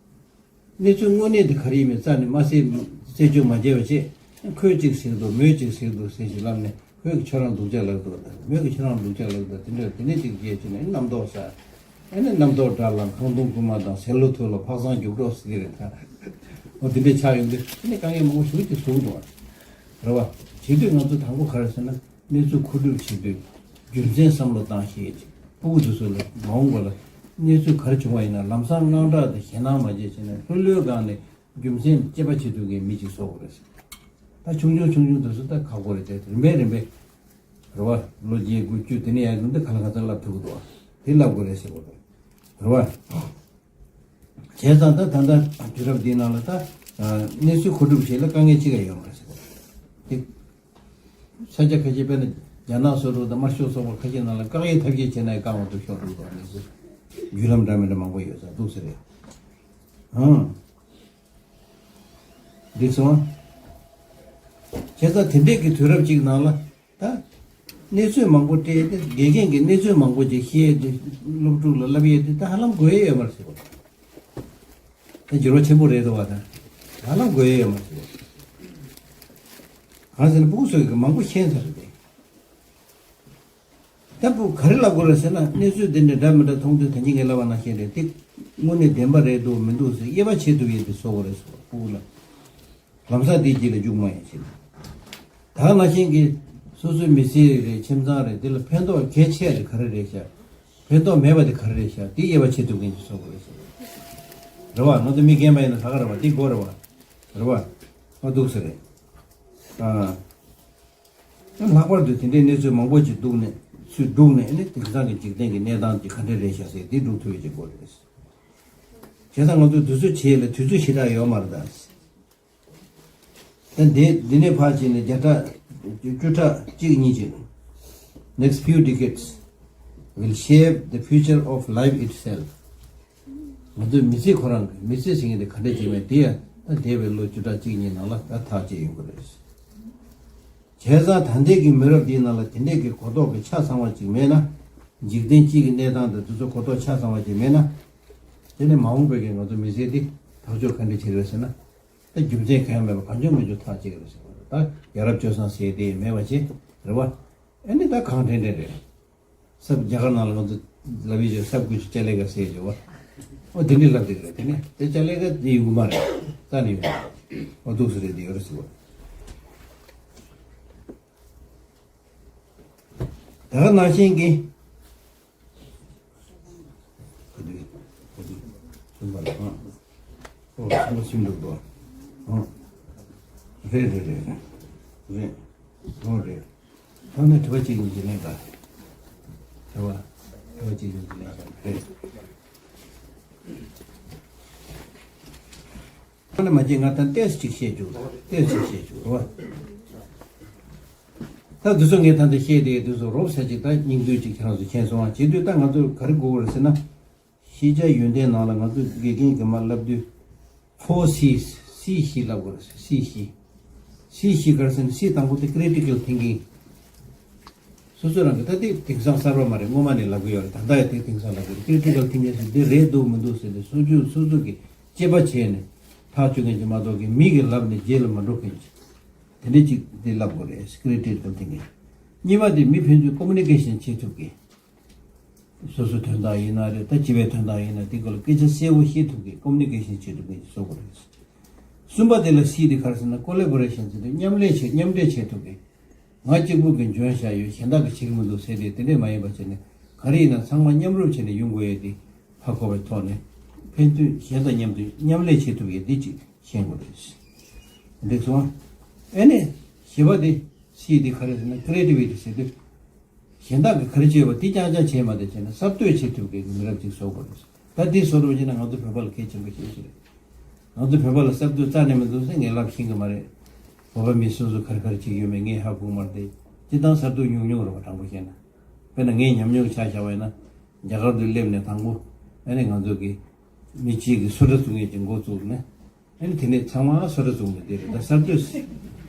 གནས་ཚུལ་དངོས་གནས་དེ་ག་རེ་ཡིན་མིན་རྩ་ནས་མ་གསལ། རྩད་གཅོད་མ་བྱས་པ་བྱས། ཁོས་གཅིག་ཟེར་འདུག་མོས་གཅིག་ཟེར་འདུག་ཟེར་ཞིག་ལབ་ནས་ཁོས་ཁྱོད་རང་སྡུག་ཅག་ལབ་འདུག་དང་མོས་ཀྱིས་ཁྱོད་རང་སྡུག་ཅག་ལབ་འདུག་དེ་འདྲ་དེ་ནས་གཅིག་བྱས་བྱས་ནས་རྣམ་རྟོག་ཟ། ཨ་ནི་རྣམ་རྟོག་དགྲ་ལ་ཁང་སྟོང་རྐུན་མ་དང་ཟེར་ལོ་ཐོས་ལ་ཕག་བཟང་རྒྱུག་གྲོགས་ཟེར་གྱི་རེད་ད། འོ་དེ་འདྲ་ཆགས་ཡོང་དུས་ཨ་ནི་དཀའ་ངལ་མང་པོ་ཞེ་པོ་ཅིག་བཟོ་གི་འདུག་རེད་བ། བྱེད་དུས་ང་ཚོ་དང་པོ་ག་རེ་ཟེར་ན། གནས་ཚུལ་མཁོ་སྒྲུབ་བྱེད་དུས་རྒྱུ་མཚན་བསམ་བློ་བཏང་ཤེས་ཅིག་སྤུ་གུ་དེ་ཚོ་ལ་མ་འོངས་པ་ལ་གནས་ཚུལ་ག་རེ་བྱུང་བ་ཡིན་ན་ལམ་སང་དངངས་སྐྲག་དང་ཞེད་སྣང་མ་བྱེད་བྱས་ནས་ལྷོད་ལྷོད་སྒང་ནས་རྒྱུ་མཚན་དཔྱད་པ་བྱེད་ཐུབ་མཁན་མི་ཅིག་བཟོ་དགོས་རེད་ཟེར། ད་ཆུང་ཆུང་ཆུང་ཆུང་དེ་ཚོ་ད་ཁག་པོ་རེད་དེ་རིམ་པས་རིམ་པས་ རེད་བ། ལོ་བརྒྱད་དགུ་བཅུ་དེ་ནས་ཡར་འགྲོ་འདི་ག་ལ་ག་ཚོད་ལབ་ཐུབ་ཀྱི་འདུག་བ། དེ་ལབ་དགོས་རེད་ཟེར་བ་རེད། རེད་བ། བྱས་ཙང་ད་ད་ལྟ་དུས་རབས་འདིའི་ནང་ལ་ད་གནས་ཚུལ་གོ་སྒྲུབ་བྱེད་ལ་དཀའ་ངལ་ཅི་ག་ཡོད་མ་རེད་ཟེར་བ་རེད། དེ་ས་ཆ་ཁ་ཤས་དཔེར་ན་རྒྱ་ནག་སོག་པོ་དང་དམར་ཤོག་སོག་པོ་ཁ་ཤས་ནང་ལ་བཀག་ཡའི་ཐབས་ཤེས་བྱས་ན་ཡང་བཀག་མ་ཐུབ་ཤོར་འགྲོ་གི་འདུག་གནས་ཚུལ་བརྒྱུད་ལམ་འདྲ་མི་འདྲ་མང་པོ་ཡོད་ས་འདུག་ཟེར་རེད། ཨང་། འགྲིག་སོང་། བྱས་ཙང་དེ་འདྲས་ཀྱི་དུས་རབས་ཅིག་ནང་ལ་ད་གནས་ཚུལ་མང་པོ་སྤྲད་དེ། དགེ་རྒན་གྱིས་གནས་ཚུལ་མང་པོ་ཅིག་བཤད་དེ་སློབ་ཕྲུག་ལ་བསླབ་ཡས་དེ་ད་ཧ་ལམ་དགོས་ཡས་ཡོད་མ་རེད་ཟེར་བ། ད་འགྱུར་བ་ཆེན་པོ་རེད་འདུག་བ། ད་ཧ་ལམ་དགོས་ཡས་ཡོད་མ་རེད་ཟེར་བ། གང་ཟེར་ན་ཕྲུ་གུ་ཚོས་ཀྱི་མང་པོ་ཤེས་ཚར་རེད་དེ། ད་ཕྲུ་གུ་ག་རེ་ལབ་དགོས་རེད་ཟེར་ན། གནས་ཚུལ་འདི་འདྲ་འདྲ་མི་འདྲ་མཐོང་དུས་ད་གིན་ངས་ལབ་པ་ནང་བཞིན་རེད་དེ། དངོས་གནས་བདེན་པ་རེད་འདུག་མི་འདུག་ཟེར་དབྱེ་བ་ཕྱེ་ཐུབ་ཡས་དེ་བཟོ་དགོས་རེད་ཟེར་བ། ཕྲུ་གུ་ལ་ལམ་སང་དེའི་རྗེས་ལ་རྒྱུག་མ་ཡིན་ཕྱིན། ད་ནང་བཞིན་གྱི་སོ་སོའི་མི་ཚེ་རེད། ཁྱིམ་ཚང་རེད། དེ་ལ་ཕན་ཐོགས་གལ་ཆེ་རེད་ག་རེ་རེད་ཤག་ཕན་ཐོགས་མེད་པ་དེ་ག་རེ་རེད་ཤག་དེ་དབྱེ་བ་ཕྱེ་ཐུབ་མཁན་ཅིག་བཟོ་དགོས་རེད་ཟེར། རེད་བ། ང་ཚོ་མི་རྒན་པ་ཡིན་ན་ད་ག་རེད་བ། དེ་དགོས་རེད་བ། རེད་བ། ཨ་འདུག་ཟེར་རེད། ཨ། ལྷག་པར་དུ་དེ་འདྲའི་གནས་ཚུལ་མང་པོ་ཅིག་བསྡུས་ནས། ཚུར་བསྡུས་ནས་ནི་དེང་སང་གི་འཇིག་རྟེན་གྱི་གནས་སྟངས་ཀྱི་ག་འདྲ་རེད་ཤག་ཟེར་དེ་སྒྲུབ་ཐུབ་ཡས་ཅིག་དགོས་རེད། བྱས་ཙང་ང་ཚོས་དུས་ཚོད་བྱེད་ཡས་ལ་དུས་ཚོད་ཞེ་དྲག་ཡོད་མ་རེད་ད། ད་འདི་འདི་ནས་ཕར་ཕྱིན་ནས་བརྒྱ་ཕྲག་བཅུ་ཕྲག་གཅིག་གཉིས་ཅིག Next few decades will shape the future of life itself. ང་ཚོའི་མི་ཚེ་ཁོ་རང་གི་མི་ཚེ་ཟེར་མཁན་དེ་ག་འདྲ་ཅིག་མེད་དེ་ཡང་ད་འདས་པའི་ལོ་བཅུ་ཕྲག་གཅིག་གཉིས་ནང་ལ་ད་ཐག་བཅད་ཡོང་གི་རེད། བྱས་ཙང་ད་ལྟའི་གི་མི་རབས་འདིའི་ནང་ལ་དེ་འདྲས་ཀྱི་གོ་རྟོགས་ཀྱི་ཆ་ཚང་བ་ཅིག་མེད་ན། འཇིག་རྟེན་སྤྱི་གི་གནས་སྟངས་དང་དེ་ཚོ་གོ་རྟོགས་ཆ་ཚང་བ་ཅིག་མེད་ན། དེ་ནི་མ་འོངས་པའི་གི་ང་ཚོ་མི་ཚེ་འདི་ཐག་གཅོད་ག་འདྲས་བྱེད་རེད་ཟེར་ན། ད་རྒྱུ་མཚན་གང་ཡང་མེད་པ་གང་བྱུང་མང་བྱུང་ཐག་བཅད་ཀྱི་རེད་ཟེར་བ་རེད། ད་ཡ་རབས་སྤྱོད་བཟང་ཟེར་དེ་མེད་པ་བྱས་རེད་བ། ཨ་ནི་ད་གང་དྲན་དྲན་རེད། སབ་རྒྱ་གར་ནང་ལ་ང་ཚོ་ལབ་ཡས་ཅིག་སབ་ཀུཆ་ཅ་ལེ་ཀ་ཟེར་ཡས་ཅིག་བ། ཨོ་དེ་འདྲས་ལབ་བསྡད་ཀྱི་རེད། དེ་ནས་དེ་ཅ་ལེ་ཀ་དེ་ཡོང་གི་མ་རེད། རྩ་ནས་ཡོང་གི་མ་རེད། ཨོ་འདུག་སེ་རེད། དེ་ཡོད་རེད་ཟེར་བ། ད་ག་ནང་བཞིན་གྱི། ག་དུས་ག་དུས་གསུམ་པ་ལ་ཨང་། ཨོ་གསུམ་པ་ཕྱིན་འདུག་དོ། ཨང་། རེད་རེད་རེད་རེད། རེད། ཨོ་རེད། ད་ནི་དྲི་བ་གཅིག་གཉིས་ཀྱི་ལན་ག། དྲི་བ། དྲི་བ་གཅིག་གཉིས་ཀྱི་ལན་ག་རེད། ཁོ་ནས་མ་བྱེད། ང་ད་ཏོག་ཙམ་ཅིག་བཤད་བཅུག་ཏོག་ཙམ་ཅིག་བཤད་བཅུག་རོ། ད་འདི་ཚོ་ངས་ད་ལྟ་བཤད་དེ་འདི་ཚོ་རོབ་ཙམ་ཅིག་ད་སྙིང་བསྡུས་ཅིག་ཁྱེད་རང་ཚོ་མཁྱེན་སོང་ང་། བྱེད་དུས་ད་ང་ཚོ་ག་རེ་དགོས་ཀྱི་རེད་ཟེར་ན། ཤེས་བྱ་ཡོན་ཏན་ནང་ལ་ང་ཚོ་དགེ་རྒན་གྱིས་མར་བསླབ་དུས། Four C's། སི་བཞི་ལབ་དགོས་རེད། སི་བཞི། སི་བཞི་ག་རེ་ཟེར་ན། སི་དང་པོ་དེ་critical thinking། སོ་སོ་རང་གི་ད་དེ་དེང་སང་གསར་པ་མ་རེད། སྔོན་མ་ནས་ལབ་གི་ཡོད་རེད། ད་ལྟ་ཡང་དེ་དེང་སང་ལབ་གི་རེད། Critical thinking ཟེར་འདི་རེད་འདུག་མི་འདུག་ཟེར་ཏེ་སོ་སོས་སོ་སོ་གི་དཔྱད་པ་བྱས་ནས་ཐག་གཅོད་མཁན་ཅིག་མ་གཏོགས་ཀྱི་མི་གི་ལབ་ནས་རྗེས་ལ་མ་འགྲོ་མཁན་ཅིག་དེ་འདྲ་ཅིག་དེ་ལབ་དགོས་རེད། Critical thinking། གཉིས་པ་དེ་མི་ཕན་ཚུན་communication བྱེད་ཐུབ་མཁན། སོ་སོའི་དོན་དག་ཡིན་ན་རེད། ད་སྤྱི་པའི་དོན་དག་ཡིན་ན་དེ་སྐོར་ལ་སྐད་ཆ་གསལ་པོ་བཤད་ཐུབ་མཁན། communication བྱེད་ཐུབ་མཁན་ཅིག་བཟོ་དགོས་རེད། གསུམ་པ་དེ་ལ་སི་དེ་ག་རེ་ཟེར་ན། collaboration ཟེར་དུས་མཉམ་ལས་བྱེད། མཉམ་འབྲེལ་བྱེད་ཐུབ་མཁན། ང་གཅིག་པུ་གིས་འཇོན་བཞག་ཡོད། གཞན་དག་གིས་བྱེད་ཀྱི་མི་འདུག་ཟེར་ཏེ་དེ་འདྲས་མ་ཡིན་པ་བྱས་ནས། ག་རེ་ཡིན་ན་ཚང་མ་མཉམ་རུབ་བྱས་ནས་ཡོང་དགོས་ཡས་དེ་ཧ་གོ་བའི་ཐོག་ནས། ཕན་ཚུན་གཞན་དང་མཉམ་དུ་མཉམ་ལས་བྱེད་ཐུབ་ཡས་འདི་གཅིག་ཤེས་དགོས་རེད། འགྲིག་སོང་ཨ། ཨེ་ནས་བཞི་པ་དེ་སི་དེ་ག་རེ་ཟེར་ན། creativity ཟེར་དུས། གཞན་དག་གིས་ག་རེ་བྱས་པ་དེ་རྐྱང་རྐྱང་བྱས་མ་བསྡད་བྱས་ནས་གསར་གཏོད་བྱེད་ཐུབ་མཁན་གྱི་མི་རབས་ཅིག་བཟོ་དགོས་རེད། ད་དེ་བཟོ་ཐུབ་བྱས་ན་ང་ཚོ་བོད་པ་ལ་གལ་ཆེན་པོ་ཞེ་པོ་ཅིག་རེད། ང་ཚོ་བོད་པ་ལ་གསར་གཏོད་རྩ་ནས་མི་འདུག་ཟེར་ངས་ལབ་ཤེས་ཀྱི་མ་རེད། བོད་པ་མི་སོ་སོ་ག་རེ་ག་རེ་བྱེད་ཀྱི་ཡོད་མེད་ངས་ཧ་གོ་གི་མ་རེད་དེ། སྤྱིར་བཏང་གསར་གཏོད་ཉུང་ཉུང་རེད་བ། དྲང་པོ་བཤད་ན། དཔེར་ན་ངའི་ཉམས་མྱོང་ཆ་བཞག་པ་ཡིན་ན། རྒྱ་གར་དུ་སླེབས་ནས་དང་པོ་ཨ་ནི་ང་ཚོ་གི་མི་གཅིག་གིས་བཟོ་གྲྭ་བཙུགས་མཁན་ཅིག་འགོ་བཙུགས་ནས། ཨ་ནི་དེ་ནས་ཚང་མ་བཟོ་གྲྭ་བཙུགས་ནས་བསྡད་རེད། ད་གསར་གཏོད།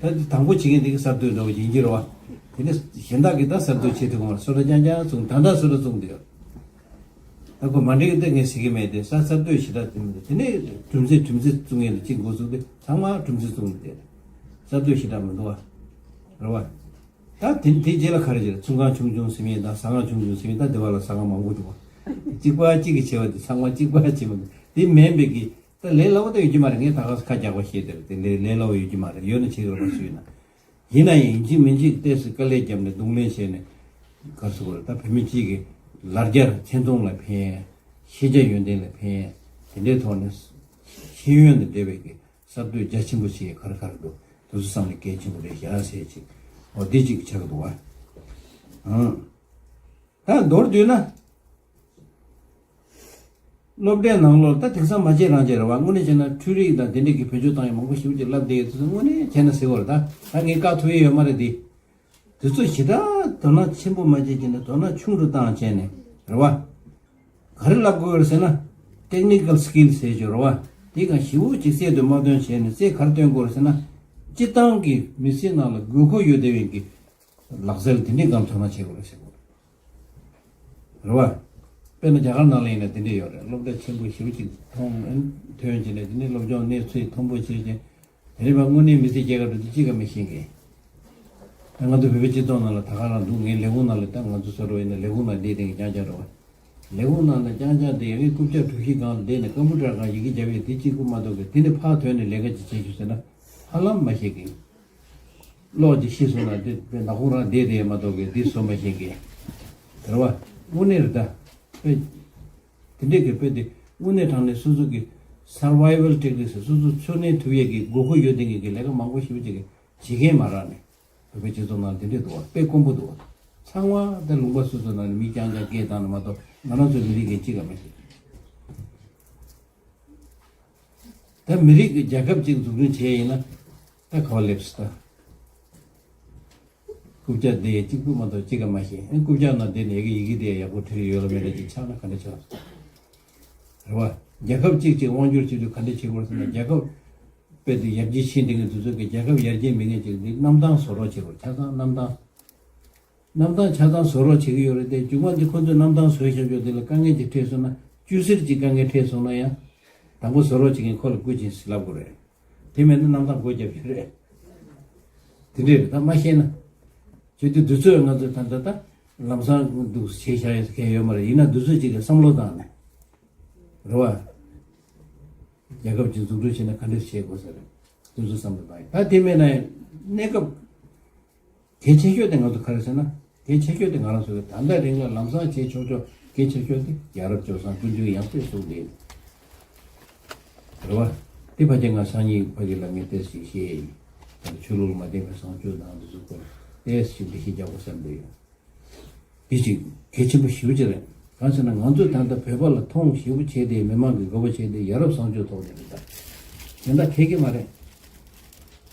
ད་དེ་དང་པོ་བྱེད་མཁན་དེ་གི་གསར་གཏོད་འདྲ་བོ་ཡིན་གྱི་རེད་བ། དེ་ནས་གཞན་དག་གིས་ད་གསར་གཏོད་བྱེད་ཐུབ་ཀྱི་མ་རེད། བཟོ་གྲྭ་རྐྱང་རྐྱང་བཙུགས། ད་ལྟ་བཟོ་གྲྭ་བཙུགས་བསྡད་ཡོད། ད་ཁོ་མ་འགྲིག་ད་ངས་ཟེར་གྱི་མེད་དེ། ས་གསར་གཏོད་ཞེ་དྲག་དེ་མི་འདུག་དེ་ནས་གྲུམ་ཚེ་གྲུམ་ཚེ་བཙུགས་མཁན་དེ་གཅིག་འགོ་བཙུགས་ཏེ་ཚང་མ་གྲུམ་ཚེ་བཙུགས་ནས་བསྡད་རེད། གསར་གཏོད་ཞེ་དྲག་མི་འདུག་བ། རེད་བ། ད་དེ་དེ་རྗེས་ལ་ག་རེ་བྱས་རེད། ཚོང་ཁང་ཆུང་ཆུང་ཟིན་མཁན་དང་ཟ་ཁང་ཆུང་ཆུང་ཟིན་མཁན། ད་དེ་བ་ལ་ཟ་ཁང་མང་པོ་འདུག་བ། གཅིག་པ་གཅིག་གིས་བྱས་པ་དེ་ཚང་མ་གཅིག་པ་བྱས་པ་དེ་མིན་པའི་གི། ད་ལས་སླ་བོ་ད་ཡོད་ཀྱི་མ་རེད། ངས་ད་ག་ཁ་རྒྱག་པ་བཤད་དེ་རེད་དེ། ལས་ལས་སླ་བོ་ཡོད་ཀྱི་མ་རེད། ཡོད་ན་བྱེད་དགོས་པ་སུ་ཡིན་ན། ཡིན་ན་ཡང་ཡིན་གཅིག་མིན་གཅིག་ཏོག་ཙམ་དཀའ་ལས་བརྒྱབ་ནས་རྡུང་ལེན་བྱས་ནས་ག་རེ་ཟེར་དགོས་རེད། ད་བོད་མི་གཅིག་གི་ལར་རྒྱར་ཚན་གྲུབ་ལ་ཕན་ཡས། ཤེས་བྱ་ཡོན་ཏན་ལ་ཕན་ཡས། དེ་འདྲའི་ཐོག་ནས་ཤེས་ཡོན་དང་འབྲེལ་བའི་གི་གསར་གཏོད་རྒྱ་ཆེན་པོ་བྱེད་ཡས་ག་རེ་ག་རེ་འདུག་དེ་ཚོ་བསམ་ནས་གལ་ཆེན་པོ་རེད་བཞག་ཟེར་ཅིག་འོ་འདི་གཅིག་ཆགས་ཀྱི་འདུག་བ། ཨང་། ད་མདོར་བསྡུས་ན། སློབ་གྲྭའི་ནང་ལོགས་ད་དེང་སང་མ་བྱས་རང་བྱས་རེད་བ། དངོས་གནས་བྱས་ན་འཕྲུལ་རིག་དང་དེ་འདྲས་ཀྱི་བེད་སྤྱོད་བཏང་ཡ་མང་པོ་ཞེ་པོ་ཅིག་བསླབ་བསྡད་ཡོད་ཚུལ་དངོས་གནས་བྱས་ན་ཟེར་བ་རེད། ད་ད་ངས་བཀག་ཐུབ་ཡས་ཡོད་མ་རེད་དེ། དེ་ཚོ་ཞེ་དྲག་དོ་སྣང་ཆེན་པོ་མ་བྱས་བྱས་ནས་དོ་སྣང་ཆུང་རུ་བཏང་བྱས་ནས་རེད་བ། ག་རེ་བསླབ་དགོས་རེད་ཟེར་ན། ཊེག་ནི་ཀལ་སི་ཀིལ་ཟེར་རྒྱུ་རེད་བ། དེ་གང་ཞེ་པོ་ཅིག་རྩལ་དུ་མ་བཏོན་བྱས་ནས་རྩལ་ག་རེ་བཏོན་དགོས་རེད་ཟེར་ན། སྤྱིར་བཏང་གི་མི་ཚེ་ནང་ལ་དགོས་མཁོ་ཡོད་བསྡད་པའི་གི་ལག་རྩལ་དེ་འདྲའི་སྒང་དོ་སྣང་བྱེད་དགོས་རེད་ཟེར་དགོས་རེད། རེད་བ། དཔེར་ན་རྒྱ་གར་ནང་ལ་ཡིན་ན་དེ་འདྲ་ཡོད་རེད། སློབ་གྲྭ་ཆེན་པོ་ཞེ་པོ་ཅིག་མཐོང་ཐོན་བྱས་ནས་དེ་ནས་སློབ་སྦྱོང་གནས་ཚུལ་མཐོན་པོ་བྱས་ཀྱང་དེ་རིང་བ་དངོས་གནས་མི་ཚེ་སྐྱེལ་ག་འགྲོ་དུས་གཅིག་ཀ་མི་ཤེས་མཁན། ད་ང་ཚོ་བོད་པའི་སྤྱི་ཚོགས་ནང་ལ་ད་ག་རང་འདུག་ངའི་ལས་ཁུངས་ནང་ལ་ད་ང་ཚོ་བཟོ་འདྲ་ཡིན་ན་ལས་ཁུངས་ནང་བསྡད་དེ་རྐྱང་རྐྱང་རེད་བ། ལས་ཁུངས་ནང་ལ་རྐྱང་རྐྱང་དེ་ཡ་གི་རྐུབ་བཀྱག་གྲུ་བཞི་སྒང་ལ་བསྡད་ནས་ཀམ་པུ་ཊར་སྒང་ཡི་གེ་རྒྱབ་ཡས་དེ་གཅིག་པུ་མ་གཏོགས་གི་དེ་ནས་ཕར་ཐོན་ནས་ལས་ཀ་ཅིག་བྱེད་ཤོག་ཟེར་ན་ཧ་ལམ་མ་ཤེས་མཁན། གློག་ཅིག་ཤི་སོང་ན་དེ་དེ་ནག་ཁུང་རང་བསྡད་དེ་མ་གཏོགས་གི་དེ་བཟོ་མ་ཤེས་མཁན། དེ་རེད་བ། དངོས་གནས་རེད་ད། དཔེ། དེ་འདྲས་ཀྱི་དཔེ་དེ་དངོས་གནས་དྲང་གནས་སོ་སོ་གི་survival techniques སོ་སོ་འཚོ་གནས་ཐུབ་ཡས་ཀྱི་དགོས་མཁོ་ཡོད་དེ་ངེས་ཀྱི་ལས་ཀ་མང་པོ་ཞེ་པོ་ཅིག་གི་བྱེད་མཁན་མ་རག་ནས། བོད་པའི་སྤྱི་ཚོགས་ནང་དེ་འདྲས་འདུག་བ། དཔེ་དཀོན་པོ་འདུག་བ། ཚང་མ་ད་ལུང་པ་སོ་སོ་ནང་ནས་མི་རྐྱང་རྐྱང་སྐད་བཏང་ནས་མ་གཏོགས་ང་རང་ཚོའི་མི་རིགས་ཀྱི་གཅིག་ག་མེད་ཟེར། ད་མི་རིགས་ཀྱི་རྒྱལ་ཁབ་ཅིག་འཛུགས་སྐྲུན་བྱས་ཡིན་ན་ད་ག་བ་སླེབས་སོང་ད། རྐུབ་བཀྱག་འདི་གཅིག་པུ་མ་གཏོགས་གཅིག་ཀ་མ་ཤེས། ཨེ་རྐུབ་བཀྱག་ནང་བསྡད་ནས་ཡི་གེ་ཡི་གེ་དེ་ཡག་པོ་བྲིས་ཡོད་ལ་མེད་ལ་ཅིག་ཆགས་ན་ག་འདྲ་ཆགས་སོང་། རེད་བ། རྒྱལ་ཁབ་གཅིག་ཅིག་དབང་སྒྱུར་བྱེད་དུས་ག་འདྲ་བྱེད་དགོས་ཟེར་ན། རྒྱལ་ཁབ་དཔེ་དེ་ཡར་རྒྱས་ཕྱིན་བསྡད་མཁན་དེ་ཚོ་གི་རྒྱལ་ཁབ་ཡར་རྒྱས་མེད་མཁན་ཅིག་འདི་གནམ་ཐང་བཟོ་རོགས་བྱེད་དགོས། ཆ་ཚང་གནམ་ཐང་། གནམ་ཐང་ཆ་ཚང་བཟོ་རོགས་བྱེད་ཀྱི་ཡོད་རེད་དེ། མཇུག་མ་འདི་ཁོ་ཚོས་གནམ་ཐང་བཟོས་བཞག་ཆོག་དེ་ལ་དཀའ་ངལ་ཅིག་འཕྲད་སོང་ན། ཅུང་ཟད་ཅིག་དཀའ་ངལ་འཕྲད་སོང་ན་ཡང་། དང་པོ་བཟོ་རོགས་བྱེད་མཁན་ཁོ་ལ་སྐུ་མཁྱེན་ཟེར་ལབ་དགོས་རེད། དེ་མེད་ན་གནམ་ཐང་སྒོ་རྒྱབ་ཀྱི་རེད། དེ་འདྲས་རེད་ད་མ་ཤེས་ན། བྱེད་དུས་དུས་ཚོད་ང་ཚོས་ད་ལྟ་ད་ལམ་སང་འདུག་བྱས་བཞག་ཡོད་མཁན་ཡོད་མ་རེད། ཡིན་ན་དུས་ཚོད་ཅིག་གི་བསམ་བློ་བཏང་ནས། རེད་བ། རྒྱལ་ཁབ་ཅིག་འཛུགས་སྐྲུན་བྱས་ན་ག་འདྲས་བྱེད་དགོས་ས་རེད། དུས་ཚོད་བསམ་བློ་བཏང་ཡོད། ད་དེ་མེད་ན་གནས་སྐབས། གལ་ཆེ་ཤོས་དེ་ང་ཚོ་ག་རེ་ཟེར་ན། གལ་ཆེ་ཤོས་དེ་ང་རང་ཚོ་གི་ད་ལྟ་རིང་ལ་ལམ་སང་བྱེད་ཆོག་ཆོག་གལ་ཆེ་ཤོས་དེ་ཡ་རབས་སྤྱོད་བཟང་ཀུན་སྤྱོད་ཡང་སྤེལ་གསུངས་ཏེ། རེད་བ། དེ་ཕ་གི་ང་སང་ཉིན་ཕ་གི་ལ་ངས་ཏོག་ཙམ་བཤད་ཡིན། ད་ཆོས་ལུགས་ལ་མ་བརྟེན་པའི་བཟང་སྤྱོད་དང་འདི་ཚོ་སྐོར་ཏོག་ཙམ་འགྲེལ་བཤད་རྒྱག་དགོས་བསམ་གྱི་ཡོད། དེ་ཅིག་གལ་ཆེན་པོ་ཞེ་པོ་ཅིག་རེད། གང་ཟེར་ན་ང་ཚོས་ད་ལྟ་བོད་པ་ལ་མཐོང་ཞེ་པོ་བྱས་ཏེ་མི་མང་གི་དགའ་པོ་བྱས་ཏེ་ཡ་རབས་བཟང་སྤྱོད་ཐོག་ནས་རེད་ད། གཞན་དག་ཁེགས་ཀྱི་མ་རེད།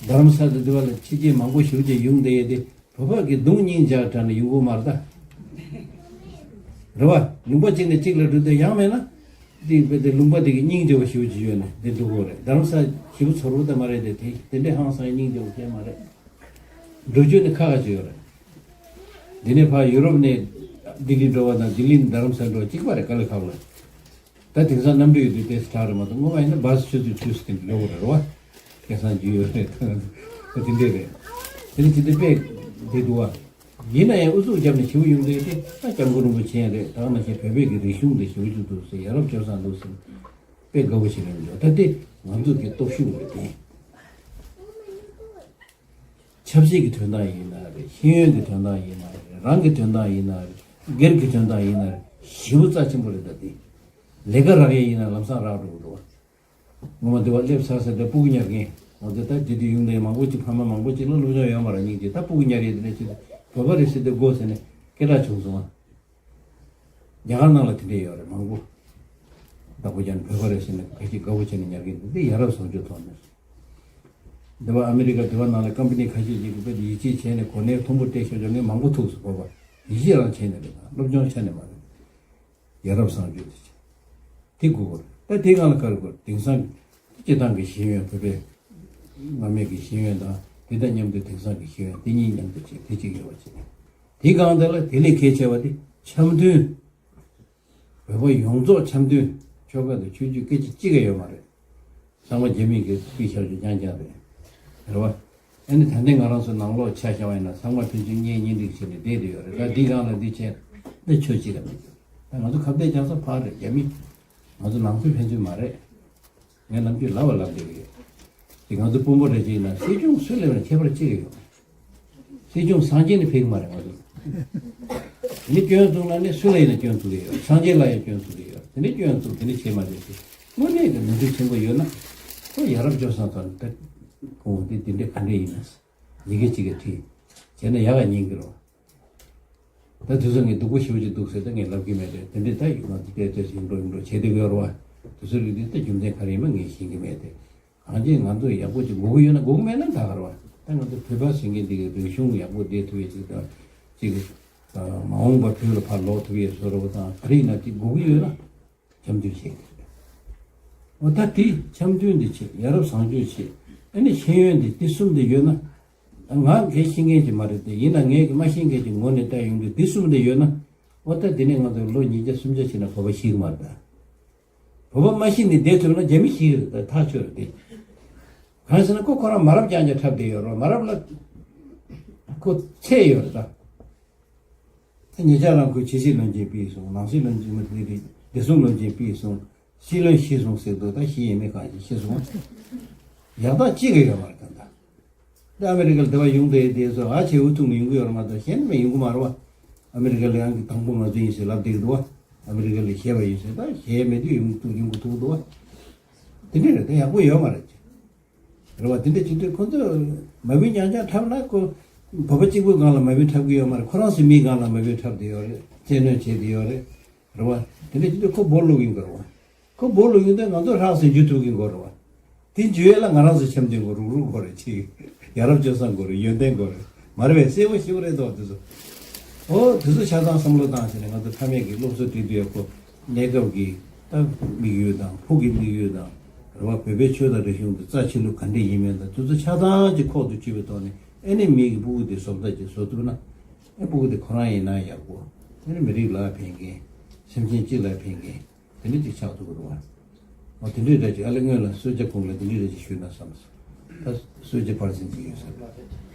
རྡ་རམ་ས་ལ་འདི་བ་ལ་ཕྱི་རྒྱལ་མང་པོ་ཞེ་པོ་ཅིག་ཡོང་བསྡད་ཡོད་དེ་བོད་པ་གི་གདོང་སྙིང་རྗེ་དྲགས་ནས་ཡོང་གི་མ་རེད་ད། རེད་བ། ལུང་པ་གཅིག་ནས་གཅིག་ལ་འགྲོ་དུས་ཡང་མེད་ན། དེ་དཔེ་དེ་ལུང་པ་དེ་གི་སྙིང་རྗེ་བ་ཞེ་པོ་ཅིག་ཡོད་ནས་དེ་འགྲོ་གི་རེད། རྡ་རམ་ས་ཞེ་པོ་ཚོར་བ་ད་མ་རེད་དེ། དེ་དེ་འདྲའི་ཧང་སང་སྙིང་རྗེ་བ་གང་ཡང་མ་རེད། འགྲོ་རྒྱུ་ནི་ཁག་ཁག་ཅིག་ཡོད་རེད། འདི་ནས་ཕར་ཡུ་རོབ་ནས་ལྡི་ལི་འགྲོ་བ་དང་ལྡི་ལི་ནས་རྡ་རམ་ས་འགྲོ་བ་གཅིག་པ་རེད། དཀའ་ལས་ཁག་པོ་རེད། ད་དེང་སང་གནམ་གྲུ་ཡོད་དུས་ཏོག་ཙམ་དྲག་རེད་མ་གཏོགས་སྔོན་མ་ཡིན་ན་བཱ་སི་ཆུ་ཚོད་བཅུ་ཙམ་འགྲོ་དགོས་རེད་བ། སྐལ་བཟང་རྒྱུ་ཡོད་རེད། ད་དེ་འདྲས་རེད། དེ་ནི་ཇི་ལྟར་དཔེ་བདེ་འདུག་བ། ཡིན་ན་ཡང་ཨུ་ཚུགས་བརྒྱབ་ནས་ཞེ་པོ་ཡོང་གི་ཡོད་དེ། ད་སྐྱབས་མགོན་རིན་པོ་ཆེ་ཡང་རེད། ད་ག་ནང་བཞིན་བོད་པའི་གི་རིག་གཞུང་འདི་ཞེ་པོ་ཅིག་འདུག་ཟེར། ཡ་རབས་སྤྱོད་བཟང་འདུག་ཟེར། དཔེ་དགའ་པོ་བྱེད་མཁན་འདུག་ད་དེ་ང་ཚོ་གི་སྟོབས་ཤུགས་རེད་དེ། ཆབ་སྲིད་ཀྱི་དོན་དག་ཡིན་ན་རེད། ཤེས་ཡོན་གྱི་དོན་དག་ཡིན་ན་རེད། རང་གི་དོན་དག་ཡིན་ན་རེད། སྒེར་གྱི་དོན་དག་ཡིན་ན་རེད། ཞེ་པོ་རྩ་ཆེན་པོ་རེད་ད་དེ། ལས་ཀ་རག་ཡས་ཡིན་ན་ལམ་སང་རག་འགྲོ་གི་འདུག་ངོ་མ་དེ་བ་སླེབས་ཚར་ཚར་དེ་སྤུ་གུ་ཉར་མཁན་ང་ཚོ་ད་དེ་དུས་ཡོང་དེ་མང་པོ་ཅིག་ཕ་མ་མང་པོ་ཅིག་ལ་སློབ་སྦྱོང་ཡོད་མ་རེད། སྙིང་རྗེ། ད་སྤུ་གུ་ཉར་ཡས་དེ་འདྲ་ཅིག་བོད་པ་རེད་ཟེར་དེ་དགོས་ཟེར་ནས་སྐད་གྲགས་བྱུང་སོང་ང་། རྒྱ་གར་ནང་ལ་དེ་འདྲས་ཡོད་རེད་མང་པོ། བདག་པོ་རྒྱག་ནས་བོད་པ་རེད་ཟེར་ནས་ཁ་ཤས་དགའ་པོ་བྱས་ནས་ཉར་གྱི་འདུག་འདི་ཡ་རབས་བཟང་སྤྱོད་ཐོག་ནས། འདི་བ་ཨ་མི་རི་ཀ་དེ་བ་ནང་ལ་ཀམ་པ་ནི་ཁ་ཤས་ཅིག་གིས་དཔེ་དེ་ཡིད་ཆེས་བྱས་ནས་གོ་གནས་མཐོན་པོ་སྤྲད་ཤོག་ཅོག་ངས་མང་པོ་ཐུག་སོང་། བོད་པ་ཡིད་ཆེས་རང་བྱས་ནས་རེད། སློབ་སྦྱོང་ཆ་ནས་མ་རེད། ཡ་རབས་བཟང་སྤྱོད་དེ་ཆེ། དེ་དགོས་པ་རེད། ད་དེ་སྒང་ལ་ག་རེ་དགོས། དེང་སང་སྤྱི་བཏང་གི་ཤེས་ཡོན་བོད་པའི་སྔ་མའི་གི་ཤེས་ཡོན་དང་དེ་དང་མཉམ་དུ་དེང་སང་གི་ཤེས་ཡོན་དེ་གཉིས་མཉམ་དུ་བྱེད། དེ་གཅིག་ཡོད་པ་བྱེད། དེ་སྒང་དེ་ལ་དེ་ལས་གལ་ཆེ་བ་དེ་འཆམ་མཐུན། བོད་པ་ཡོངས་རྫོགས་འཆམ་མཐུན། ཆོལ་ཁ་དང་ཆོས་བརྒྱུད་སྐད་ཆ་གཅིག་ཀྱང་ཡོད་མ་རེད། ཚང་མ་རྒྱ་མི་གིས་སྤུས་ཆག་རྒྱུ་རྐྱང་རྐྱང་རེད། རེད་བ། ཨ་ནི་ད་ལྟའི་ང་རང་ཚོ་ནང་ལོགས་ཆ་བཞག་པ་ཡིན་ན་ཚང་མ་ཕན་ཚུན་གཉེན་ཉེ་སྒྲིག་བྱས་ནས་བསྡད་དེ་ཡོད་རེད། ད་འདི་སྒང་ལ་འདི་བྱས་ན་ཆོས་གཅིག་ལ་མི་འགྱུར། ད་ང་ཚོ་ཁ་གཏད་རྒྱག་ས་ཕར་རེད། རྒྱ་མི། ང་ཚོ་ནང་ཁུལ་ཕན་ཚུན་མ་རེད། ངས་ནམ་རྒྱུན་ལབ་པ་ལབ་བསྡད་ཀྱི་ཡོད། དེ་ང་ཚོ་དཔོན་པོ་རེ་ཅིག་ཡིན་ན་སྲིད་སྐྱོང་སུ་སླེབས་ན་ཁྱད་པར་ཅི་ཡོད། སྲིད་སྐྱོང་སངས་རྒྱས་ནི་ཕེབས་ཀྱི་མ་རེད་ང་ཚོ། དེ་ནི་སྐྱོན་བཙུགས་ན་ནི་སུ་ལ་ཡིན་ན་སྐྱོན་བཙུགས་ཀྱི་ཡོད། སངས་རྒྱས་ལ་ཡང་སྐྱོན་བཙུགས་ཀྱི་ཡོད། དེ་ནི་སྐྱོན་བཙུགས་དེ་ནི་བྱེད་མ་བྱེད་ཅིག་དངོས་གནས་ཀྱི་ནོར་འཁྲུལ་ཆེན་པོ་ཡོད་ན་ཁོ་ཡ་རབས་སྤྱོད་བཟང་ཐོག་ནས་ད་ཁོང་དེ་དེ་འདྲས་ག་འདྲས་ཡིན་ན་ཡི་གེ་གཅིག་གིས་བྲིས་བྱས་ན་ཡག་ག་ཉན་གྱི་རེད། ད་དུས་ཚོད་ངས་སྡུག་པོ་ཞེ་པོ་ཅིག་འདུག་ཟེར་ད་ངས་ལབ་ཀྱི་མེད་དེ། དེ་འདྲས་ད་ཡིན་ན་དེ་ལྟས་ཡིན་འགྲོ་ཡིན་འགྲོ་བྱས་བསྡད་ཡོད་རེད་བ། དུས་ཚོད་རིགས་འདི་ད་རྒྱུ་མཚན་ག་རེ་ཡིན་མ་ངས་ཤེས་ཀྱི་མེད་དེ། གང་ཅི་ང་ཚོ་ཡག་པོ་ཅིག་དགོས་ཀྱི་ཡོད་ན་དགོས་ཀྱི་མེད་ན་ད་ག་རེད་བ། ད་ང་ཚོ་བོད་པ་ཟེར་མཁན་འདི་གི་རིག་གཞུང་ཡག་པོ་བསྡད་ཐུབ་ཡས་ཅིག་དང་། ཅིག་མ་འོངས་པ་བོད་ལ་ཕར་ལོག་ཐུབ་ཡས་བཟོ་འདྲ་བོ་དང་ག་རེ་ཡིན་ན་ཅིག་དགོས་ཀྱི་ཡོད་ན། འཆམ་མཐུན་བྱེད་དགོས། འོ་ད་དེ་འཆམ་མཐུན་དེ་བྱེད། ཡ་རབས་བཟང་སྤྱོད་བྱེད། ཨ་ནི་ཤེས་ཡོན་དེ་དེ་གསུམ་དེ་ཡོད་ན། ང་གལ་ཤེས་མཁན་ཅིག་མ་རེད་དེ། ཡིན་ན་ངས་ཀྱི་མ་ཤེས་མཁན་ཅིག་ངོ་ནས་བལྟ་ཡོང་དུས་དེ་གསུམ་དེ་ཡོད་ན། འོ་ད་དེ་ནས་ང་ཚོ་ལོ་ཉིས་བརྒྱ་སུམ་བརྒྱ་ཕྱིན་ན་བོད་པ་ཤི་གི་མ་རེད་ད། བོད་པ་མ་ཤི་ནས་བསྡད་ཐུབ་ན་རྒྱ་མི་ཤི་གི་རེད་ད། ཐག་ཆོད་རེད་དེ། གང་ཟེར་ན་ཁོ་ཁོ་རང་མ་རབས་རྐྱང་རྐྱང་འཁྲབ་བསྡད་ཡོད་རེད། མ་རབས་ལ་ཁོ་ཚད་ཡོད་རེད་ད། ད་ཉེ་ཆར་ལ་ཁོས་ཕྱི་སྲིད་བློན་ཆེན་ཕུད་སོང་། ནང་སྲིད་བློན་ཆེན་མ་དེ་རེད། བདེ་སྲུང་བློན་ཆེན་ཕུད་སོང་། སྲིད་བློན་ཤི་སོང་ཟེར་འདུག་ད་ཤི་ཡས་མེད། གང་ཞིག་ཤི་སོང་། ཡག་རྟགས་གཅིག་ཀྱང་ཡོད་མ་རེད་ད། ད་ཨ་མི་རི་ཀ་ལ་དེ་བ་ཡོང་དེ་དེ་ཚོ་ཨ་ཆེ་འུ་ཐུག་ནས་ཡོང་གི་ཡོད་རེད་མ་གཏོགས་གཞན་མེད་ཡོང་གི་མ་རེད་བ། ཨ་མི་རི་ཀ་ལ་ཡང་གི་དང་པོ་ང་ཚོ་ཡིན་ཟེར་ལབ་བསྡད་ཀྱི་འདུག་བ། ཨ་མི་རི་ཀ་ལ་ཞེད་པ་ཡིན་ཟེར། ད་ཞེད་མེད་དུས་ཡོང་ཐུག་ཡོང་གི་ཐུག་འདུག་བ། དེ་འདྲ་རེད། ད་ཡག་པོ་ཡོད་མ་རེད། རེད་བ། དེ་འདྲ་བྱེད་དུས་ཁོ་ཚོ་མ་བུ་རྐྱང་རྐྱང་འཁྲབ་ན་ཁོ་བོད་པ་གཅིག་པུའི་སྒང་ལ་མ་བུ་འཁྲབ་ཀྱི་ཡོད་མ་རེད། ཁོ་རང་ཚོའི་མིའི་སྒང་ལ་མ་བུ་འཁྲབ་བསྡད་ཡོད་རེད། བཙན་གནོན་བྱས་བསྡད་ཡོད་རེད། རེད་བ། དེ་འདྲ་བྱེད་དུས་ཁོ་སྦོ་ལུག་ཡིན་དགོས་རེད་བ། ཁོ་སྦོ་ལུག་ཡིན་དུས་ང་ཚོ་ཧྲག་སེ་འཇུ་ཐུབ་ཀྱི་དགོས་རེད་བ། དེ་འཇུ་ཡས་ལ་ང་རང་ཚོ་འཆམ་མཐུན་དགོས། རུག་རུག་དགོས་རེད། ཅིག་ཡ་རབས་སྤྱོད་བཟང་དགོས་རེད། ཡོན་ཏན་དགོས་རེད། མ་རེད་པས། གསལ་པོ་ཞེ་པོ་རེད་དོ་དེ་ཚོ། ཨོ་དེ་ཚོ་ཆ་ཚང་བསམ་བློ་བཏང་བྱས་ནས་ང་ཚོ་ཕ་མེས་ཀྱི་སློབ་གསོ་སྤྲད་དུས་ཡག་པོ། གནས་སྐབས་ཀྱི་ད་དམིགས་ཡུལ་དང་ཕུགས་ཀྱི་དམིགས་ཡུལ་དང་། རེད་བ། བོད་པའི་ཆོས་དང་རིག་གཞུང་དེ་རྩ་ཆེ་ལུགས་ག་འདྲས་ཡིན་མིན་དང་དེ་ཚོ་ཆ་ཚང་གཅིག་ཁོག་ཏུ་ཆུད་པའི་ཐོག་ནས། ཨེ་ནི་མི་གི་སྤུ་གུ་དེ་བཟོ་ལྟ་ཅིག་བཟོ་ཐུབ་ན། ཨེ་སྤུ་གུ་དེ་ཁོ་རང་ཡིན་ན་ཡག་པོ། ཨེ་ནི་མི་རིགས་ལ་ཕན་མཁན། སེམས་ཅན་སྤྱི་ལ་ཕན་མཁན། དེ་འདྲ་ཅིག་ཆགས་ཐུབ་ཀྱི་རེད་བ། འོ་དེ་འདྲའི་འདྲ་ཅིག་ཨ་ལེ་སྔོན་ལ་གསོལ་ཇ་ཁོང་ལ་དེ་འདྲའི་འདྲ་ཅིག་ཞུས་ན་བསམ་སོང་། ད་གསོལ་ཇ་ཕར་ཕྱིན་ཅིག་ཡོད་ས་རེད།